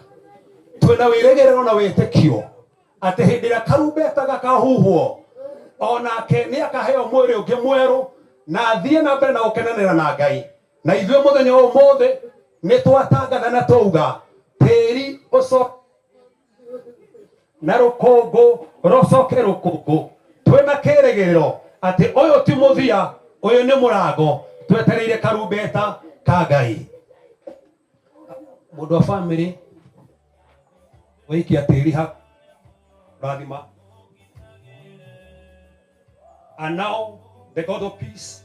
twĩna wĩrĩgĩrĩro na wĩtĩkio atĩ hĩndĩ ĩrĩa karumbeta gakahuhwo onake nĩ akaheo mwĩrĩ ũngĩ mwerũ na athiĩ na mbere na gũkenanĩra na Ngai. Na ithuĩ mũthenya wa ũmũthĩ nĩ twatangatha na twauga tĩri ũcoke na rũkũngũ rũcoke rũkũngũ. Twĩna kĩrĩgĩrĩro atĩ ũyũ ti mũthia, ũyũ nĩ mũrango, twetereire karumbeta ka Ngai. Mũndũ wa famĩlĩ waikia tĩri ha rathima. And now the God of peace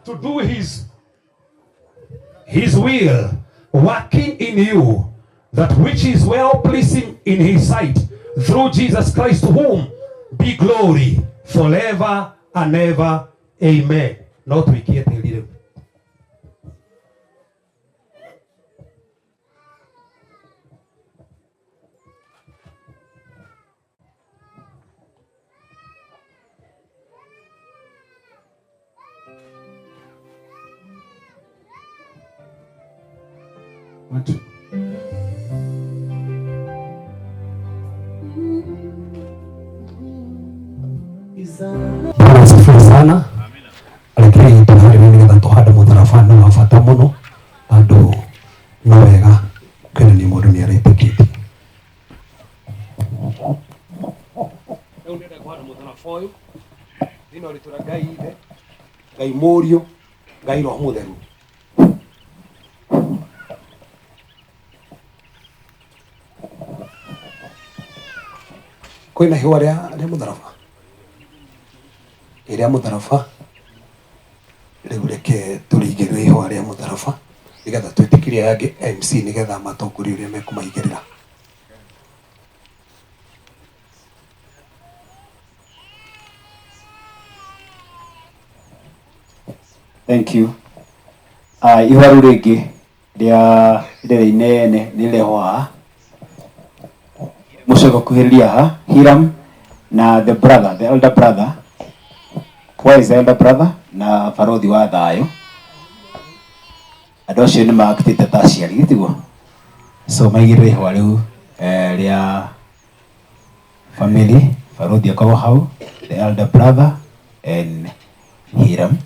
to do his will, working in you that which is well pleasing in his sight, through Jesus Christ, to whom be glory forever and ever. Amen. No tuikie tĩri rĩu. One, two. Bwana asifiwe sana. Rekei tũharĩrie nĩgetha tũhande mũtharaba nĩ wa bata mũno, tondũ no wega gũkenania mũndũ nĩ aretĩkĩtie. Rĩu ndĩrenda kũhanda mũtharaba ũyũ thĩinĩ wa rĩtwa rĩa Ngai Ithe, Ngai Mũriũ, Ngai Roho Mũtheru. Kwĩna ihũa rĩa mũtharaba, rĩa mũtharaba. Rĩu reke tũrigĩrĩre ihũa rĩa mũtharaba nĩgetha twĩtĩkĩrie aya angĩ MC nĩgetha matongorie ũrĩa mekũmaigĩrĩra. Thank you. Ihũa rĩu rĩngĩ rĩa rĩrĩ inene nĩ rĩrehwo haha, mũcoke kuhĩrĩria haha Hiram na the brother, the elder brother. Where is the elder brother? Na barothi wa thayũ. Andũ acio nĩ maakĩtĩte ta aciari, tiguo? So maigĩrĩre ihũa rĩu rĩa family, barothi akorwo hau, the elder brother and Hiram.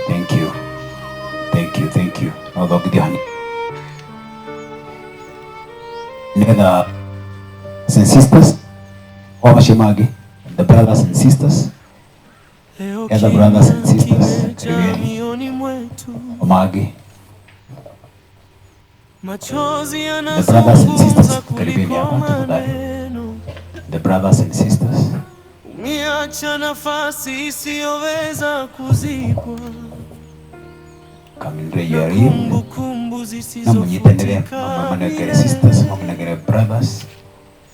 Thank you. Thank you, thank you. No thongithio hani. Nĩgetha and sisters, o macio mangĩ, the brothers and sisters, other brothers and sisters, karibuni. O mangĩ. The brothers and sisters, karibuni hapa tafadhali. The brothers and sisters. Umeacha nafasi isiyoweza kuzikwa, Kamindre kumbukumbu na munyitanire mamanagere sisters, mamanagere brothers.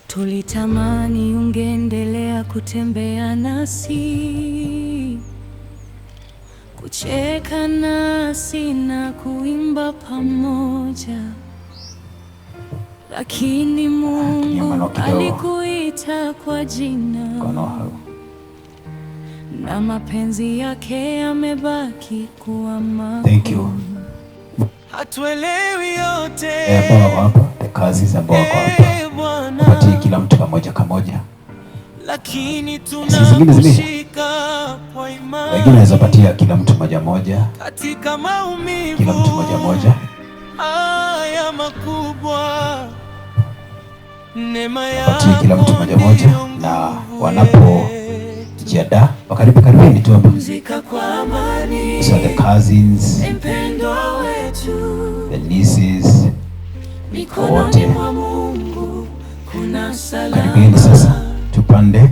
Tulitamani ungeendelea kutembea nasi, kucheka nasi na kuimba pamoja, lakini Mungu alikuita kwa jina na mapenzi yake yamebaki kuwa makuu. Thank you. Hatuelewi yote. Ambao wako hapa, the cousins ambao wako hapa. Wapatie kila mtu kamoja kamoja. Lakini tunakushika kwa imani. Wengine wanaweza patia kila mtu moja moja. Katika maumivu. Kila mtu moja moja. Haya makubwa, neema Patie kila mtu moja moja, na wanapojiandaa wakaribu karibuni tu hapa. Pumzika kwa amani, So the cousins, mpendwa wetu, the nieces, mikononi wote mwa Mungu kuna karibuni salama. sasa tupande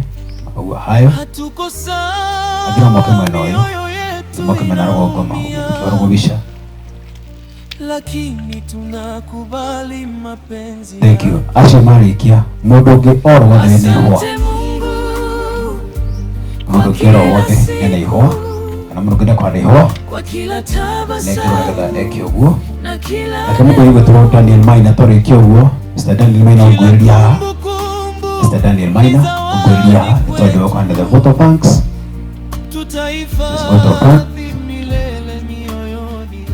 maua hayo Hatuko sawa, agira mwaka mwena uyu mwaka mwena rũgongo mahugisha. lakini tunakubali mapenzi. Thank you. Acio marĩkia mũndũ ũngĩ oro wothe wĩna ihũa, Asante Mungu mũndũ ũngĩ oro wothe ena ihũa kana mũndũ ũngĩ ndakũhanda ihũa kwa kila nengero tabasamu nĩgetha eke ũguo. na kila Nake mũndũ ũgwĩtwo Daniel Maina twarĩkia ũguo, Mr Daniel Maina ũngwĩrĩria haha, Mr Daniel Maina ũngwĩrĩria haha nĩ tondũ wa kũhanda the vote of thanks. Vote of thanks. Tutahifadhi milele mioyoni.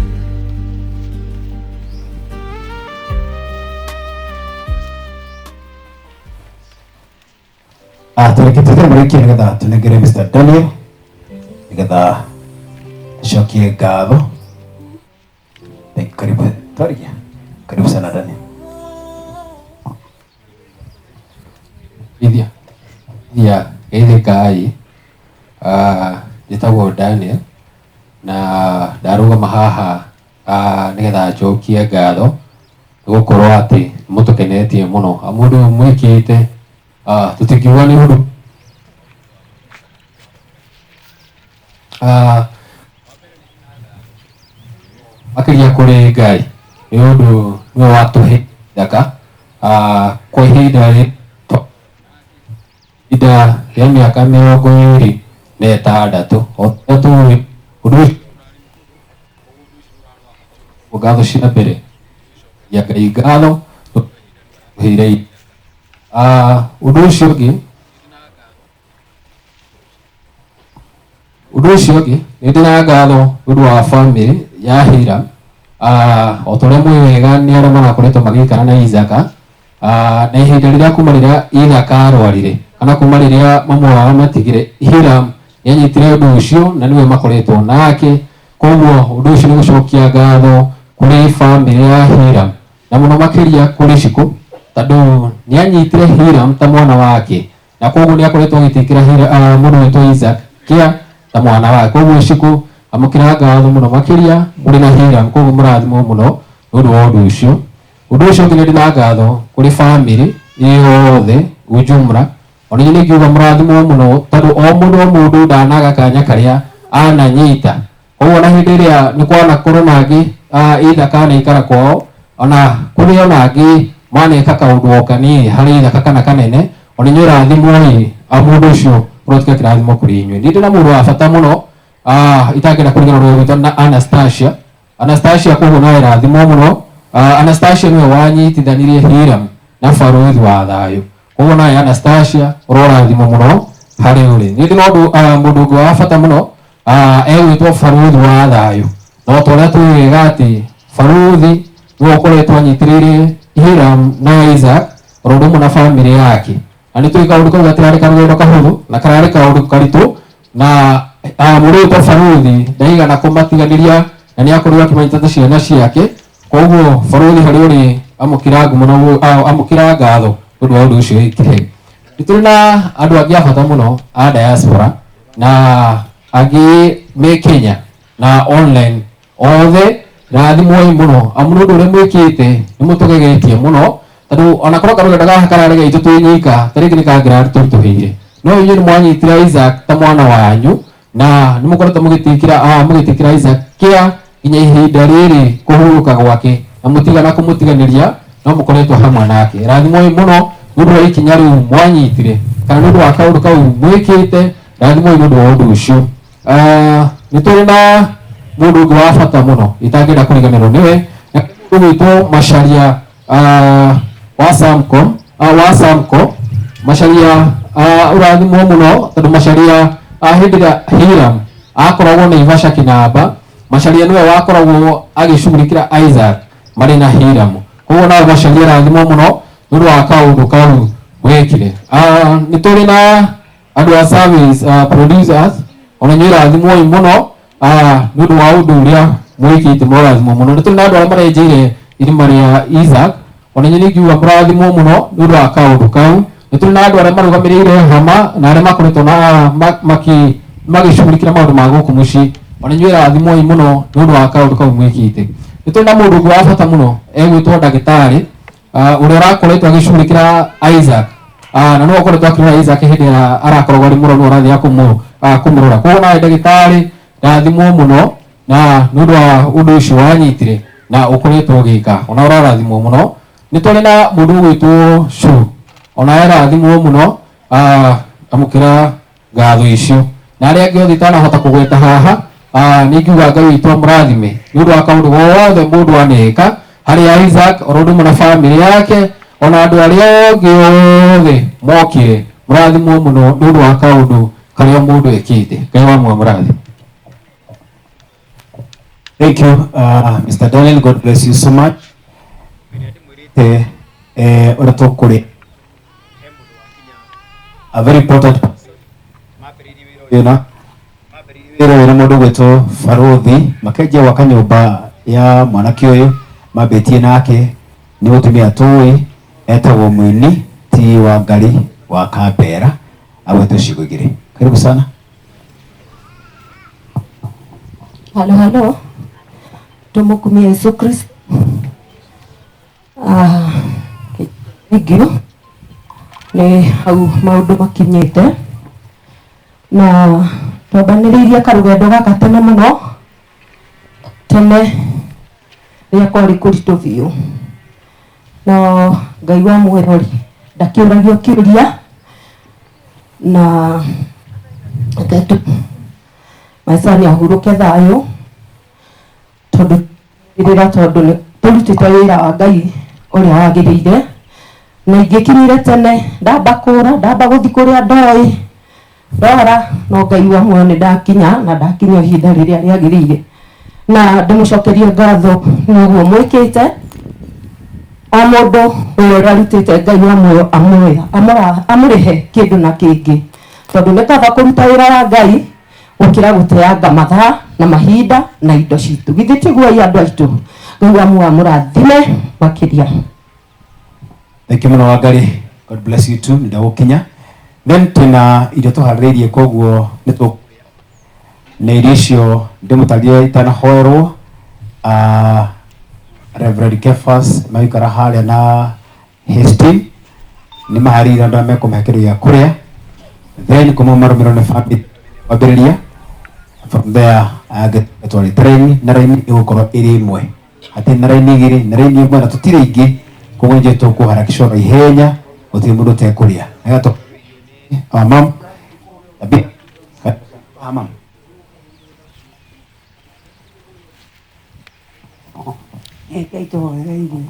Ah, tũrĩkĩtie mũrĩkie nĩgetha tũnengere Mr Daniel nĩgetha acokie ngatho. Thank you. Karibu twarĩkia. Karibu sana Daniel. Ithia ithia geithĩkai. Njĩtagwo Daniel na ndarũgama haha nĩgetha njokie ngatho nĩ gũkorwo atĩ nĩmũtũkenetie mũno. Amu ũndũ ũyũ mwĩkĩte tũtingiuga nĩ ũndũ makĩria kũrĩ Ngai nĩ ũndũ nĩwe watũhe ithaka kwa ihinda ihinda rĩa mĩaka 26. O ta tũĩ ũndũ ũcio ngatho cia mbere ya Ngai ngatho tũheire. Ũndũ ũcio ũngĩ nĩ ndĩ na ngatho nĩ ũndũ wa bamĩrĩ ya Hiram. O ta ũrĩa mũĩ wega nĩ arĩa marakoretwo magĩikara na Isaka na ihinda rĩrĩa kuma rĩrĩa Isaka arwarire kana kuma rĩrĩa mamu wao amatigire, Hiram nĩanyitire ũndũ ũcio na nĩwe makoretwo nake. Koguo ũndũ ũcio nĩ gũcokia ngatho kũrĩ bamĩrĩ ya Hiram na mũno makĩria kũrĩ Shiko tondũ nĩanyitire Hiram ta mwana wake na koguo nĩakoretwo agĩtĩkĩra mũndũ wĩtwo Isaac kĩa ta mwana wake. Koguo Shiko amũkĩra ngatho mũno makĩria mũrĩ na Hiram, koguo mũrathimwo mũno nĩ ũndũ wa ũndũ ũcio. Ũndũ ũcio ũngĩ nĩ ndĩ na ngatho kũrĩ bamĩrĩ yothe ujumla, ona inyuĩ nĩngiuga mũrathimwo mũno tondũ o mũndũ o mũndũ ndanaga kanya karĩa ananyita. Koguo ona hĩndĩ ĩrĩa nĩ kwanakorwo na angĩ Ithaka anaikara kwao, ona kũrĩ ona angĩ maneka kaũndũ o kanini harĩ Ithaka kana kanene, ona inyuĩ rathimwo-ĩ, mũndũ ũcio ũrotuĩka kĩrathimo kũrĩ inyuĩ. Nĩ ndĩ na mũndũ wa bata mũno itangĩenda kũriganĩrwo ũgwĩtwo na Anastasia. Anastasia koguo nawe rathimwo mũno. Anastasia nĩwe wanyitithanirie Hiram na barũthi wa thayũ. Koguo nawe Anastasia ũrorathimwo mũno harĩ ũrĩ. Nĩ ndĩ na ũndũ mũndũ ũngĩ wa bata mũno egwĩtwo barũthi wa thayũ. Na o ta ũrĩa tũĩ wega atĩ barũthi nĩwe ũkoretwo anyitĩrĩire Hiram na Isaac oro ũndũ ũmwe na bamĩrĩ yake. Na nĩ tũĩ kaũndũ kau gatirarĩ karũgendo kahũthũ na kararĩ kaũndũ karitũ na mũndũ ũyũ barũthi ndaigana kũmatiganĩria na nĩ akorirwo akĩmanyita ta ciana ciake. Koguo barũthi harĩ ũrĩ amũkĩra ngumo na amũkĩra ngatho nĩ ũndũ wa ũndũ ũcio wĩkire. Nĩ tũrĩ na andũ angĩ a bata mũno a diaspora na angĩ me Kenya na online othe rathimwoi mũno amu nĩ ũndũ ũrĩa mwĩkĩte nĩ mũtũgegetie mũno tondũ ona korwo karũgendo gaka kararĩ gaitũ twĩ nyika ta rĩngĩ nĩ kangĩratũritũhĩire no inyuĩ nĩ mwanyitire Isaac ta mwana wanyu na nĩ mũkoretwo mũgĩtĩkĩra Isaac kĩa nginya ihinda rĩrĩ kũhurũka gwake na mũtigana kũmũtiganĩria no mũkoretwo hamwe nake. Rathimwoi mũno nĩ ũndũ wa ikinya rĩu mwanyitire kana nĩ ũndũ wa kaũndũ kau mwĩkĩte, rathimwoi nĩ ũndũ wa ũndũ ũcio. Nĩ tũrĩ na mũndũ ũngĩ wa bata mũno itangĩenda kũriganĩrwo nĩwe na mũndũ ũgwĩtwo Macharia wa Samco, wa Samco Macharia ũrathimwo mũno tondũ Macharia hĩndĩ ĩrĩa Hiram akoragwo Naivasha Kĩnamba, Macharia nĩwe wakoragwo agĩcugurikĩra Isaac marĩ na Hiram. Koguo nawe Macharia rathimwo mũno nĩ ũndũ wa kaũndũ kau wekire. Nĩ tũrĩ na andũ a service producers ona inyuĩ rathimwoi mũno nĩ ũndũ wa ũndũ ũrĩa mwĩkĩte mũrathimwo mũno. Nĩ tũrĩ na andũ arĩa marenjeire Irima rĩa Isaac ona inyuĩ nĩngiuga mũrathimwo mũno nĩ ũndũ wa kaũndũ kau. Nĩ tũrĩ na andũ arĩa marũgamĩrĩire hama na arĩa makoretwo na magĩcugurikĩra maũndũ ma gũkũ mũciĩ, ona inyuĩ rathimwoi mũno nĩ ũndũ wa kaũndũ kau mwĩkĩte. Nĩ tũrĩ na mũndũ ũngĩ wa bata mũno egwĩtwo ndagĩtarĩ ũrĩa ũrakoretwo agĩcugurikĩra Isaac, na nĩwe ũkoretwo akĩrora Isaac hĩndĩ ĩrĩa arakoragwo arĩ mũrwaru, ũrathiĩ kũmũrora. Koguo nawe ndagĩtarĩ rathimwo mũno na nĩ ũndũ wa ũndũ ũcio wanyitire na ũkoretwo ũgĩka, ona ũrarathimwo mũno. Nĩ tũrĩ na mũndũ ũgwĩtwo Shu, ona arathimwo mũno, amũkĩra ngatho icio. Na arĩa angĩ othe itanahota kũgweta haha, nĩ ingiuga Ngai witũ amũrathime nĩ ũndũ wa kaũndũ gothe mũndũ aneka harĩ Isaac oro ũndũ ũmwe na bamĩrĩ yake, ona andũ arĩa angĩ othe mokire, mũrathimwo mũno nĩ ũndũ wa kaũndũ karĩa mũndũ ekĩte. Ngai wa muoyo mũrathime. Thank you, Mr. Daniel. God bless you so much. Ũrĩa tũkũrĩ a very important person. Wĩra ũyũ na mũndũ ũgwĩtwo Barothi makenjia gwaka nyũmba ya mwanake ũyũ mambĩtie nake nĩ mũtumia tũĩ etagwo Mũini ti wa Ngarĩ wa Kambera agwetwo ciugo igĩrĩ. Karibu sana. Halo, halo. Tumukumie Yesu Kristo. Thank you. Nĩ hau maũndũ makinyĩte na twambanĩrĩirie karũgendo gaka tene mũno, tene rĩrĩa kwarĩ kũritũ biũ, no Ngai wa muoyo rĩ ndakĩũragio kĩũria, na reke maica nĩ ahurũke thayũ, tondũ rĩrĩa tondũ nĩ tũrutĩte wĩra wa Ngai ũrĩa wagĩrĩire, na ingĩkinyire tene ndamba kũra, ndamba gũthiĩ kũrĩa ndoĩ ndora, no Ngai wa muoyo nĩ ndakinya, na ndakinya ihinda rĩrĩa rĩagĩrĩire, na ndĩmũcokerie ngatho nĩ ũguo mwĩkĩte. O mũndũ ũrĩa ũrarutĩte Ngai wa muoyo amũrĩhe kĩndũ na kĩngĩ, tondũ nĩ kaba kũruta wĩra wa Ngai gũkĩra gũteanga mathaa na mahinda na indo citũ. Githĩ tiguo andũ aitũ? Ngai wa muoyo amũrathime makĩria. Thank you mũno Wangari. God bless you too. Ndagũkinya. Then twĩna irio tũharĩrĩirie, koguo nĩ tũ na irio icio ndĩmũtarĩrie itanahoerwo. Reverend Kefas maikara harĩa na his team nĩ maharĩrĩirie andũ arĩa mekũmahe kĩndũ gĩa kũrĩa, then kuma marũmĩrĩrwo nĩ family kwambĩrĩria from there twarĩte raini na raini ĩgũkorwo ĩrĩ ĩmwe, hatirĩ na raini igĩrĩ, na raini ĩmwe na tũtirĩ aingĩ, koguo nĩ tũkũharakishwo na ihenya, gũtirĩ mũndũ ũtekũrĩa. Nĩgetha our mom, our mom. Ngai tũhoere irio.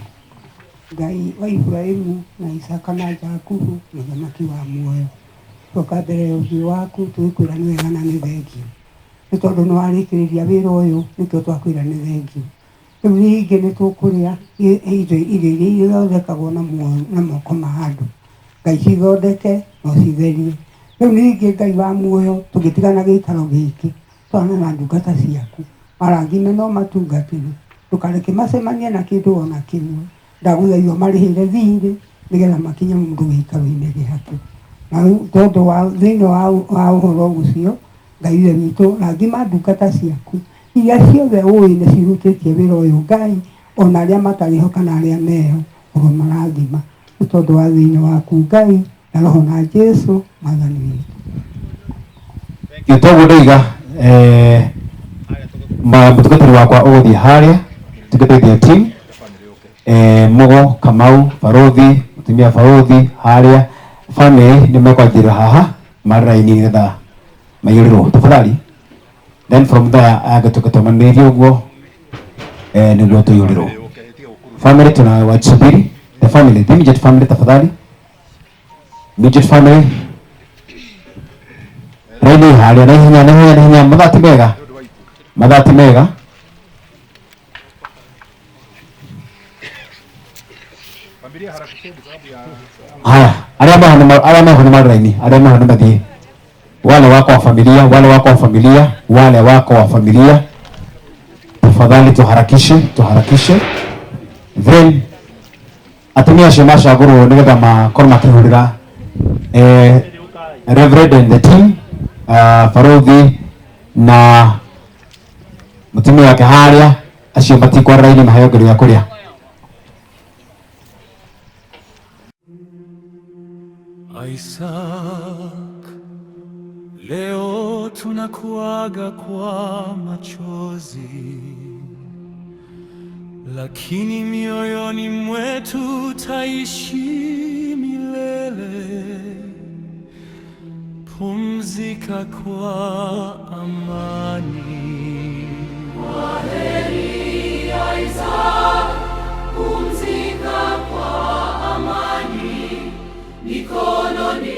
Ngai wa Iburahĩmu na Isaka na Jakubu, mũthamaki wa muoyo, twoka mbere ya ũthiũ waku tũgĩkwĩra nĩ wega na nĩ thengiũ, nĩ tondũ nĩ warĩkĩrĩria wĩra ũyũ, nĩkĩo twakwĩra nĩ thengiũ. Rĩu rĩngĩ nĩ tũkũrĩa irio iria ithondekagwo na moko ma andũ. Ngai cithondeke na ũcitherie. Rĩu ningĩ Ngai wa muoyo, tũngĩtigana gĩikaro gĩkĩ twana na ndungata ciaku, marathime no matungatĩre, ndũkareke macemanie na kĩndũ ona kĩmwe. Ndagũthaitha ũmarĩhĩre thirĩ nĩgetha makinye mũndũ gĩikaro-inĩ gĩake. Na rĩu tondũ wa thĩinĩ wa ũhoro ũcio, Ngai ithe witũ, rathima ndungata ciaku iria ciothe ũĩ nĩ cirutĩtie wĩra ũyũ Ngai, ona arĩa matarĩ ho kana arĩa meho, ũromarathima nĩ tondũ wa thĩinĩ waku Ngai na Roho na Jesu Mwathani witũ. Thank you. Toguo ndoiga mũtungatĩri wakwa ũgũthiĩ harĩa tungatĩri team, Mugo Kamau Barothi, mũtumia Barothi harĩa family nĩ mekwanjĩrĩra haha marĩ raini nĩgetha maiyũrĩrwo tafadhali. Then from there angĩtuĩka tũmanĩrie ũguo nĩguo tũiyũrĩrwo. Family tunawasubiri, the family, the immediate family tafadhali, immediate family raini harĩa na ihenya na ihenya na ihenya, mathaa ti mega, mathaa ti mega. Haya, arĩa meho nĩ marĩ raini, arĩa meho nĩ mathiĩ. Wale wako wa familia, wale wako wa familia, wale wako wa familia, tafadhali tuharakishe, tuharakishe. Then atumia acio macagũrwo nĩgetha makorwo makĩhũrĩra Reverend and the team, Barothi na mũtumia wake harĩa, acio matikwara raini maheo ngero ya kũrĩa. Isaac, leo tunakuaga kwa machozi, lakini mioyoni mwetu taishi milele. Pumzika kwa amani. Kwaheri Isaac, pumzika kwa amani, mikononi